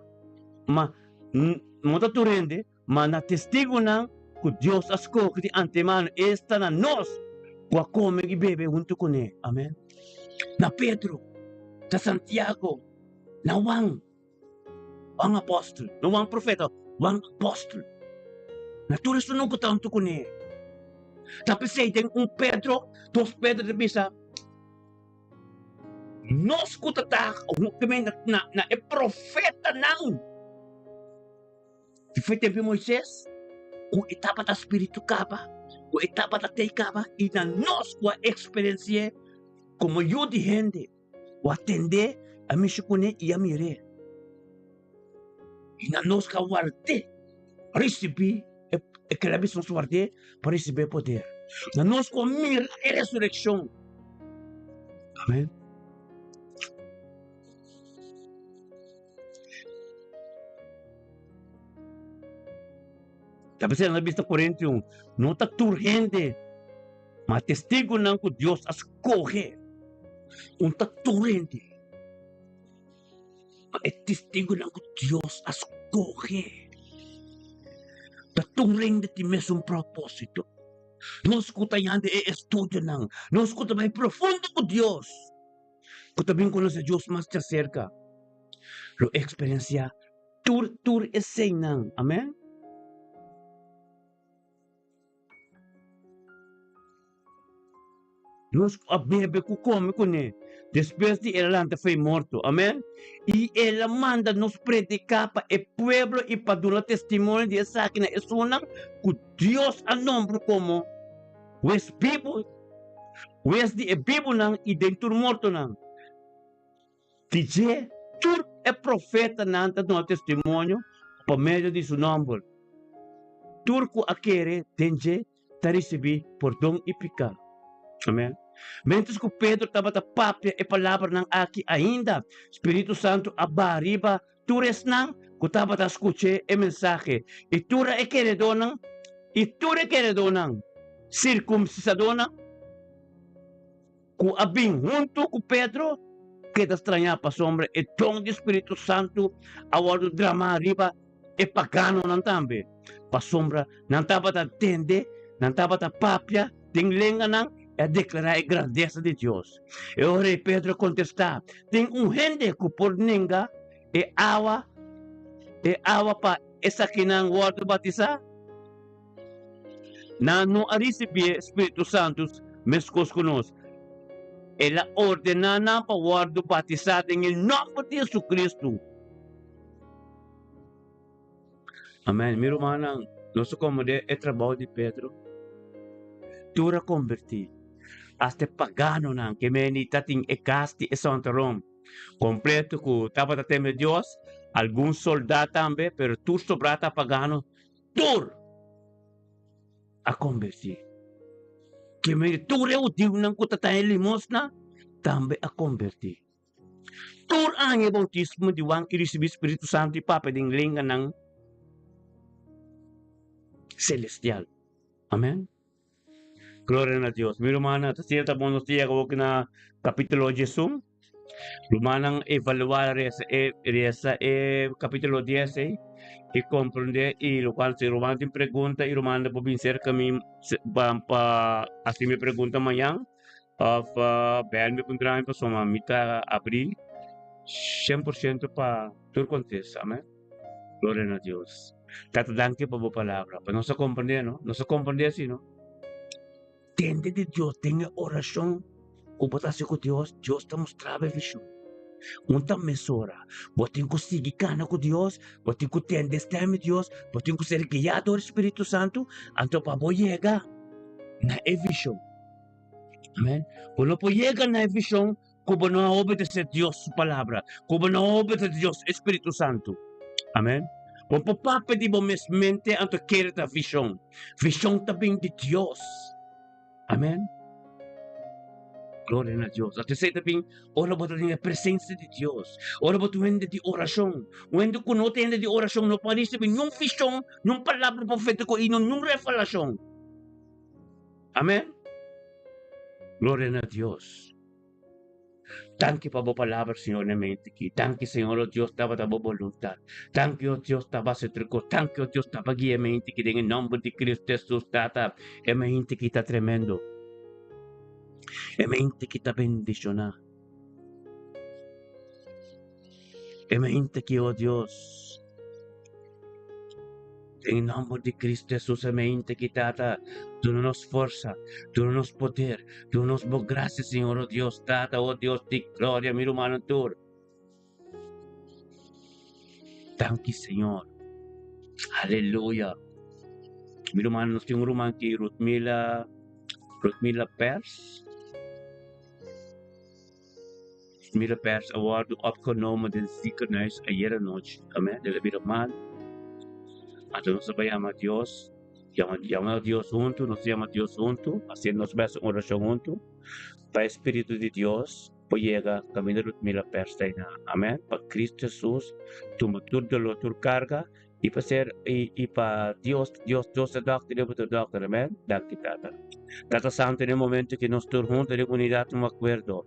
ma no ta tur hende, ma na testigunan ku Dios a skohe di antemano, esta na nos ku a kome i bebe huntu kuné. Amen. Na Pedro, na Santiago, na Juan. Juan apòstel, no Juan profeta, Juan apòstel. Na tur esun ku ta huntu kuné. Ta p'esei den un Pedro, dos Pedro ta bisa, Nos ku ta ta na na e profetanan di for tempu di Moises, ku e tabata spiritu kaba, ku e tabata tei kaba, i na nos ku a eksperensi'é komo yu di hende. Ku a tend'é, a mishi kuné i a mir'é. I na nos ka ward'é risibí e kere a bisa nos ward'é pa risibí e poder. Na nos ku a mira e resurekshon. Amèn. Ta p'esei nan a bisa Korintionan, no ta tur hende. Ma testigunan ku Dios a skohe un ta tur hende. Ma e testigunan ku Dios a skohe ta tur hende tin mesun propósito. Nos ku ta yanda e estudionan, nos ku ta bai profundo ku Dios, ku ta bin konosé Dios mas djaserka, lo eksperensiá tur tur eseinan. Amèn. Nos a bebe ku kome kuné despues di el a lanta fo'i morto. Amèn. I el a manda nos prediká pa e pueblo i pa duna testimonio di esaki na esunnan ku Dios a nombra komo hues bibu, hues di e bibunan i den tur mortonan. Di dje tur e profetanan ta duna testimonio pa medio di su nòmber. Tur ku a kere den dje ta risibí pordon i piká. Amen. Miéntras ku Pedro tabata papia e palabranan aki ainda, spiritu santu a baha riba tur esnan ku tabata skuch'é e mensahe, i tur e keredónan, i tur e keredónan, sirkumsisadónan, ku a bin huntu ku Pedro keda strañá pasobra e don di spiritu santu a wòrdu dramá riba e paganonan tambe, pasobra nan tabata tende, nan tabata papia den lenganan i a deklará e grandesa di Dios. E ora ei Pedro a kontestá, Tin un hende ku por nenga e awa e awa pa esakinan wòrdu batisá? Nan no a risibí e spiritu santu meskos ku nos. El a ordená nan pa wòrdu batisá den e nòmber di Jesucristo. Amèn. Mi rumannan, nos ta komprendé e trabou di Pedro. Tur a kombertí, asta e paganonan ke meni ta tin e kas di e Santo Rome kompleto ku tabata teme Dios, algun soldá tambe, pero tur sobrá ta pagano. Tur a kombertí. Ke mira tur e hudiunan ku ta taña limosna tambe a kombertí. Tur a haña e boutismo di Juan i risibí spiritu santu i papia den lenganan selestial. Amen. Gloria na Dios. Mi rumannan, ta siña ta bon nos yega awor na capítulo diesun. Rumannan evaluá resa e resa e capítulo dies ei i comprende i locual si ruman tin pregunta i ruman por bin cerca mi pa pa haci mi pregunta mañan of bel mi puntra mi pasobra mi ta abri 100% pa tur contesta. Amen. Gloria na Dios. Tata danki pa bo palabra. Pa nos a comprende no. Nos a comprende asi no. Tende di Dios den e oracion cu bo ta haci cu Dios, Dios ta mustra bo e vision. Un ta mesora. Bo tin cu sigui cana cu Dios, bo tin cu tende e stem di Dios, bo tin cu ser guia door Spiritu Santo, anto pa bo yega na e vision. Amen. Bo no por yega na e vision ku bo no a obedesé Dios su palabra, ku bo no a obedesé Dios e Spiritu Santu. Amèn. Bo por papia di bo mes mente anto kere ta vishon. Vishon ta bin di Dios. Amèn. Gloria na Dios. Anto esei ta bin ora bo ta den e presensia di Dios. Ora bo ta un hende di orashon. Un hende ku no ta hende di orashon no por risibí niun vishon, niun palabra profétiko i no niun revelashon. Amèn. Gloria na Dios. Danki pa bo palabra, Señor, na mente aki. Danki, Señor, oh Dios, tabata bo boluntat. Danki, oh Dios, tabase tur kos. Danki, oh Dios, taba guia e mente aki den e nomber di Cristo Jesus, Tata. E mente aki ta tremendo. E mente aki ta bendishoná. E mente aki, oh Dios. Den nomber di Cristo Jesus e mente aki, Tata, duna nos forsa, duna nos poder, duna nos bo gracia, Señor, oh Dios, Tata, oh Dios di gloria, mi rumannan tur. Danki, Señor. Aleluya. Mi ruman, nos tin un ruman aki, Rutmila, Rutmila Pers. Mira pers a wòrdu opgenomen den ziekenhuis ayer anochi. Amen. El a bira mal. Anto nos a bai yama Dios, yama, yama Dios huntu, nos yama Dios huntu, hasiendo nos bes un orashon huntu, pa e Spiritu di Dios por yega kaminda Rutmila pers ta einan. Amen. Pa Cristo Jesus tuma tur dolor, tur karga, i pa ser, i, i pa Dios, Dios, Dios ta dòkter, Dios ta dòkter. Amen. Danki, Tata. Tata Santu, den e momento ku nos tur huntu den unidat un akuerdo,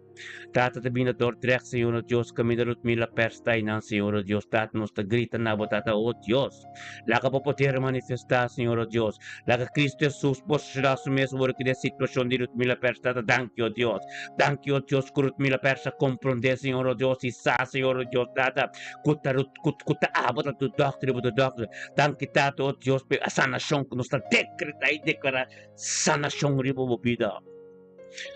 Tata ta bini Dordrecht, Señor o Dios, kaminda Ludmila Pers ta einan, Señor o Dios, Tata, nos ta grita na bo, Tata, o Dios, laga bo poder manifestá, Señor o Dios, laga Cristo Jesus posishoná su mes ora ku den situashon di Ludmila Pers, Tata, danki, o Dios, danki, o Dios, ku Ludmila Pers a komprondé, Señor o Dios, i sa, Señor o Dios, Tata, ku ta ku ku ta abo ta tu dòkter i bo ta dòkter. Danki, Tata, o Dios, pa e sanashon ku nos ta dekretá i deklará sanashon riba bo bida.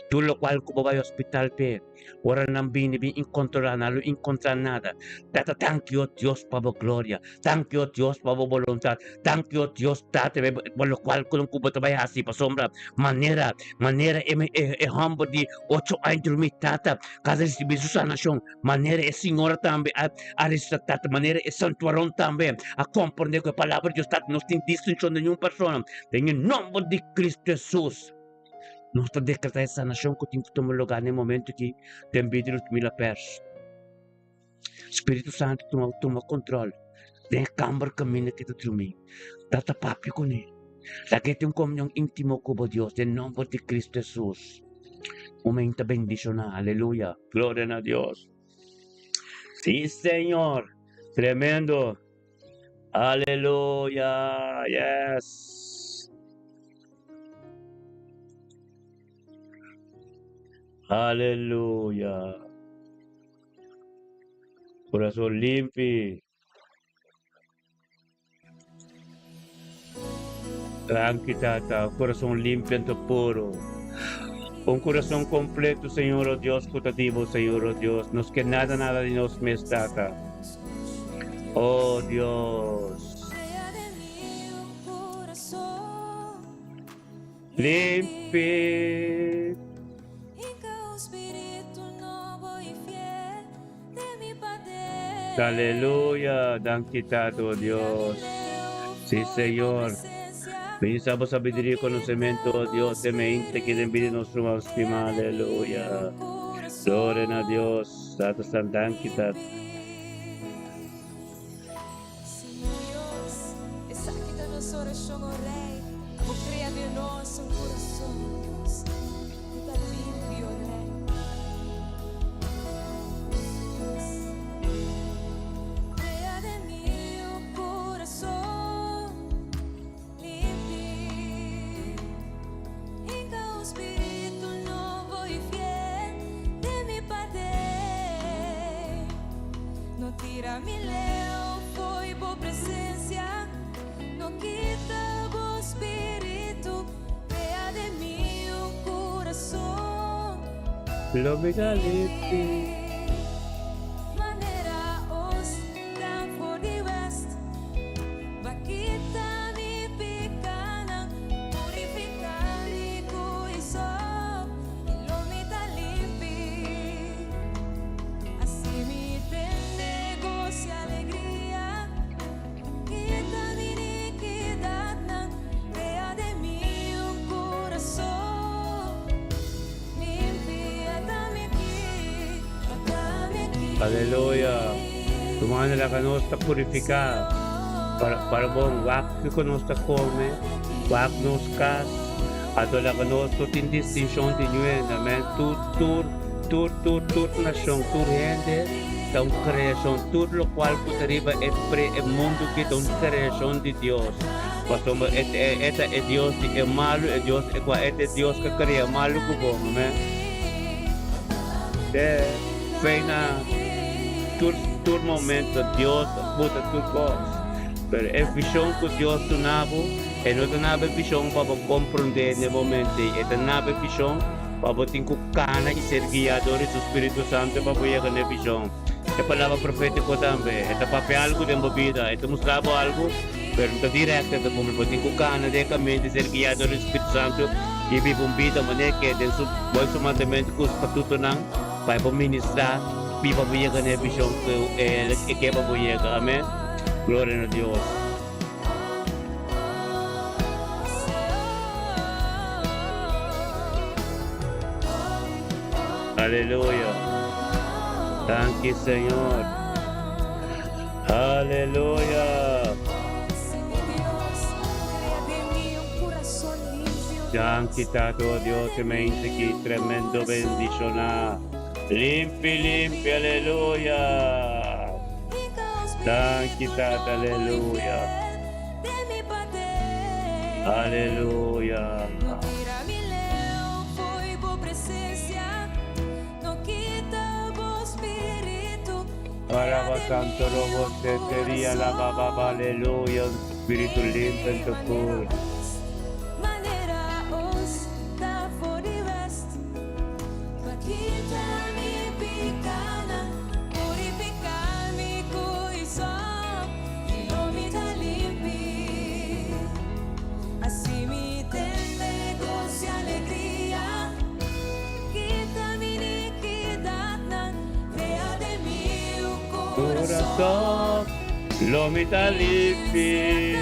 Tur lokual ku bo bai hospital p'e, ora nan bini bin inkontrolá, nan lo inkontrá nada. Tata, danki, o Dios, pa bo gloria. Danki, o Dios, pa bo boluntat. Danki, o Dios, Tata, pa lokual ku ku bo ta bai hasi, pasobra manera, manera e e hòmber di ocho aña drumí, Tata, ka risibí su sanashon. Manera e señora tambe a a resaltá, manera e santuaron tambe a komprendé ku e palabra di Dios ta, nos tin distinshon di niun persona. Den e nòmber di Kristu Hesus, nos ta deklará e sanashon ku tin ku tuma lugá na e momentu aki den bida di Ludmila Pers. Spiritu Santu tuma tuma kontrol den e kamber kaminda ku e ta drumí. Tata papia kuné. Laga e tin un komunion íntimo ku bo Dios den nòmber di Kristu Hesus. Un men ta bendishoná. Aleluya. Gloria na Dios. Sí, Señor. Tremendo. Aleluya. Yes. Aleluya. Corazón limpi. Danki, Tata. Un corazón limpio anto puro. Un corazón completo, Señor, oh Dios, ku ta di bo, Señor, oh Dios. Nos ke nada, nada di nos mes, Tata. Oh Dios. Limpi. Aleluya, danki Tata, oh Dios. Sí, Señor. Bendice bo sabiduria y conocimiento, oh Dios, te mente que den vida nuestro más estima. Aleluya. Gloria na Dios. Tata San, danki Tata. Lo mi ta limpi. Aleluya. Tumando laga nos ta purifiká para para bon wak kiko nos ta kome, wak nos kas, anto laga nos no tin distinshon di ñuenda, men tur tur. Tur tur tur nashon, tur hende ta un kreashon, tur lokual ku ta riba e pre e mundu aki ta un kreashon di Dios. Pasobra e e ta e Dios di e malu, e Dios e kua e ta e Dios ku a krea malu ku bon. Amen. Te fe na tur tur momento Dios ta buta tur kos. Pero e vishon ku Dios duna bo, e no ta naba e vishon pa bo komprondé na e momento ei, e ta naba e vishon pa bo tin ku kana i ser guiá dor di su spiritu santu pa bo yega na e vishon. E palabra profétiko tambe, e ta papia algu den bo bida, e ta mustra bo algu, pero no ta dirèkto, e ta kumpli. Bo tin ku kana den e kaminda di ser guiá dor di spiritu santu i biba un bida manera ke den su bon su mandamentu ku statutonan pa e por ministrá i pa bo yega na e vishon ku el e ke pa bo yega. Amèn. Gloria na Dios. Aleluya. Danki Señor. Aleluya. Danki Tata oh Dios e mente ki tremendo bendiciona. Limpi limpi aleluya. Danki Tata aleluya. Aleluya. Alaba santo robo seteria la baba aleluya un spiritu limpio en tu cur. Corazon lo mi ta limpi.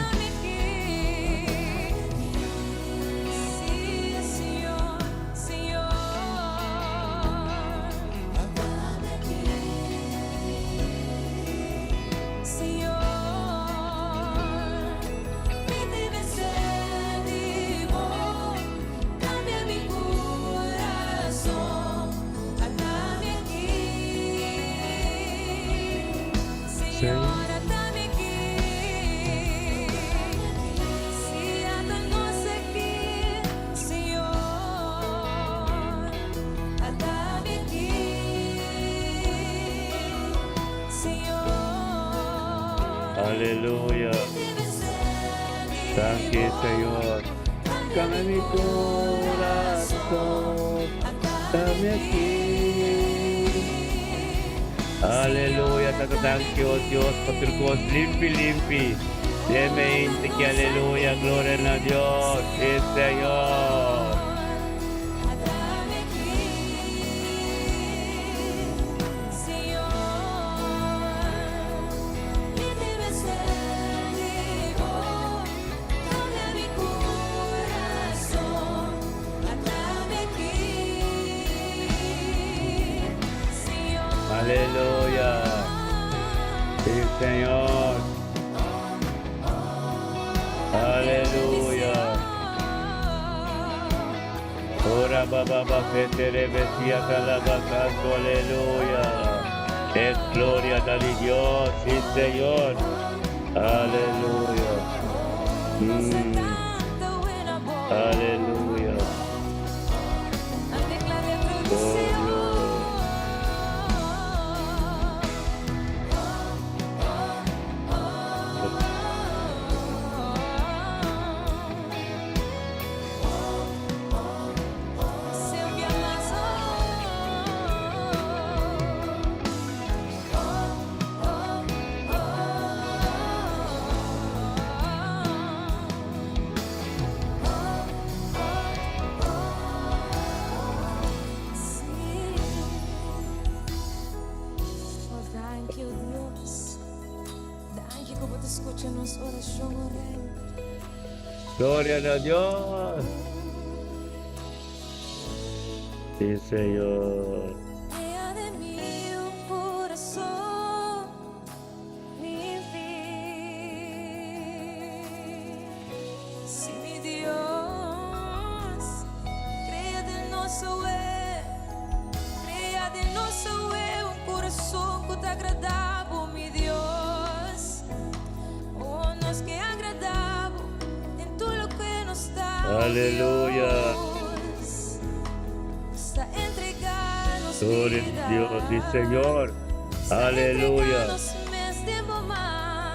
Aleluya. Danki Señor. Cambia mi corazón. Dame aquí. Aleluya. Tata danki oh Dios pa tur cos limpi limpi. Deme inti ki aleluya. Gloria na Dios. Sí, Señor. Aleluya. Sí, Señor. Aleluya. Ora baba ba fetere besia calaba santo, aleluya. Es gloria de Dios, sí, Señor. Aleluya. Aleluya. Oh Dios. Gloria na Dios. Sí, Señor. Aleluya. Gloria a Dios, sí Señor. Aleluya.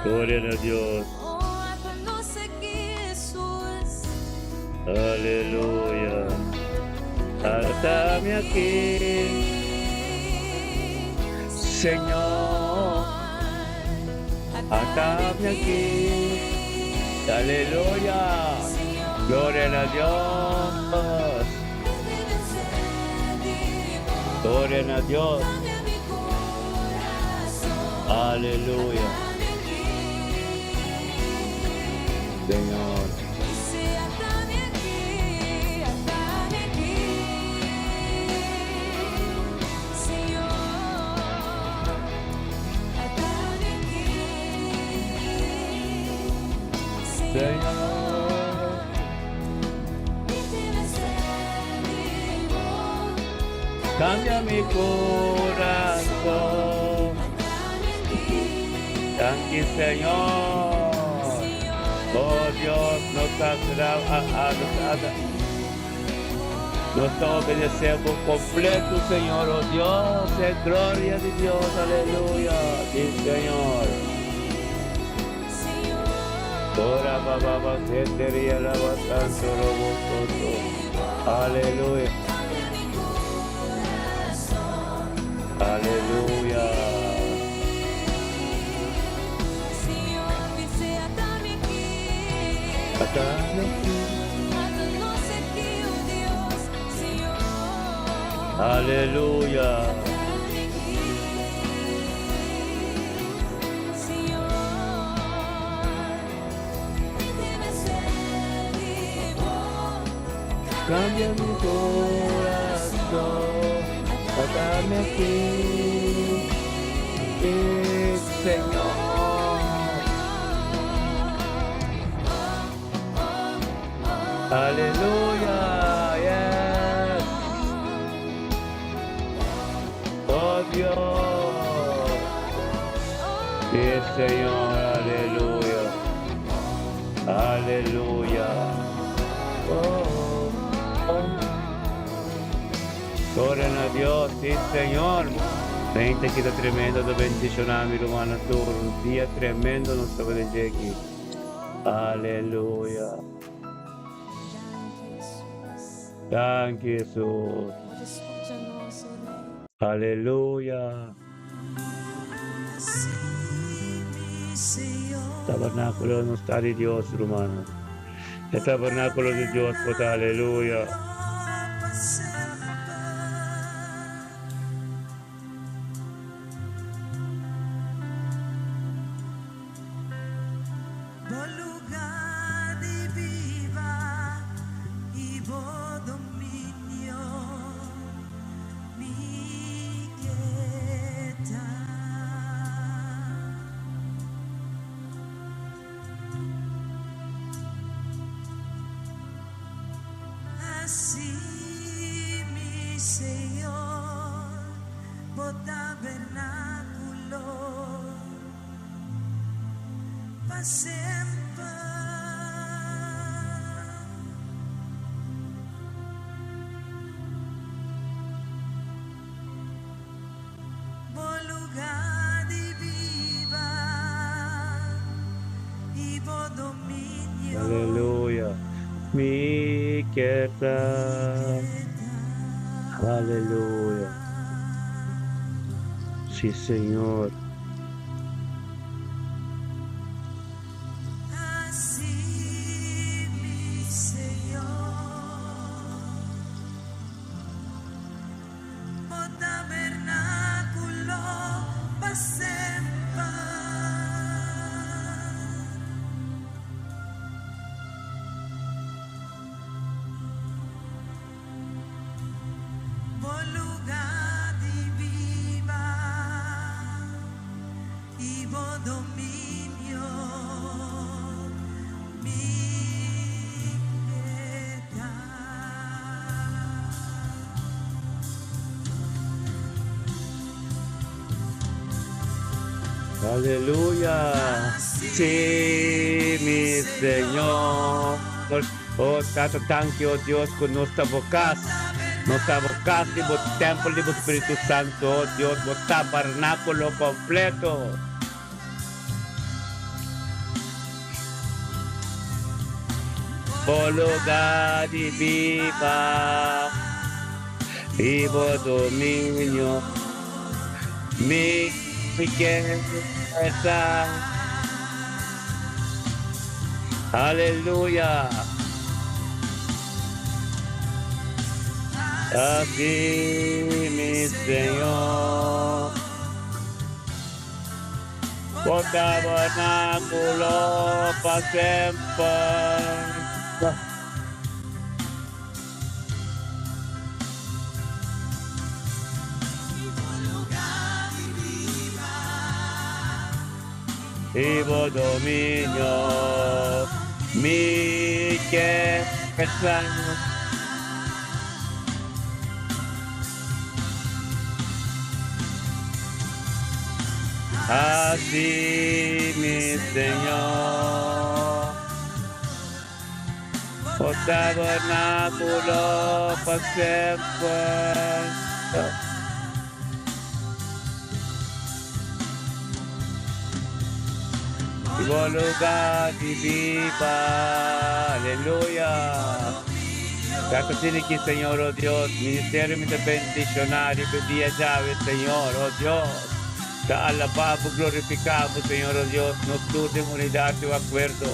Gloria a Dios. Aleluya. Atami aki. Señor. Atami aki. Aleluya. Gloria a Dios. Gloria a Dios. Aleluya. Señor. Señor. Cambia mi corazón. Danki Señor. Oh Dios, nos ta nos ta obedece por completo, Señor. Oh Dios, e gloria di Dios. Aleluya. Sí, Señor. Ora baba ba seteria la ba santo robo soto. Aleluya. Aleluya. Aleluya. Cambia mi corazón, Atami aki, Señor. Aleluya, yes. Oh Dios. Sí, Señor, aleluya. Aleluya. Oh, oh. Gloria a Dios, sí, Señor. Mente aki ta tremendo ta bendiciona mi rumannan tur. Un dia tremendo nos ta den aki. Aleluya. Danki Jesus. Aleluya. Tabernáculo no ta di Dios, rumannan. E tabernáculo di Dios, por aleluya. Bo lugar di biba y bo dominio mi ke ta. Haci mi, Señor, bo tabernáculo pa semper. Bo lugar di biba y bo dominio. Aleluya. Mi ke ta. Aleluya. Sí, Señor. Haci mi, Señor, bo tabernáculo pa semper. Bo lugar di biba y bo dominio mi ke ta. Aleluya. Sí, mi Señor. Oh Tata danki oh Dios ku nos ta bo kas. Nos ta bo kas di bo tempel di bo Spiritu Santo oh Dios bo tabernakulo kompleto. Bo lugar di biba i bo dominio mi rikesa. Aleluya! Así mi Señor. Bo tabernáculo pa semper. I bo dominio mi ke sa. Así mi Señor. Bo tabernáculo pa semper. I bo lugar di biba. Aleluya. Tata asina ki Señor, oh Dios, ministerio mi ta bendiciona riba e dia djawe, Señor, oh Dios. Ta alaba bo, glorifica bo, Señor, oh Dios, nos tur den unidad y acuerdo.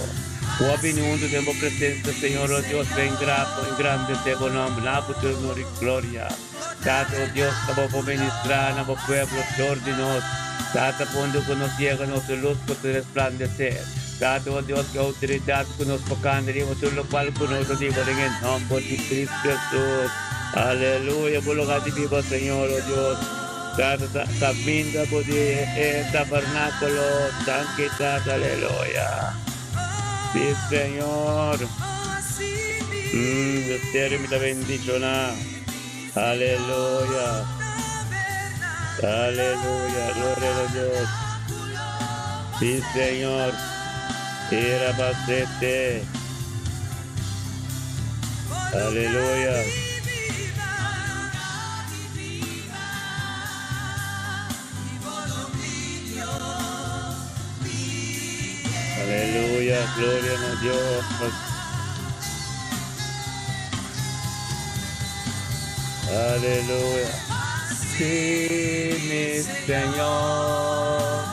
Cu a bini hunto den bo presencia, Señor, oh Dios, pa engrandece bo nomber, na bo tur honor y gloria. Tata, oh Dios, ta bo por ministra na bo pueblo dor di nos. Tata, pa unda cu nos yega nos luz por ta resplandece. Tata, oh Dios, cu e autoridad cu nos por canta riba tur locual cu nos ta diba den e nomber di Cristo Jesus. Aleluya, bo lugar di biba, Señor, oh Dios. Tata, ta caminda bo di e tabernaculo. Danki, Tata, aleluya. Si, Señor. Misterio mi ta bendiciona. Aleluya. Aleluya. Gloria a Dios. Sí, Señor. Era basete. Aleluya. Aleluya, gloria a Dios. Aleluya. Sí, mi Señor.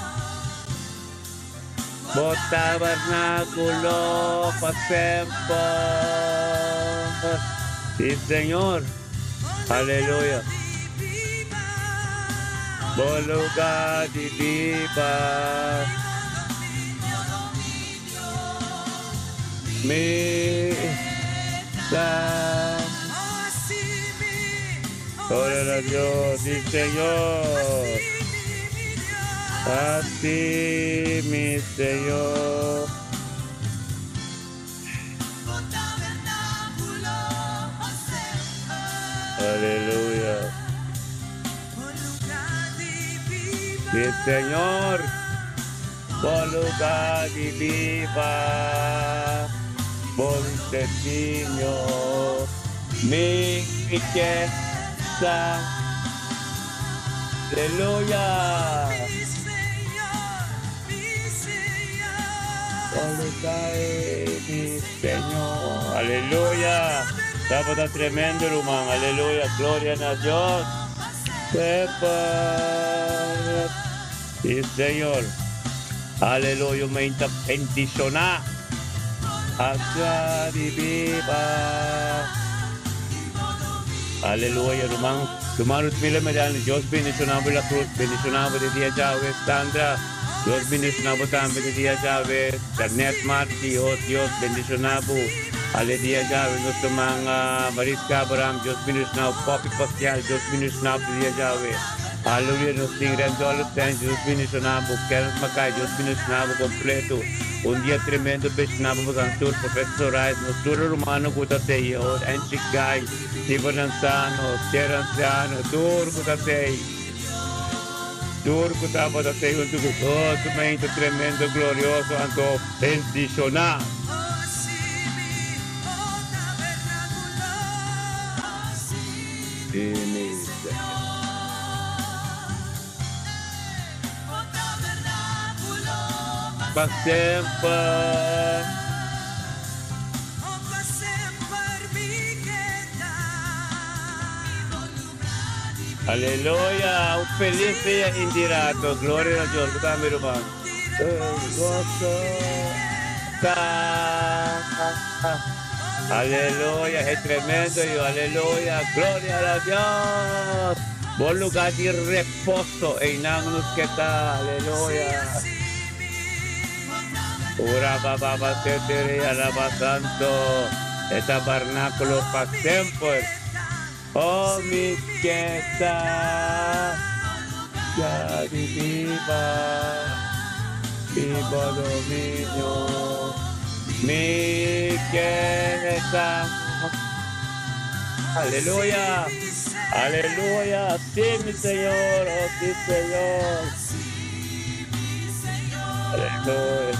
Bo tabernáculo pa semper. Sí, Señor. Aleluya. Bo lugar di biba. Mi ta. Gloria a Dios, sí, Señor. A ti, mi Señor. Aleluya. Sí, Señor. Bo lugar di biba. Bo dominio. Mi rikesa. Aleluya. Bo lugar mi Señor. Aleluya. Tabata tremendo, ruman. Aleluya. Gloria na Dios. Semper. Sí, Señor. Aleluya. Mi ta bendiciona. Hasta di biba. Aleluya, ruman. Ruman Ruth Miller Mediano, Dios bendiciona bo la cruz, bendiciona bo di dia djawe. Sandra, Dios bendiciona bo tambe di dia djawe. Janet Marti, oh Dios bendiciona bo. Ale dia djawe. Nos ruman Mariska Abraham, Dios bendiciona bo. Poppy Pascal, Dios bendiciona bo di dia djawe. Aleluya, nos tin Rendolo Sanchez, Dios bendiciona bo. Kenneth Mackay, Dios bendiciona bo completo. Un dia tremendo bendiciona bo bosan tur. Profeta Soraya, nos tur rumannan cu ta tey, oh Angie Guy, Steven Anciano, Cher Anciano, tur cu ta tey. Tur cu tabata tey hunto cu nos, momento tremendo, glorioso, anto bendiciona. Sí, mi Señor. Pa semper. Aleluya! Un felis dia Indirato. Gloria na Dios. Ku ta mi ruman? Goso ta. Aleluya! E tremendo yo. Aleluya! Gloria na Dios. Bo lugar di reposo. Einan nos ke ta. Aleluya! Ura ba ba setere alaba santo. E tabernáculo pa semper. Oh mi ke ta ya di biba Biba dominio Mi ke ta Aleluya Aleluya Si mi Señor oh si Señor Aleluya.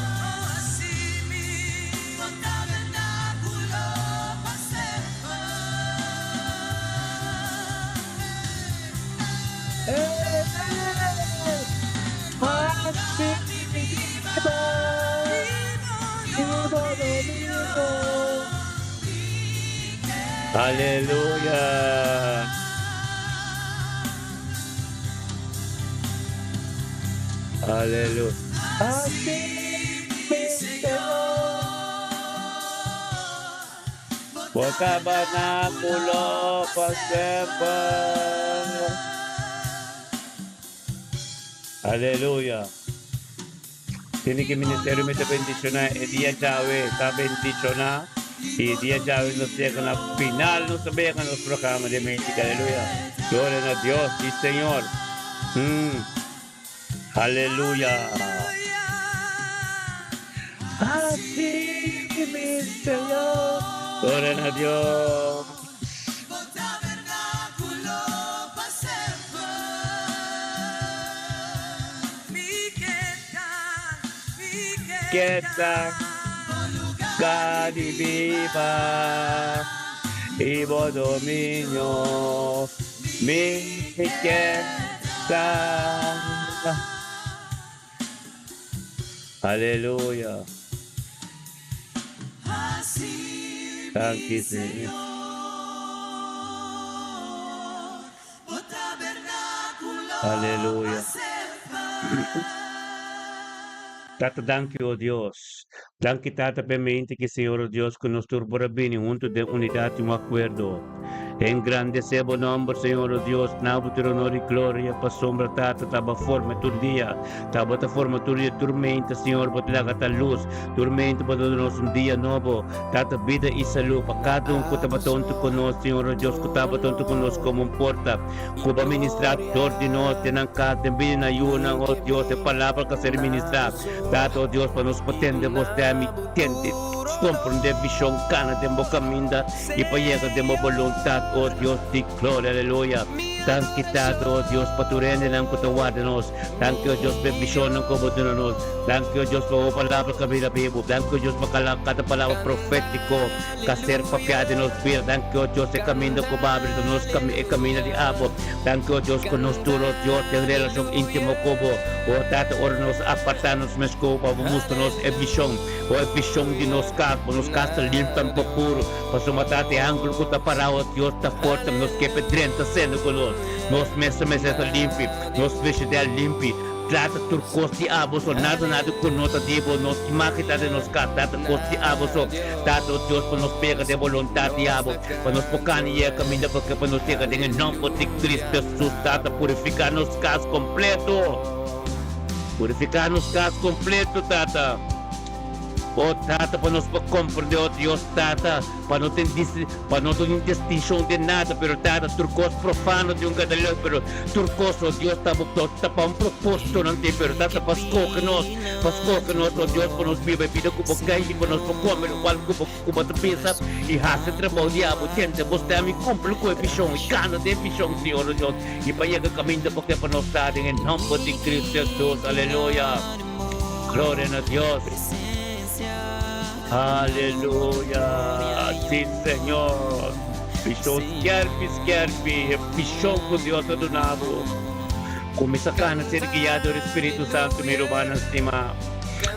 Aleluya. Aleluya. Bo tabernáculo pa semper. Aleluya. Tiene que ministerio me te bendiciona e dia djawe ta bendiciona y dia djawe nos llega na final nos llega nos programa de México. Aleluya. Gloria a Dios y Señor. Aleluya. Así mi Señor. Gloria a Dios. Quieta, cari viva, y bo dominio, mi quieta. Aleluya. Danki, Señor. Aleluya. Tata, danki, o Dios. Danki, Tata, p'e mente ki Señor, o Dios, ku nos tur por a bini huntu den unidat i un akuerdo. Engrandesé bo nòmber, Señor, o Dios, na bo tur honor i gloria, pasobra, Tata, ta bo forma tur dia. Ta bo ta forma tur dia tur mente, Señor, bo ta laga ta lus. Tur mente bo ta duna nos un dia nobo. Tata, bida i salú pa kada un ku tabata huntu ku nos, Señor, o Dios, ku tabata huntu ku nos komo un porta. Ku bo ministrá dor di nos den nan kas, den bida nan yunan, o Dios, e palabra ku a ser ministrá. Tata, o Dios, pa nos por tende bo stèm i tende, komprondé vishon, kana den bo kaminda i pa yega den bo boluntat, o Dios di gloria. Aleluya. Danki, Tata, o Dios, pa tur hendenan ku ta warda nos. Danki, o Dios, pa e vishonnan ku bo duna nos. Danki, o Dios, pa bo palabra ku a bira bibu. Danki, o Dios, pa kada palabra profétiko ku a ser papiá den nos bida. Danki, o Dios, e kaminda ku bo a abri ta nos e kaminda di abo. Danki, o Dios, ku nos tur, o Dios, den relashon íntimo ku bo. O Tata, ora nos apartá nos mes ku bo pa bo mustra nos e vishon, o e vishon di nos kas, pa nos kas ta limpi anto puru. Pasobra, Tata, e angel ku ta pará, o Dios, ta forte, nos ke pa e drenta sende ku nos. Nos mes ta mester ta limpi, nos vestidel limpi. Trata tur kos di abo so, nada nada ku no ta di bo, nos imagen ta den nos kas, trata kos di abo so. Tata, o Dios, pa nos pega den boluntat di abo, pa nos por kani yega kaminda pa ke pa nos yega den e nomber di Cristo Jesus. Tata, purifiká nos kas kompleto. Purifiká nos kas kompleto, Tata. O Tata, pa nos por komprendé, o Dios, Tata, pa no tin pa no tin distinshon den nada, pero Tata, tur kos profano tin un kada leu, pero tur kos, o Dios, ta bo ta pa un propósitonan tin, pero Tata, pa skohe nos, pa skohe nos, o Dios, pa nos biba e bida ku bo kai i pa nos por kome lokual ku bo ku bo ta bisa i hasi e trabou di abo, tende bo stèm i kumpli ku e vishon i kana den e vishon, Señor, o Dios, i pa yega kaminda bo ke pa nos ta den e nòmber di Cristo Jesus, aleluya. Gloria na Dios. Aleluya. Si, Señor. Vishon skerpi skerpi, e vishon ku Dios a duna bo. Kuminsá kana ser guiá dor e Spiritu Santu, mi rumannan stimá.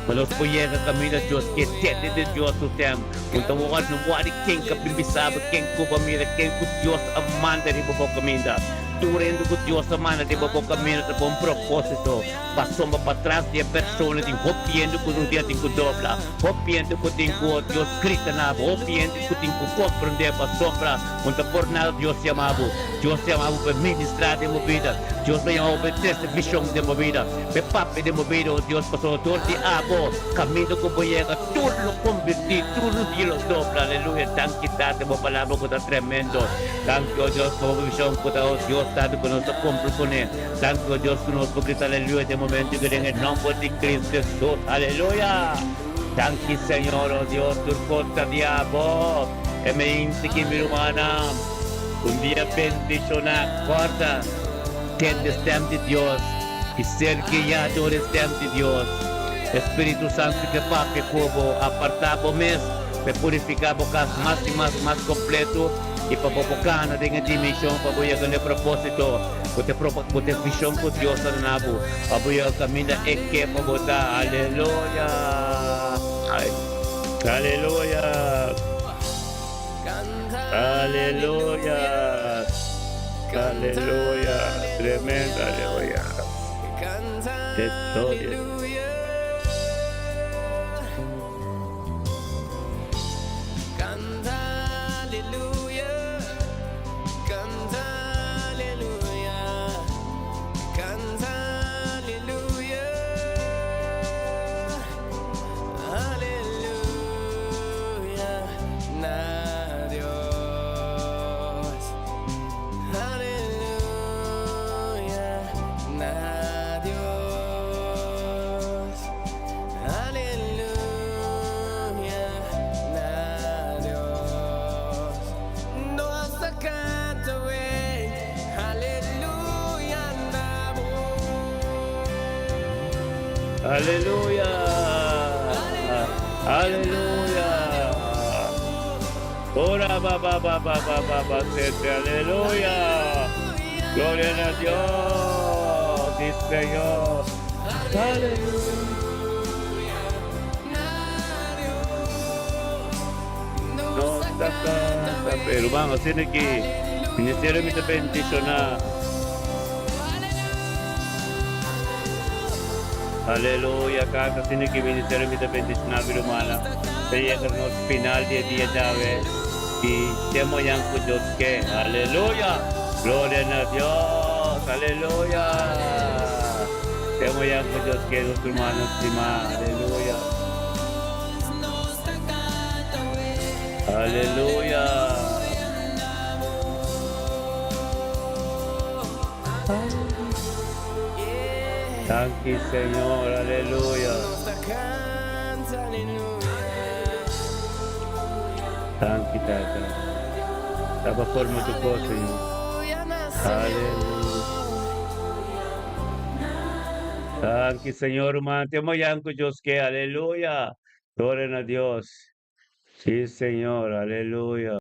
Pa nos por yega kaminda Dios ke tende di Dios su stem. Un ta wòrdu no wòrdu ken ka bin bisa bo, ken ku bo mira, ken ku Dios a manda riba bo kaminda. Tur hende ku Dios a manda riba bo kaminda ta pa un propósito. Pasobra patras di e persona tin hopi hende ku un dia tin ku dobla, hopi hende ku tin ku Dios grita na bo, hopi hende ku tin ku komprendé pasobra un ta por nada Dios yama bo. Dios yama bo pa ministrá den bo bida. Dios ta yama bo pa e trese vishon den bo bida, pa e papia den bo bida, o Dios, pasobra dor di abo kaminda ku bo yega tur lo kombertí, tur lo dia lo dobla. Aleluya! Danki Tata bo palabra ku ta tremendo. Danki, o Dios, pa bo vishon ku ta, o Dios, Tata, ku nos ta kumpli kuné. Danki o Dios ku nos por grita aleluya den momento ku den e nomber di Cristo Jesus. Aleluya! Danki Señor o Dios tur kos ta di abo. E mente ki mi rumannan un dia bendishoná kòrda tende stèm di Dios i ser guiá dor e stèm di Dios. E Spiritu Santu ke papia ku bo, apartá bo mes pa e purifiká bo kas mas i mas mas kompleto i pa bo por kana den e dimenshon pa bo yega na e propósito. Bo ta proba ku ta e vishon ku Dios a duna bo pa bo yega kaminda e ke pa bo ta. Aleluya! Aleluya! Aleluya! Aleluya! Tremendo, aleluya! Gloria. Aleluya! Aleluya! Ora ba ba ba ba ba ba ba sete aleluya! Gloria na Dios, sí Señor. Aleluya. Nos ta canta, pero vamos, asina ki ministerio mi ta bendiciona. Aleluya, canta asina ki ministerio mi ta bendiciona mi rumannan. Ta yega nos final di e dia djawe y te mañan cu Dios ke. Aleluya, gloria na Dios, aleluya. Te mañan cu Dios ke nos rumannan stima, aleluya. Aleluya. Danki Señor, aleluya. Danki Tata. Taba forma tu cos, Señor. Aleluya. Danki Señor, ruman. Te mañan cu Dios ke. Aleluya. Gloria na Dios. Sí, Señor. Aleluya.